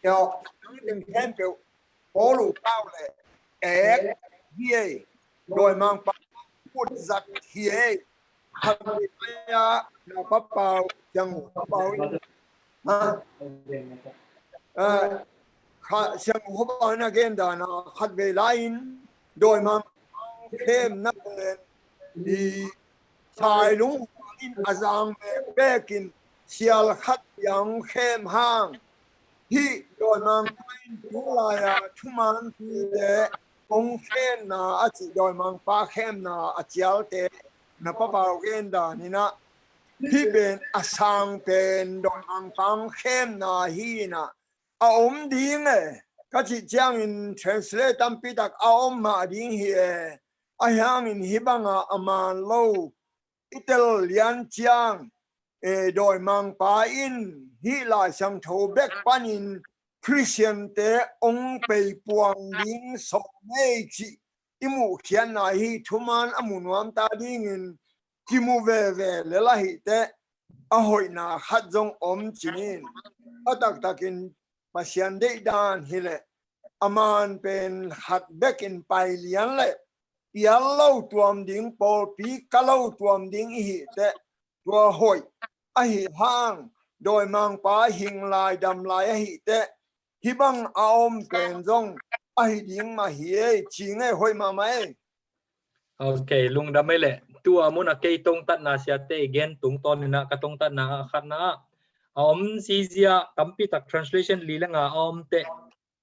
a dang teng khempeuh Paul uh pau le ek hi ei, dawimangpa khut zat hi ei. Khatvei lai-a naupa pau, Siang Hu pau in, ha? Ah, kha, Siang Hu pau in a gen dan a, khatvei lai-in dawimangpa khemna pen i sailung in a zang bekbek in sial khat piang khem hang. Hih dawimangpa in tu lai-a thuman pite hong khemna a cih dawimangpa khemna a cialte na papau gen dan inah, hih pen a sang pen dawimangpa hong khemna hi inah, a om ding e ka cih ciangin translate tampi tak a om mah ding hi e. Ahi hangin hih banga a man lo i tel lian ciang, eh, dawimangpa in hih Lai Siangtho bek panin Khristiante hong peipuang ding sawm nei cih i muhkhiatna hi. Thuman a mu nuam ta dingin kimu veve lel ahih teh a hoihna khat zong om cinin, a taktakin Pasian deih dan hileh a man pen khat bekin pai lian leh pial lo tuam ding, pawlpi ka lo tuam ding i hih teh tua hoih. Ahi hang dawimangpa hing lai dam lai ahih teh hih bang a om pen zong ahi ding mah hi ei, ci ngei, hoih mahmah ei. Ok, lungdam ei leh. tua mun a kei tongtatna siate i gen tungtawn in ah ka tongtatna ah khatna ah a om sizia tampi tak translation li le nga a om teh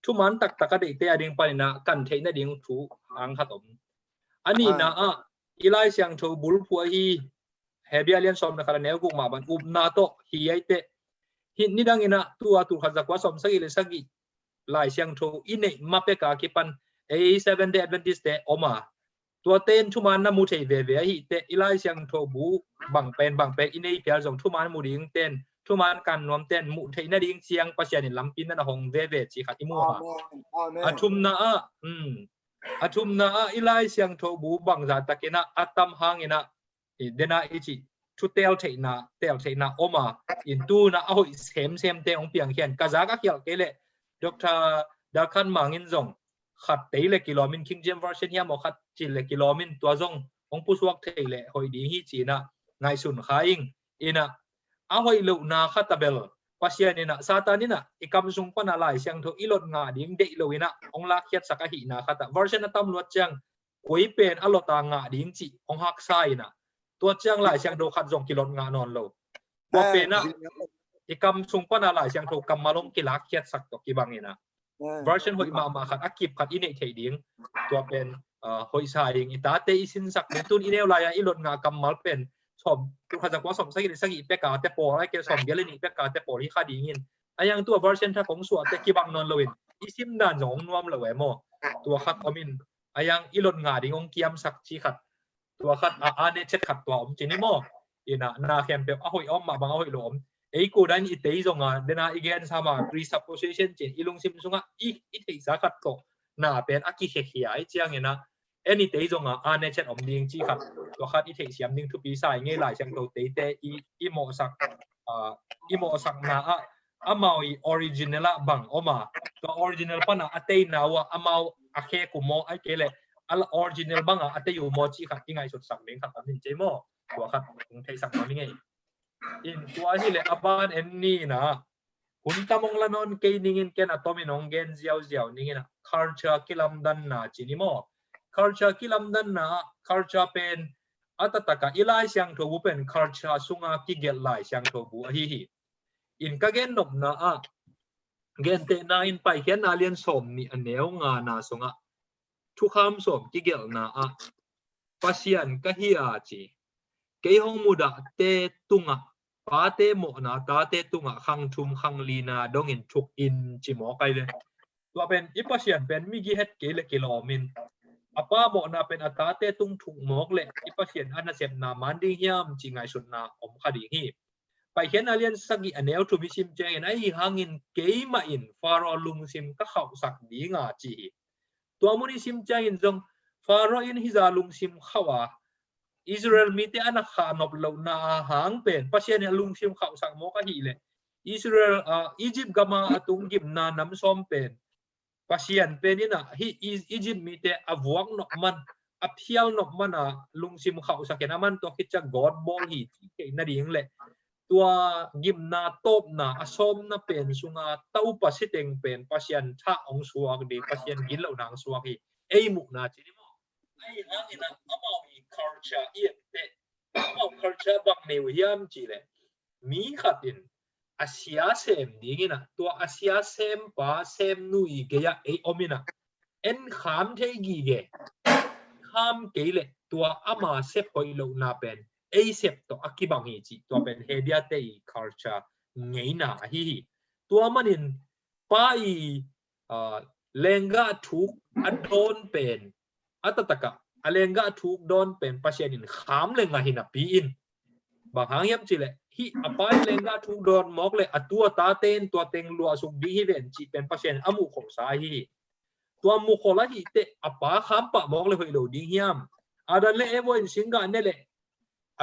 thuman taktak a deihte a ding panin ah kan theih nading thu ang khat om. A nihna ah i Lai Siangtho bulphuh ahi Hebru lian sawm le khat a neu guk mah bang upna tawh hi ai teh hih nidang in ah tua tul khat za kua sawm sagih le sagih Lai Siangtho i neih ma pek a kipan ei Seventh Day Adventist te om a, tuate in thuman na mu thei veve ahi teh i Lai Siangtho bu bang pen bang pen i nei phial zong thuman mu ding ten thuman kan nuam ten muh theih nading ciang Pasian in lampi na na hong veve ci khat i mu a. A thumna ah a thumna ah i Lai Siangtho bu bangza takin ah a tam hangin ah dena i ci thu tel theihna tel theihna om a, in tuna a hoih semsem te hong piang hian ka zak a khialh kei leh Doctor Dalkhan Mang in zong khat tei le kilawm in King James Version hiam aw khat ci le kilawm in tua zong hong pusuak thei le hoih ding hi ci in ah ngaihsun kha ing. In ah a hoih lohna khat a bel Pasian in ah Satan in ah i kam sung pan a Lai Siangtho i lot ngah ding deih lo in ah hong lakkhiatsak ahihna khat ah version a tam luat ciang koi pen a lot a ngah ding cih hong haksa in ah tua ciang Lai Siangtho khat zong kilot ngah nawn lo. Tua pen ah i kam sung pan a Lai Siangtho kammal hong kilakkhiatsak tawh kibang in ah version hoih mahmah khat a kip khat i neih theih ding tua pen hoihsa ding i tate i sinsak ding tun i neu lai a i lot ngah kammal pen sawm tul khat za kua sawm sagih le sagih pek a te pawl ai ke sawm gial le nih pek a te pawl hi kha ding in a yang tua version thak hong suah te kibang nawn lo in i sim dan zong hong nuam lo e maw? Tua khat om in a yang i lot ngah ding hong kiamsak ci khat tua khat a a ne chet khat tua om ci ni maw? In ah na khempeuh a hoih a om mah bang a hoih lo om ei ko dan i tei zong a dena i gen sama presupposition cin i lungsim sungah i i theihsa khat tawh na pen a kikhekhia i ciang in ah en i tei zong a a ne chet om ding ci khat tua khat i theihsiam ding thupi sa i ngei Lai Siangtho teite i i mawhsak i mawhsakna ah amau i original ah bang om a tua original pan a a teina uh ah amau a khek uh maw ai kei leh a original bang a a tei uh maw ci khat i ngaihsutsak ding khat a min cei maw? Tua khat hong theisak ma mi ngei. In tua hi le a ban en ni na hun tam hong la nawn kei ning in ken a tom in hong gen ziauziau ning in ah culture kilamdanna ci ni maw? Culture kilamdanna ah culture pen a taktak a i Lai Siangtho bu pen culture sunga kigelh Lai Siangtho bu ahi hi. In ka gen nopna ah gentehna in Paikhiatna lian sawm nih a neu ngana sungah thukham sawm kigelhna ah Pasian ka hi a ci kei hong mudahte tungah pate mawhna tate tungah khang thum khang lina dongin thuk in ci mawk ai le tua pen i Pasian pen mi gihet kei le kilawm in a pa mawhna pen a tate tung thuk mawk le i Pasian a nasepna man ding hiam ci ngaihsutna om kha ding hi. Paikhiatna lian sagih a neu thum i sim ciangin ahi hangin keimah in Faro lungsim ka khauhsak dinga ci hi. Tua mun i sim ciangin zong Faro in hiza lungsim khauh a Israel mite a na khah nop lohna a hang pen Pasian in a lungsim khauhsak mawk ahih leh Israel Egypt gama a tung gimna nam sawm pen Pasian pen in ah hih Egypt mite a vuak nop man a phial nop man a lungsim khauhsak in a man tua khit ciang God bawl hi ci theih nading le tua gimna tawpna a sawmna pen sunga Topa siteng pen Pasian thah hong suak ding Pasian gin lohna hong suak hi ei muhna ci ni maw? Ahi hangin ah amau i culture i etteh amau culture bang nei uh hiam ci le mi khat in a sia sem dingin ah tua a sia sempa semnu i gei ah ei om in ah en kham thei gige kham kei le tua ama sep hoih lohna pen ei sep tawh a kibang hi ci tua pen Hebru te i culture ngeina ahi hi. Tua manin pa i lenggah thuk a dawn pen a taktak a a lenggah thuk dawn pen Pasian in kham le ngah hi napi in bang hang hiam ci le hih a pa i lenggah thuk dawn mawk le a tu a tate in tua teng luahsuk ding hi ven cih pen Pasian in a muhkholhsa ahi hi. Tua muhkholh ahih teh a pa kham pah mawk le hoih lo ding hiam? Adam le Eva in singgah ne le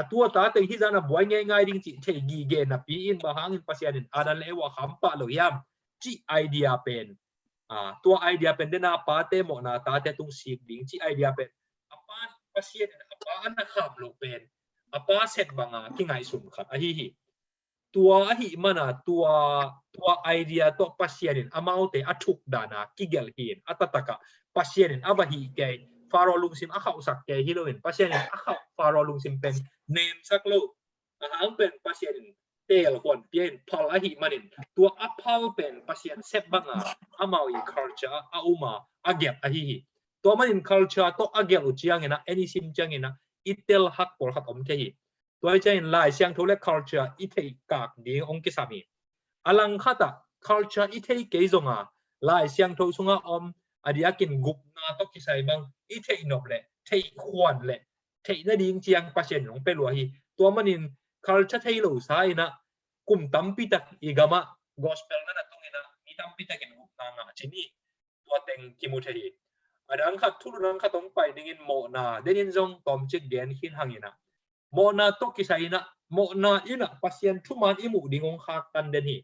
a tu a tate hi zan a buai ngeingai ding cih thei gige napi in bang hangin Pasian in Adam le Eva kham pah lo hiam cih idea pen tua idea pen dena pate mawhna tate tung sik ding cih idea pen a pa Pasian in a pa a na kham lo pen a pa set banga kingaihsun khat ahi hi. Tua ahih mana tua tua idea tawh Pasian in amaute a thuk dana kigelh hi in a taktak a Pasian in a va hih kei Faro lungsim a khauhsak kei hi lo in Pasian in a khauh Pharaoh lungsim pen nemsak lo. Ahang pen Pasian in teel huan pia in phal ahih manin, tua a phal pen Pasian sep banga amau i culture a um a, a gelh ahi hi. Tua manin culture tawh a gelh uh ciangin ah, en i sim ciangin ah, i tel hak pawlkhat om thei hi. Tua hi ciangin Lai Siangtho le culture i theih kak ding hong kisam hi. A langkhat ah culture i thei kei zonga, Lai Siangtho sunga om a diakin gupna tawh kisai bang i theih nop le theih huan le theih nading ciang Pasian in hong pia lua hi. Tua manin culture thei lo sa in ah, kum tampi tak i gamah gospel na na tung in ah, mi tampi takin gupna ngah ci ni. Tua teng kimu thei hi. A dang khat, thulu dang khat hong pai dingin mawhna, denin zong tawmcik gen khin hang in ah, mawhna tawh kisai in ah, mawhna in ah Pasian thuman i muh ding hong khaktan den hi.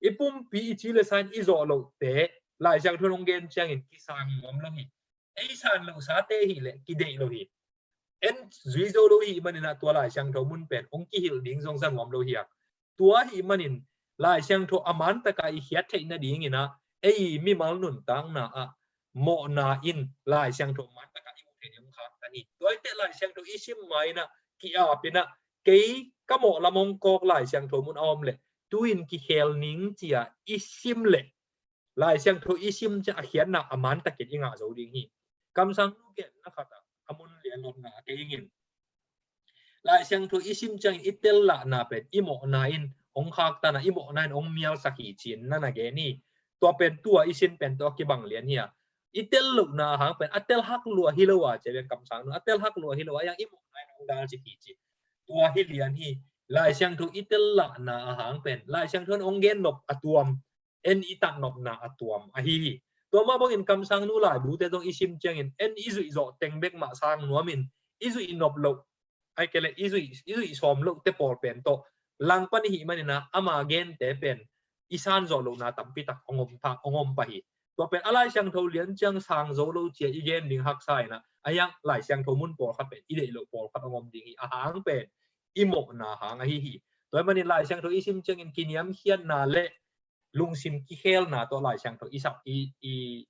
I pumpi i ci le sa in i zawh lohte, Lai Siangtho in hong gen ciangin kisang nuam lo hi. Ei san loh sate hi leh kideih lo hi. En zui zo lo hi manin ah, tua Lai Siangtho mun pen hong kihilh ding zong za nuam lo hi a. Tua hi manin Lai Siangtho a man taka i khiat theih nadingin ah, ei mimal nuntakna ah mawhna in Lai Siangtho man taka i muh theih ding hong khaktan hi. Tua hi teh Lai Siangtho i sim ma in ah, ki-ap in ah, kei ka mawh lam hong kawk Lai Siangtho mun a om leh, tu-in kikhel ning ci-a i sim leh, Lai Siangtho i sim ciang a khiatna a man takin i ngah zo ding hi. Kamsang nu genna khat ah a mun lian lotna a kei ing in, Lai Siangtho i sim ciangin i tel lahna pen i mawhna in hong khaktan a, i mawhna in hong mialsak hi ci-in na na gen hi. Tua pen tua i sin pen tawh a kibang lian hi a. I tel lohna ahang pen a tel hak lua hi lo a, ci-a pen Kamsang nu, a tel hak lua hi lo a, a hiang i mawhna in hong dalcik hi ci. Tua hi lian hi. Lai Siangtho i tel lahna ahang pen Lai Siangtho in hong gen nop a tuam, en i tat nopna a tuam ahi hi. Tua mah bangin Kamsang nu laibute zong i sim ciangin, en i zuih zawh teng bek mah sang nuamin, i zuih nop loh, ai kei leh i zuih, i zuih sawm lohte pawl pen tawh langpan i hih manin ah, ama gente pen i san zawh lohna tampi tak hong om pah, hong om pah hi. Tua pen a Lai Siangtho lian ciang sang zo lo ci-a i gen ding haksa in ah, a hiang Lai Siangtho mun pawlkhat pen i deih loh pawlkhat hong om ding hi. Ahang pen i mawhna hang ahi hi. Tua hi manin Lai Siangtho i sim ciangin kiniamkhiatna le lungsim kikhelna tawh Lai Siangtho i sak, i, i,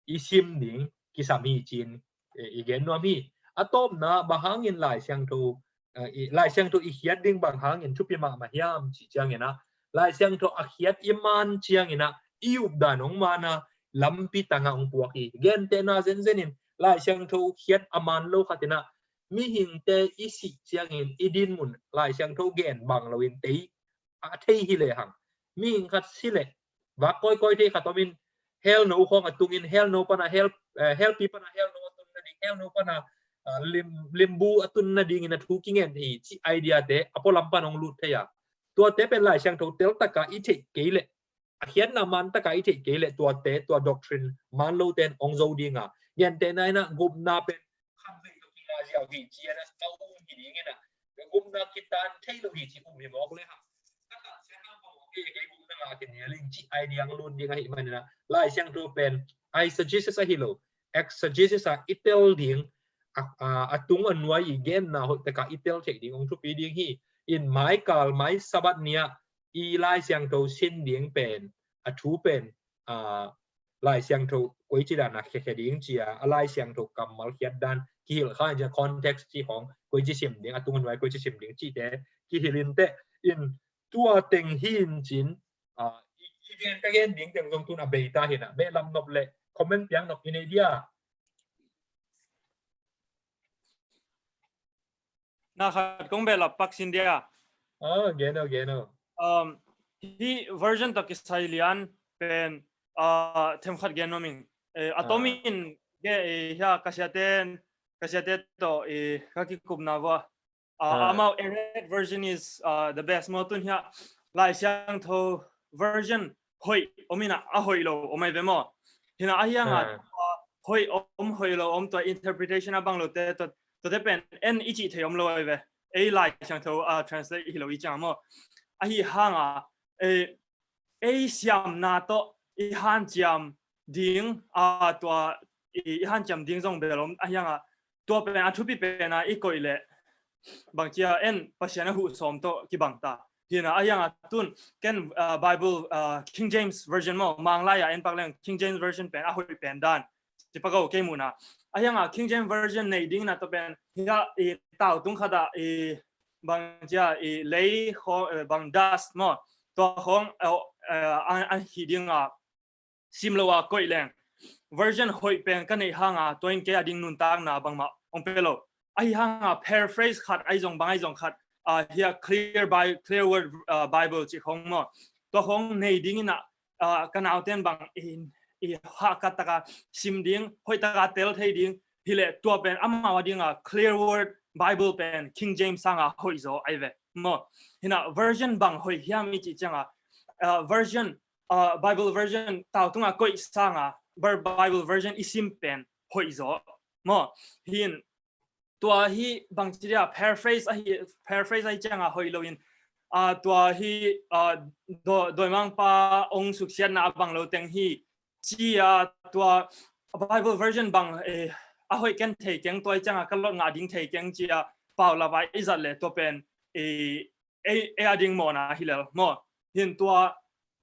i sim ding kisam hi ci-in, eh, i gen nuam hi. A tawpna, bang hangin Lai Siangtho, eh, i, Lai Siangtho i khiat ding bang hangin thupi mahmah hiam cih ciangin ah, Lai Siangtho a khiat i man ciangin ah, i updan hong man a, lampi tangah hong puak hi. Gentehna zenzen in, Lai Siangtho khiat a man lo khat in ah, mihingte i sih ciangin i dinmun Lai Siangtho gen bang loin tei a thei hi lehang, mihing khat si leh vak kawikawi thei khat om in, hell no khawng a tungin, hell no pana hell, eh, hell pi pana hell no a tun nading, hell no pana, ah, lim, limbu a tun nadingin a thu kingen hi cih idea te a pualam pan hong lut thei a. Tuate pen Lai Siangtho tel taka i theih kei leh, a khiatna man taka i theih kei leh, tuate, tua doctrine man lote in hong zo ding a. Gentehna in ah, gupna pen khatvei tawh kinga ziau hi ci-in ah, ka um hi dingin ah, ka gupna kitan thei lo hi ci um hi mawk le hang, ka tat sia hang mawk, kei, kei gupna ngah kei ni a ling ci idea hong lut ding ahih manin ah, Lai Siangtho pen eisegesis ahi lo, exegesis ah i tel ding, a, a, a tung a nuai i genna hoih taka i tel theih ding hong thupi ding hi. In maikal, mai Sabbath ni ah i Lai Siangtho sin ding pen, a thu pen, a, Lai Siangtho koici dan a khiakhia ding ci-a, a Lai Siangtho kammal khiat dan kihilh kha in, ci-a context cih khawng, koici sim ding, a tung a nuai koici sim ding cihte kihilh in teh, in tua teng hi in cin, a, i, i gen ka gen ding teng zong tun a bei ta hi in ah, behlap nop le comment piak nop i nei dia. Na khat kong behlap pak sin dia. Ah, gen o, gen o. Um, hih version tawh kisai lian pen, ah, themkhat gen nuam ing. Eh, a tom in ge, eh, hia ka siate, ka siate tawh, eh, ka kikupna vua. Ah, amau Arabic version is, ah, the best maw, tun hia Lai Siangtho version hoih om in ah, a hoih lo om ai ve maw. Hi in ah, a hiang a, ah, hoih om, hoih lo om, tua interpretation a bang lote, tua, tuate pen en i cih thei om lo ai ve. Ei Lai Siangtho, ah, translate hi lo i ciang maw. Ahi hang a, ei, ei siamna tawh i hanciam ding, ah, tua i, i hanciam ding zong bel om, a hiang a, tua pen a thupi pen a i koih leh, bang ci-a en, Pasian a huh sawm tawh kibang ta. Hi in ah, a hiang a tun ken, ah, Bible, ah, King James Version maw, Manglai ah en pak leng King James Version pen a hoih pen dan Ci pak o, kei muhna. Ahi hanga King James Version nei dingin a tua pen hia i tau tung khat ah i bang cia i lei khawng, eh, bang dust maw, tua khawng, eh, eh, an, an hi dinga sim lo a koih leng version hoih pen ka neih hanga tua in kei a ding nuntakna bangmah hong pe lo. Ahi hanga paraphrase khat ahi zong bang ahi zong khat, ah, hia Clear Bi-, Clear Word, ah, Bible ci khawng maw, tua khawng nei dingin ah, ah, ka nauten bang in i hahkat taka sim ding, hoih taka tel thei ding hileh tua pen amau a dinga Clear Word Bible pen King James sanga hoih zaw ahi ve maw. Hinah version bang hoih hiam i cih cianga, ah, version, ah, Bible version tau tunga koih sanga Ber-, Bible version i sim pen hoih zaw maw. Hin tua hi bangci dia paraphrase ahi, paraphrase ahi cianga hoih loin, ah, tua hi, ah, do-, dawimangpa ong suksiatna a bang lo teng hi cia tua Bible version bang, eh, a hoih ken thei keng, tua i cianga ka lot ngah ding thei keng cia paulap a i zat le tua pen, eh, ei, ei a ding mawhna hi lel maw. Hin tua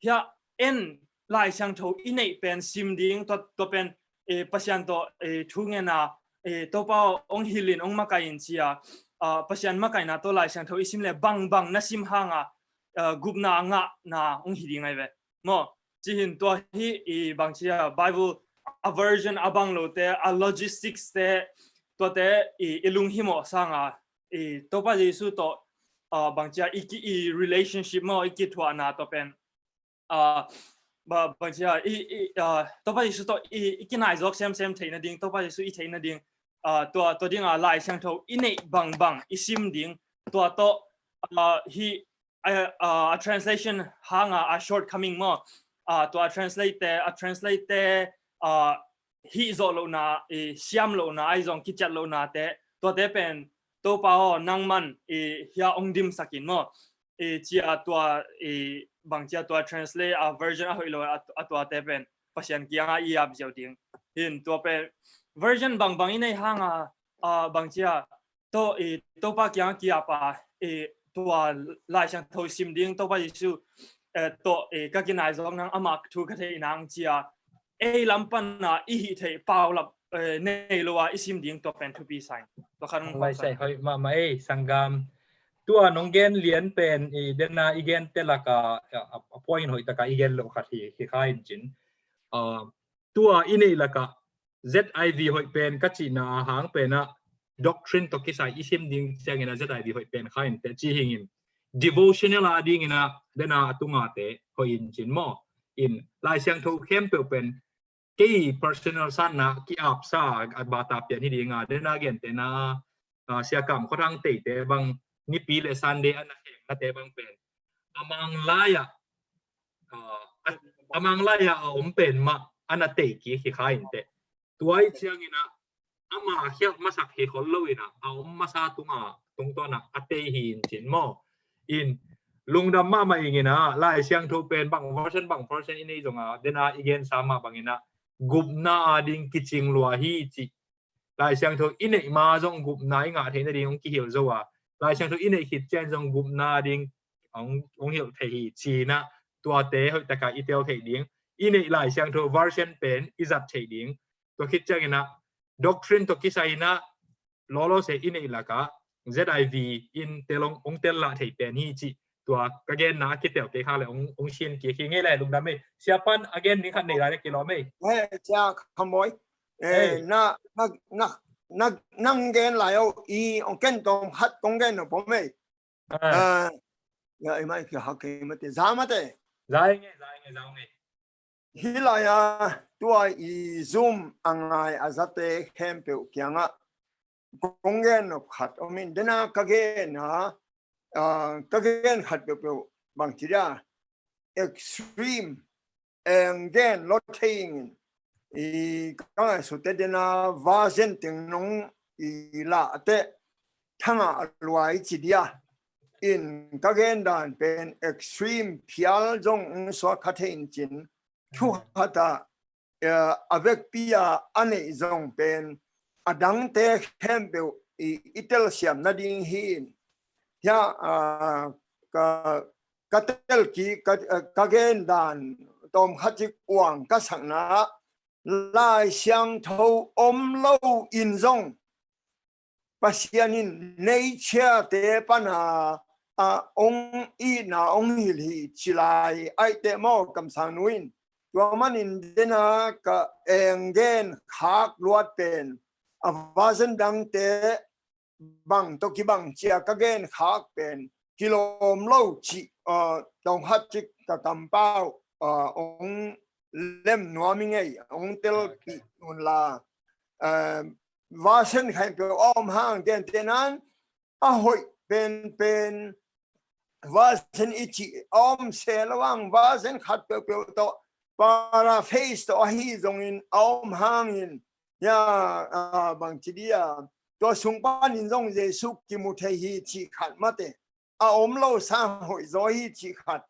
hia en Lai Siangtho i neih pen sim ding, tua, tua pen, eh, Pasian tawh, eh, thu ngena, eh, Topa aw, ong hilhin, ong makaih in cia, ah, Pasian makaihna tawh Lai Siangtho i sim le bangbang na sim hanga, ah, gupna ngahna ong hi ding ahi ve maw. Cihin tua hi i bangcia Bible a version a bang lote, a logistics te, tuate i, i lunghimawh sanga i Topa Jesu tawh, ah, bangcia i ki, i relationship maw, i kithuahna tawh pen, ah, ba, bangcia i, i, ah, Topa Jesu tawh i, i kinaizawk semsem theih nading, Topa Jesu i theih nading, ah, tua, tua dinga Lai Siangtho i neih bangbang i sim ding, tua tawh, ah, hi, a, a, a translation hanga a shortcoming maw, a, tua a translate te, a translate te, a, hih zawh lohna, i, siam lohna, ahi zong kiciat lohna te, tuate pen Topa aw, nangman i hia ong dimsak in maw, i, cia tua, i, bangcia tua translate a version a hoih lo a, a tuate pen Pasian kianga i ap ziau ding. Hin tua pen version bangbang i nei hanga, a, bangcia tawh i Topa kiang kiapa i tua Lai Siangtho sim ding, Topa Jesu, eh, tawh i ka kinaizawk nang, amah thu ka theih nang cia ei lam pana i hih theih paulap, eh, nei lo a i sim ding tua pen thupi sa ing. Tua khan hong lai sai hoih mahmah ei sanggam. Tua nong gen lian pen i dena i gen te laka, a, a, a point hoih taka i gen lo khat hi, hi kha in cin. Ah, tua i neih laka Z I V hoih pen ka cihna a hang penah doctrine tawh kisai i sim ding ciangin a Z I V hoih pen kha in te ci hingin devotional a dingin a dena a tunga te hoih in cin maw. In Lai Siangtho khempeuh pen kei personal sanna ki-apsa a bata pian hi dinga dena gentena, ah, siakam khuathang teite bang nipi le Sunday ana khemnate bang pen a mang laia, ah, a, a mang laia a om pen mah ana tei kik hi kha in te. Tua i ciangin a ama khialh masak hi khol lo in a, a om masa tunga, tungtawn a, a tei hi in cin maw. In lungdam mahmah ingin a, Lai Siangtho pen bang version, bang version i nei zonga, dena i gensa mah bangin a, gupna a ding kicing lua hi ci. Lai Siangtho i neih ma zong gupna i ngah theih nading hong kihilh zo a. Lai Siangtho i neih khit ciang zong gupna ding hong, hong hilh thei hi cina. Tuate hoih taka i tel theih ding. I neih Lai Siangtho version pen i zat theih ding. Tua khit ciangin a doctrine tawh kisai in a lawlawse i neih laka Z I V in tel hong, hong tel lah thei pen hi ci. Tua ka genna a kitel kei kha le hong, hong sin kik hi ngei lai lungdam ei. Siapan a gen ding khat nei lai le kilawm ei. He, cia khamoi. Eh, na, na, na, na, nang gen lai o i hong ken tawm khat kong gen no pom ei. Ah. Ah, ya, i mai ki hak kei mate, za mate. Za ei nge, za ei nge, za ei nge. Hi lai a, tua i Zoom a ngai a zate khempeuh kiangah kong gen nop khat om in, dena ka gen a, ah, ka gen khat peuhpeuh bang ci dia, extreme, eng gen lo thei ingin, i ka ngaihsute dena version teng nong i lah te thanga luai ci dia. In ka gen dan pen extreme phial zong ung suak kha thei in cin, thu khat a, eh, a vekpi a a neih zong pen a dangte khempeuh i, i telsiam nading hi in. Hia, ah, ka, ka tel kik, ka, ka gen dan tawm khat cik uang ka sakna Lai Siangtho om lo in zong Pasian in nature te pana a ong itna ong hilh hi ci lai aih teh maw, kamsang nu in. Tua manin dena ka eng gen khak luat pen a version dangte bang tawh kibang cia ka gen khak pen kilawm lo cih, ah, tawng khat cik ka kampau, ah, ong lem nuam i ngei, ong telpih un la, ah, version khempeuh a om hang gentehnan a hoih penpen version i cih a om se lo ang, version khat peuhpeuh tawh paraphrase tawh ahi zongin a om hangin, ya, ah, bangci dia, tua sung panin zong Jesu kimu thei hi cih khat mate, a om lo sang hoih zaw hi cih khat.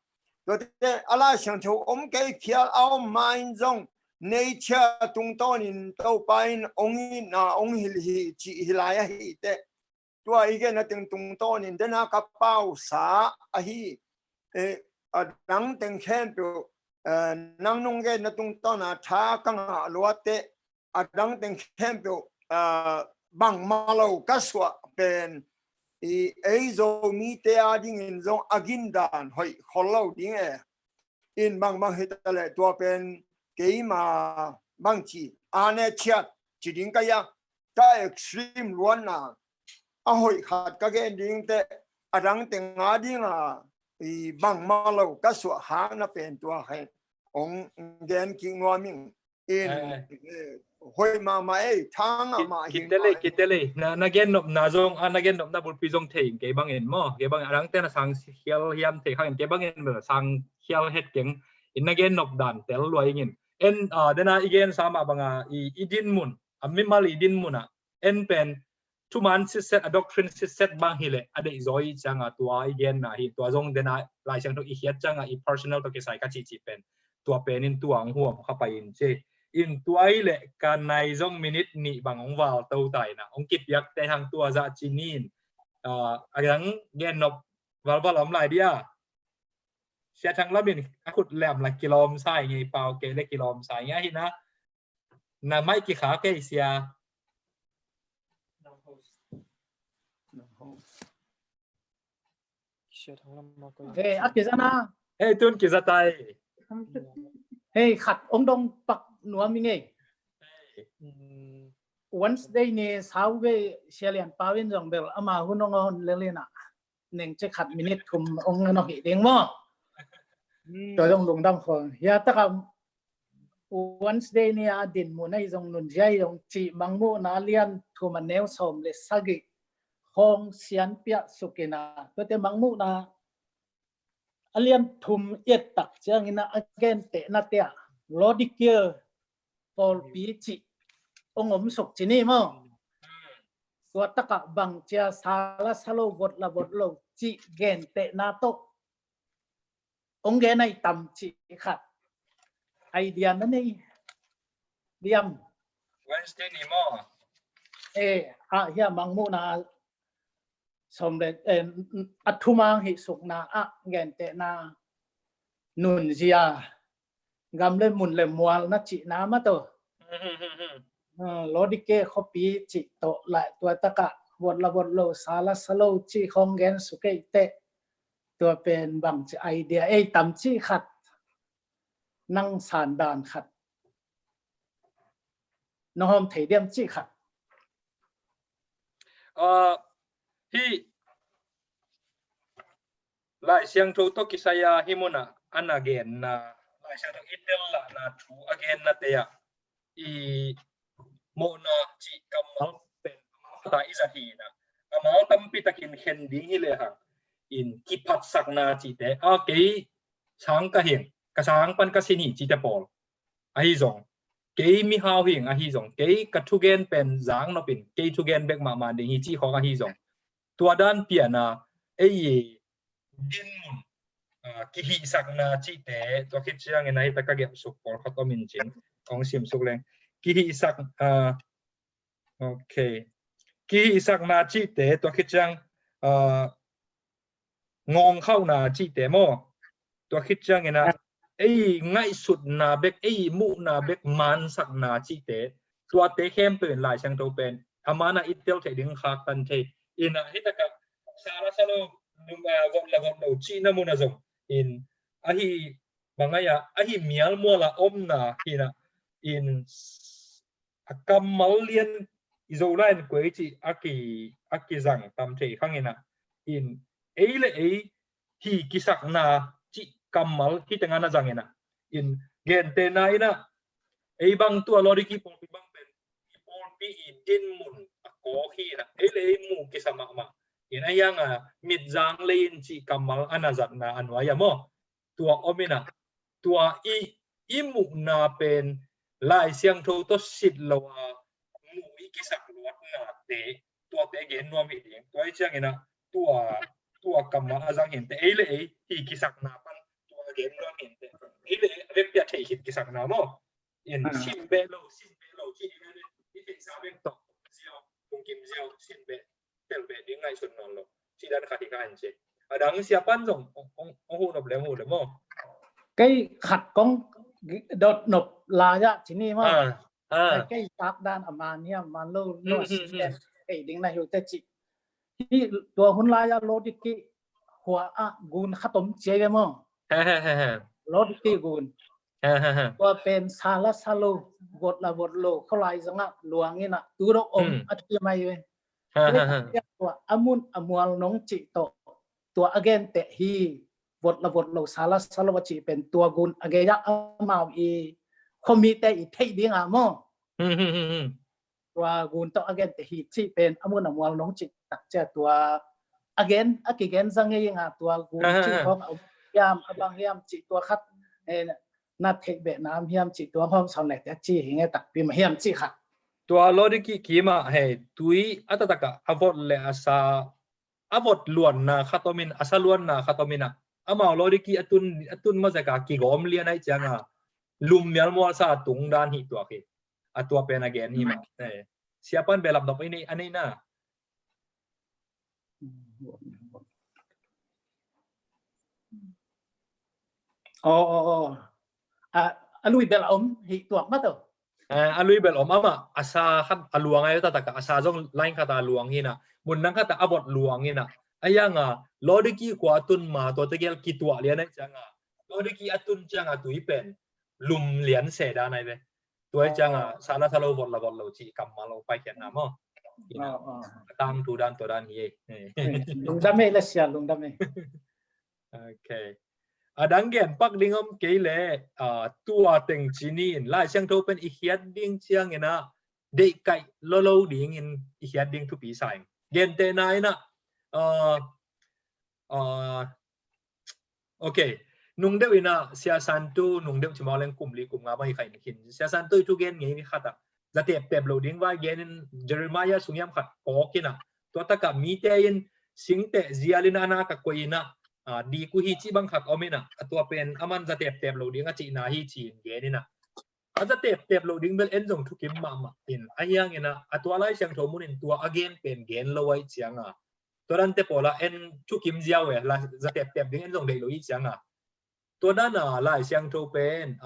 Tuate a Lai Siangtho om kei phial a om ma in zong nature tungtawnin Topa in ong itna ong hilh hi cih hi lai ahi teh. Tua i genna teng tungtawnin dena ka pausa ahi, eh, a dang teng khempeuh, eh, nang nong genna tungtawna tha ka ngah luat teh, a dang teng khempeuh, ah, bangmah lo ka suah pen i ei Zomite a dingin zong a gindan hoih khol lo ding e. In bangbang hi ta leh tua pen keima bangci a ne ciat ci ding ka ia, ka extreme luanna a hoih khat ka gen ding teh, a dang teng a dinga i bangmah lo ka suah hakna pen tua khen ong gen kik nuam ing. In, eh, hoih mahmah ei, thang a mah hi. Kitelei, kitelei. Na, na gen nopna zong, a na gen nopna bulpi zong thei in kei bangin maw. Kei bangin a dangte na sang khial hiam thei khangin kei bangin bel sang khial het keng. In na gen nop dan tel lua ingin. En, ah, dena i gen sa mah banga i, i din mun, a mimal i din mun ah en pen thuman sitset, a doctrine sitset bang hileh a deih zaw i cianga tua i genna hi, tua zong dena Lai Siangtho i khiat cianga i personal tawh kisai ka cihcih pen tua pen in tua hong huam kha pai in ci. In tua i leh ka nai zong minute nih bang hong val to ta in a, hong kipiak te hang tua zah ci ni in, ah, a dang gen nop valval om lai dia. Sia Thang Lam in a khut lem la kilawm sa i ngei pau kei le kilawm sa i ngei hi na. Na mai kikhak ei sia. He, a kiza na. He, tun kiza tai. He, khat ong dong pak nuam i ngei. Wednesday ni sau ve sia lian pau in zong bel ama hun ong on lelina. Neng cek khat minute thum ong na hi ding maw. Tua zong lungdam khol. Hia taka Wednesday ni a din mun ahi zong nunzia ahi zong cih Mangmuhna a lian thum a neu sawm le sagih hong sian piah sukina. Tuate Mangmuhna a lian thum i et tak ciangina a gentehna tea Laodicea pawlpi cih ong om suk ci ni maw. Tua taka bang cia sa la sa lo vot la vot lo cih gentehna tawh ong gen ai tam cih khat idea na nei diam. Wednesday ni maw. Eh, ah, hia Mangmuhna sawm le, eh, a thumang hi sukna ah gentehna nunzia gam le mun le mual na cihna mah tawh. Laodicea khuapi cih tawh lai tua taka vot la vot lo sa la sa lo cih khong gen suk ei teh. Tua pen bang ci idea ei tam cih khat nang san dan khat nong hawm thei diam cih khat. Ah, hi Lai Siangtho tawh kisai a hi munah a na genna, Lai Siangtho i tel lahna thu a genna te ah i mawhna cih kammal pen a mawhta i zat hi na, a mal tampi takin khen ding hi lehang in kiphatsakna cihte a kei sang ka hing, ka sang pan ka sin hi cihte pawl ahi zong, kei mihau hing ahi zong, kei ka thugen pen zang nopin kei thugen bek mahmah ding hi cih khawng ahi zong, tua dan piana ei dinmun, ah, kihihsakna cihte, tua khit ciangin ahi taka gepsuk pawl khat om in cin kong simsuk leng. Kihihsak, ah, ok. Kihihsakna cihte, tua khit ciang, ah, ngawngkhauhna cihte maw. Tua khit ciangin a, ei ngaihsutna bek, ei muhna bek mansakna cihte, tuate khempeuh in Lai Siangtho pen a manah i tel theih ding khaktan thei. Inah hitakah sala salo, vot la vot lo cihna munah zong in ahi bangaya ahi mialmuala omna hinah in a kammal lian i Zolai in kuei cih a ki a kizang tam thei khanginah in ei le ei hi kisakna cih kammal hi tengah na zanginah in gentehna inah ei bang tua Laodiki pawlpi bang pen i pawlpi i dinmun a kawk hinah ei le ei mu kisa mahmah in a hianga mitzang lei in cih kammal a na zatna a nuai a maw? Tua ominah tua i i muhna pen Lai Siangtho tawh sit lo a muh i kisak luatnate tuate gen nuam hi ding. Tua i cianginah tua tua kammal a zang hinte ei le ei hi kisakna pan tua gen nuam hinte ei le ei a vekpia thei khit kisakna maw? In sim beh lo sim beh lo ci ding a i theihsa bek tawh ziau hong kim ziau sim beh tel beh ding ngaihsun nawn lo ci dan khat hi ka hin ci. A dang siapan zong ong hu nop leng hu le maw? Kei khat kong dot nop lai ah ci ni maw? Kei tak dan a man hiam man lo lo a si kei ding na hiu te ci. Hi tua hun lai ah Laodiki khua ah gun khat om ci ai ve maw? Laodiki gun. Tua pen sala salo vot la vot lo kholai zongah luanginah tu dok om a ti mai ve. Tua a mun a mual nong cih tawh tua a genteh hi. Vot la vot lo sala salo a cih pen tua gun a gei-ah amau i khuamite i theih dingah maw? Tua gun tawh a genteh hi cih pen a mun a mual nong cih tak cia tua a gen a kigen za ngei nga tua gun cih khawng a um hiam a bang hiam cih tua khat na theih beh nam hiam cih tua hawm sawn leh te a ci hi nge takpi mah hiam cih khat. Tua Laodiki kimah hei tui a taktakah a vot le a sa a vot luanna khat omin a sa luanna khat ominah amau Laodiki a tun a tun mazeka kigawm lian aih cianga lum mialmual sa a tung dan hi tuak hi. A tua pen a gen hi mah. Siapan belap dok i nei a nei na. Aw aw aw. A lui bel a om hi tuak mah tawh. A lui bel om amah a sa khat a luang ayo taktakah a sa zong lain khat a luang hinah mun nang khat a vot luang hinah. A hianga Laodiki khua a tun ma tua tegel kituah lian aih cianga Laodiki a tun cianga tui pen lum lian se dan ai ve. Tua i cianga sala salo vot la vot lo cih kammal lo paikhiatna maw? Tang tu dan tua dan hi ei. Lungdam ei le sia lungdam ei. Okay. A dang gen pak ding om kei le tua teng cinin Lai Siangtho pen i khiat ding cianginah deihkaih lolo dingin i khiat ding thupi sa ing. Gentehna inah Ok. Nungdeuh inah Sia Santu nungdeuh cimau leng kum li kum nga bang hi kha in khin Sia Santu i thugen ngei ni khatah zateptep lo ding vai genin Jeremiah sunghiam khat kawk inah tua takah mite in singteh zial inah a na ka koi inah dik uh hi cih bang khat om inah a tua pen aman zateptep lo ding a cihna hi ci-in gen inah a zateptep lo ding bel en zong thukim mahmah in a hiang inah a tua Lai Siangtho munin tua a gen pen gen lo aih cianga tua dante pawla en thukim ziau e zateptep ding en zong deih lo i cianga tua dana Lai Siangtho pen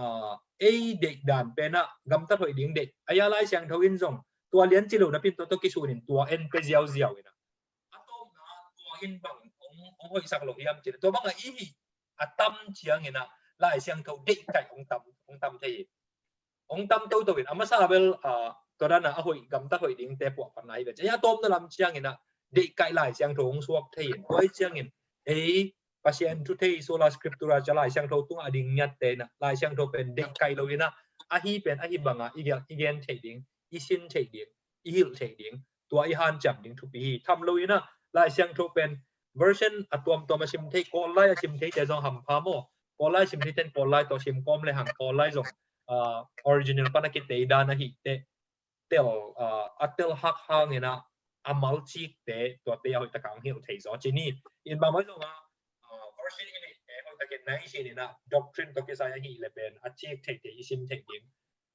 ei deih dan penah gamtat hoih ding deih a ia Lai Siangtho in zong tua lian ci lo napin tua tawh kisunin tua en pe ziauziau inah a tawpna tua in bang ong hoihsak lo hiam cin tua bangah i hih a tam cianginah Lai Siangtho deihkaih ong tam ong tam thei hi. Ong tam toto in a masa bel tua dana a hoih gamtat hoih dingte puahphatna hi ve cia a tawpna lam cianginah deihkaih Lai Siangtho ong suak thei in tua hi ciangin ei Pasian thu thei sola scriptura cia Lai Siangtho tungah a ding ngiatte inah Lai Siangtho pen deihkaih lo inah ahi pen ahi banga i gen theih ding i sin theih ding i hilh theih ding tua i hanciam ding thupi hi. Tham lo inah Lai Siangtho pen version a tuamtuam a sim thei Kawl lai a sim theite zong hampha maw? Kawl lai a sim theite in Kawl lai tawh sim kawm le hang Kawl lai zong original pan a kitei dan ahih teh tel a tel hak hanginah a malcikte tuate a hoih takah ang hilh thei zaw cini in bangmah zongah version i neihte hoih takin nai sininah doctrine tawh kisai ahih le pen a cik theite i sim thei ding.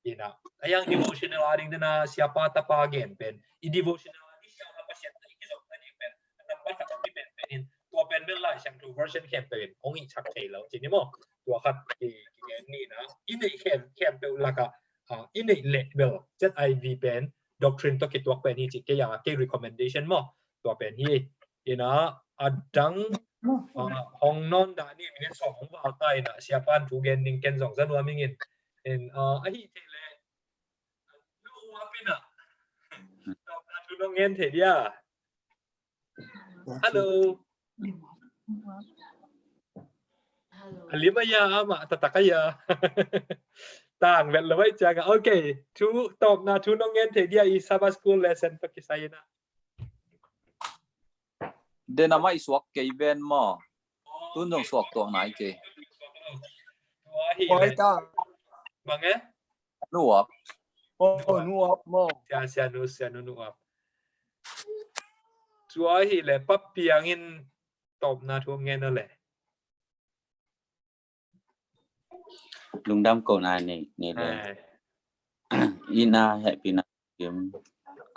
Inah a hiang devotional a ding dena siapa tapa gen pen i devotional a ding siapa Pasian a i kizopna ding pen a nambat khat a kipen pen in tua pen bel Lai Siangtho version khempeuh in hong ihchak thei lo cini maw? Tua khat ki ni na, i neih khem, khempeuh lakah, ah, i neih leh bel Z I V pen doctrine tawh kituak pen hi ci, kei a, kei recommendation maw, tua pen hi. Ina, a dang, ah, hong nawn dah ni, minute sawm hong val ta ina, siapa'n thu gen ding, ken zong za nuam ing in. In, ah, ahi thei leh, nu uap ina, tawpna thu nong ngen thei dia. Hello. A lim a ya, amah taktak a ya. Tang vet lo ai ciang a. Okay. Thu, tawpna thu nong ngen thei dia, i Sabbath School lesson tawh kisai ina. Den amah i suak kei ven maw. Tun zong suak tuak nai kei. Tua hi leh. Bang e? Nu uap. Oh, nu uap maw. Sia, sia nu, sia nu, nu uap. Tua hi leh, Pa Piang in tawpna thu ngen o le. Lungdam kohna nei, nei le. Ai. Itna hehpihna kim.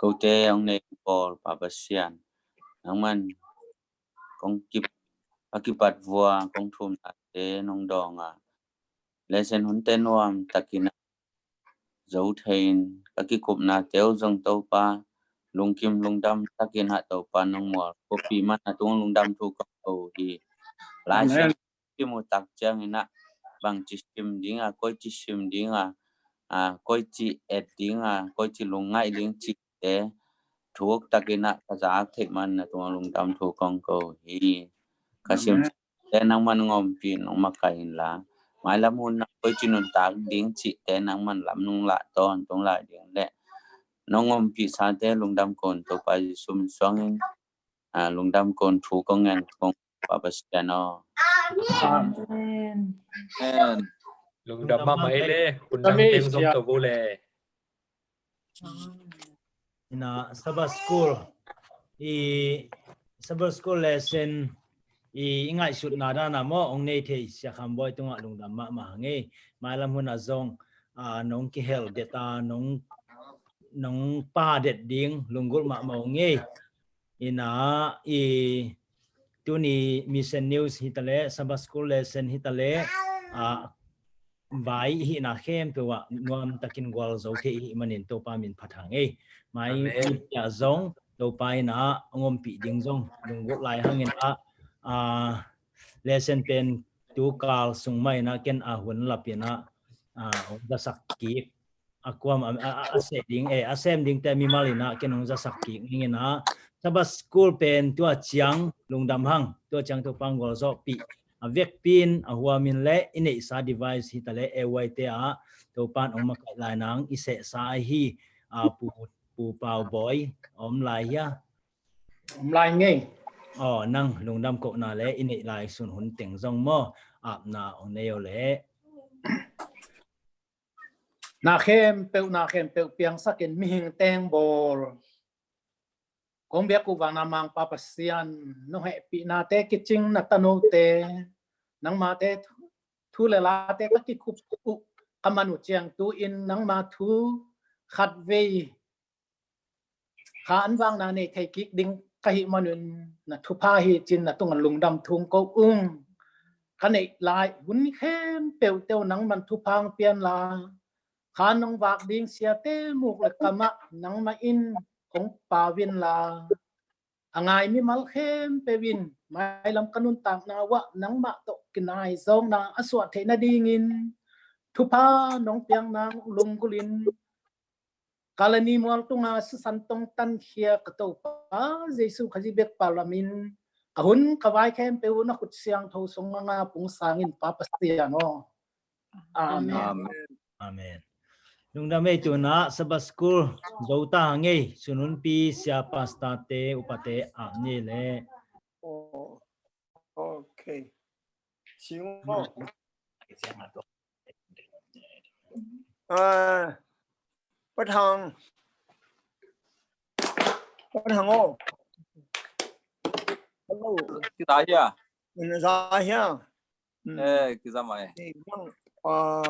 Kote hong nei bawl Pa Pasian. Nangman kong kip, a kipat vua, kong thumnate nong dawng a. Lesson hunte nuam takin a zo thei in, ka kikupnate uh zong Topa, lungkim lungdam takin a Topa nong mual. Kopi man a tung lungdam thu kong ko hi. Lai Siang Amen. Kimu tak ciangin ah, bangci sim ding a, koici sim ding a, a, koici et ding a, koici lungngaih ding cihte, thuk takin ah ka zak theih man na tung lungdam thu kong ko hi. Ka sim Amen. Te nangman hong ompih in hong makaih inla, mailam hun ah koici nuntak ding cihte nangman lam nong lah tawntung lai ding le, nong ompihsate lungdam kong Topa Jesu min suangin, a, lungdam kong thu kong ngen kong Pa Pasian aw. Amen. Amen. Lungdam mahmah ei le, hun dang teng zong to vo le. Ina Sabbath School, i Sabbath School lesson i, i ngaihsutna dan a maw, hong nei thei Sia Kham Bawi tungah lungdam mahmah hang ei. Mailam hun ah zong, a, nong kihel det a, nong, nong pa det ding lunggulh mahmah hang ei. Ina i tuni mission news hi ta le, Sabbath School lesson hi ta le, a, vai i hihna khempeuh ah nuam takin gualzo thei i hih manin Topa min phat hang ei. Mai Amen. Pi ah zong Topa in a hong ompih ding zong lunggulh lai hangin a, a, lesson pen tu kal sung mah in a ken a hun lap in a, a, hong zasak kik. A kuam a, a, a, a seh ding, eh, a sem dingte mimal in a ken hong zasak kik ning in a. Sabbath School pen tua ciang lungdam hang, tua ciang Topa hong gualzawhpih. A vekpi in, a huam in le i neihsa device hi ta le, A Y te ah Topa in hong makaih lai nang i sehsa ahi, a, Pu, Pu Pau Bawi, om lai hia? Om lai ngei. Aw, nang lungdam kohna le i neih lai sun hun teng zong maw, apna hong nei o le. Na khempeuh, na khempeuh piangsakin mihing teng bawl. Kong biak uh vana Mangpa Pasian, nong hehpihnate kicing na tanote, nangmate thu, thu le late ka kikup uh ka man uh ciang tu-in nangma thu khatvei kha an vakna nei thei kik ding ka hih manun na thupha hi cin na tungah lungdam thu ko ung. Ka neih lai hun khempeuh teuh nangman thupha hong pianla, kha nong vak ding siate muk le kamah nangmah in hong pau inla, a ngai mimal khempeuh in mailam ka nuntakna uah nangmah tawh kinaizawkna a suah theih nadingin thupha nong piak nang lunggulhin, Kalani mual tunga sisan tong tankhia ka Topa Jesu Khazih bek pau lamin ka hun ka vai khempeuh na khut siangtho sung nganga pung sangin Pa Pasian aw. Amen. Amen. Amen. Lungdam ei. Tuna Sabbath School zo ta hang ei, sununpi sia pastor te upate ap ni le. Oh. Okay. Sing aw. Ah, Pa Thang. Pa Thang aw. Hello. Kiza hia? Kiza hia? Hmm. Eh, kiza mai. Eh, bang, ah,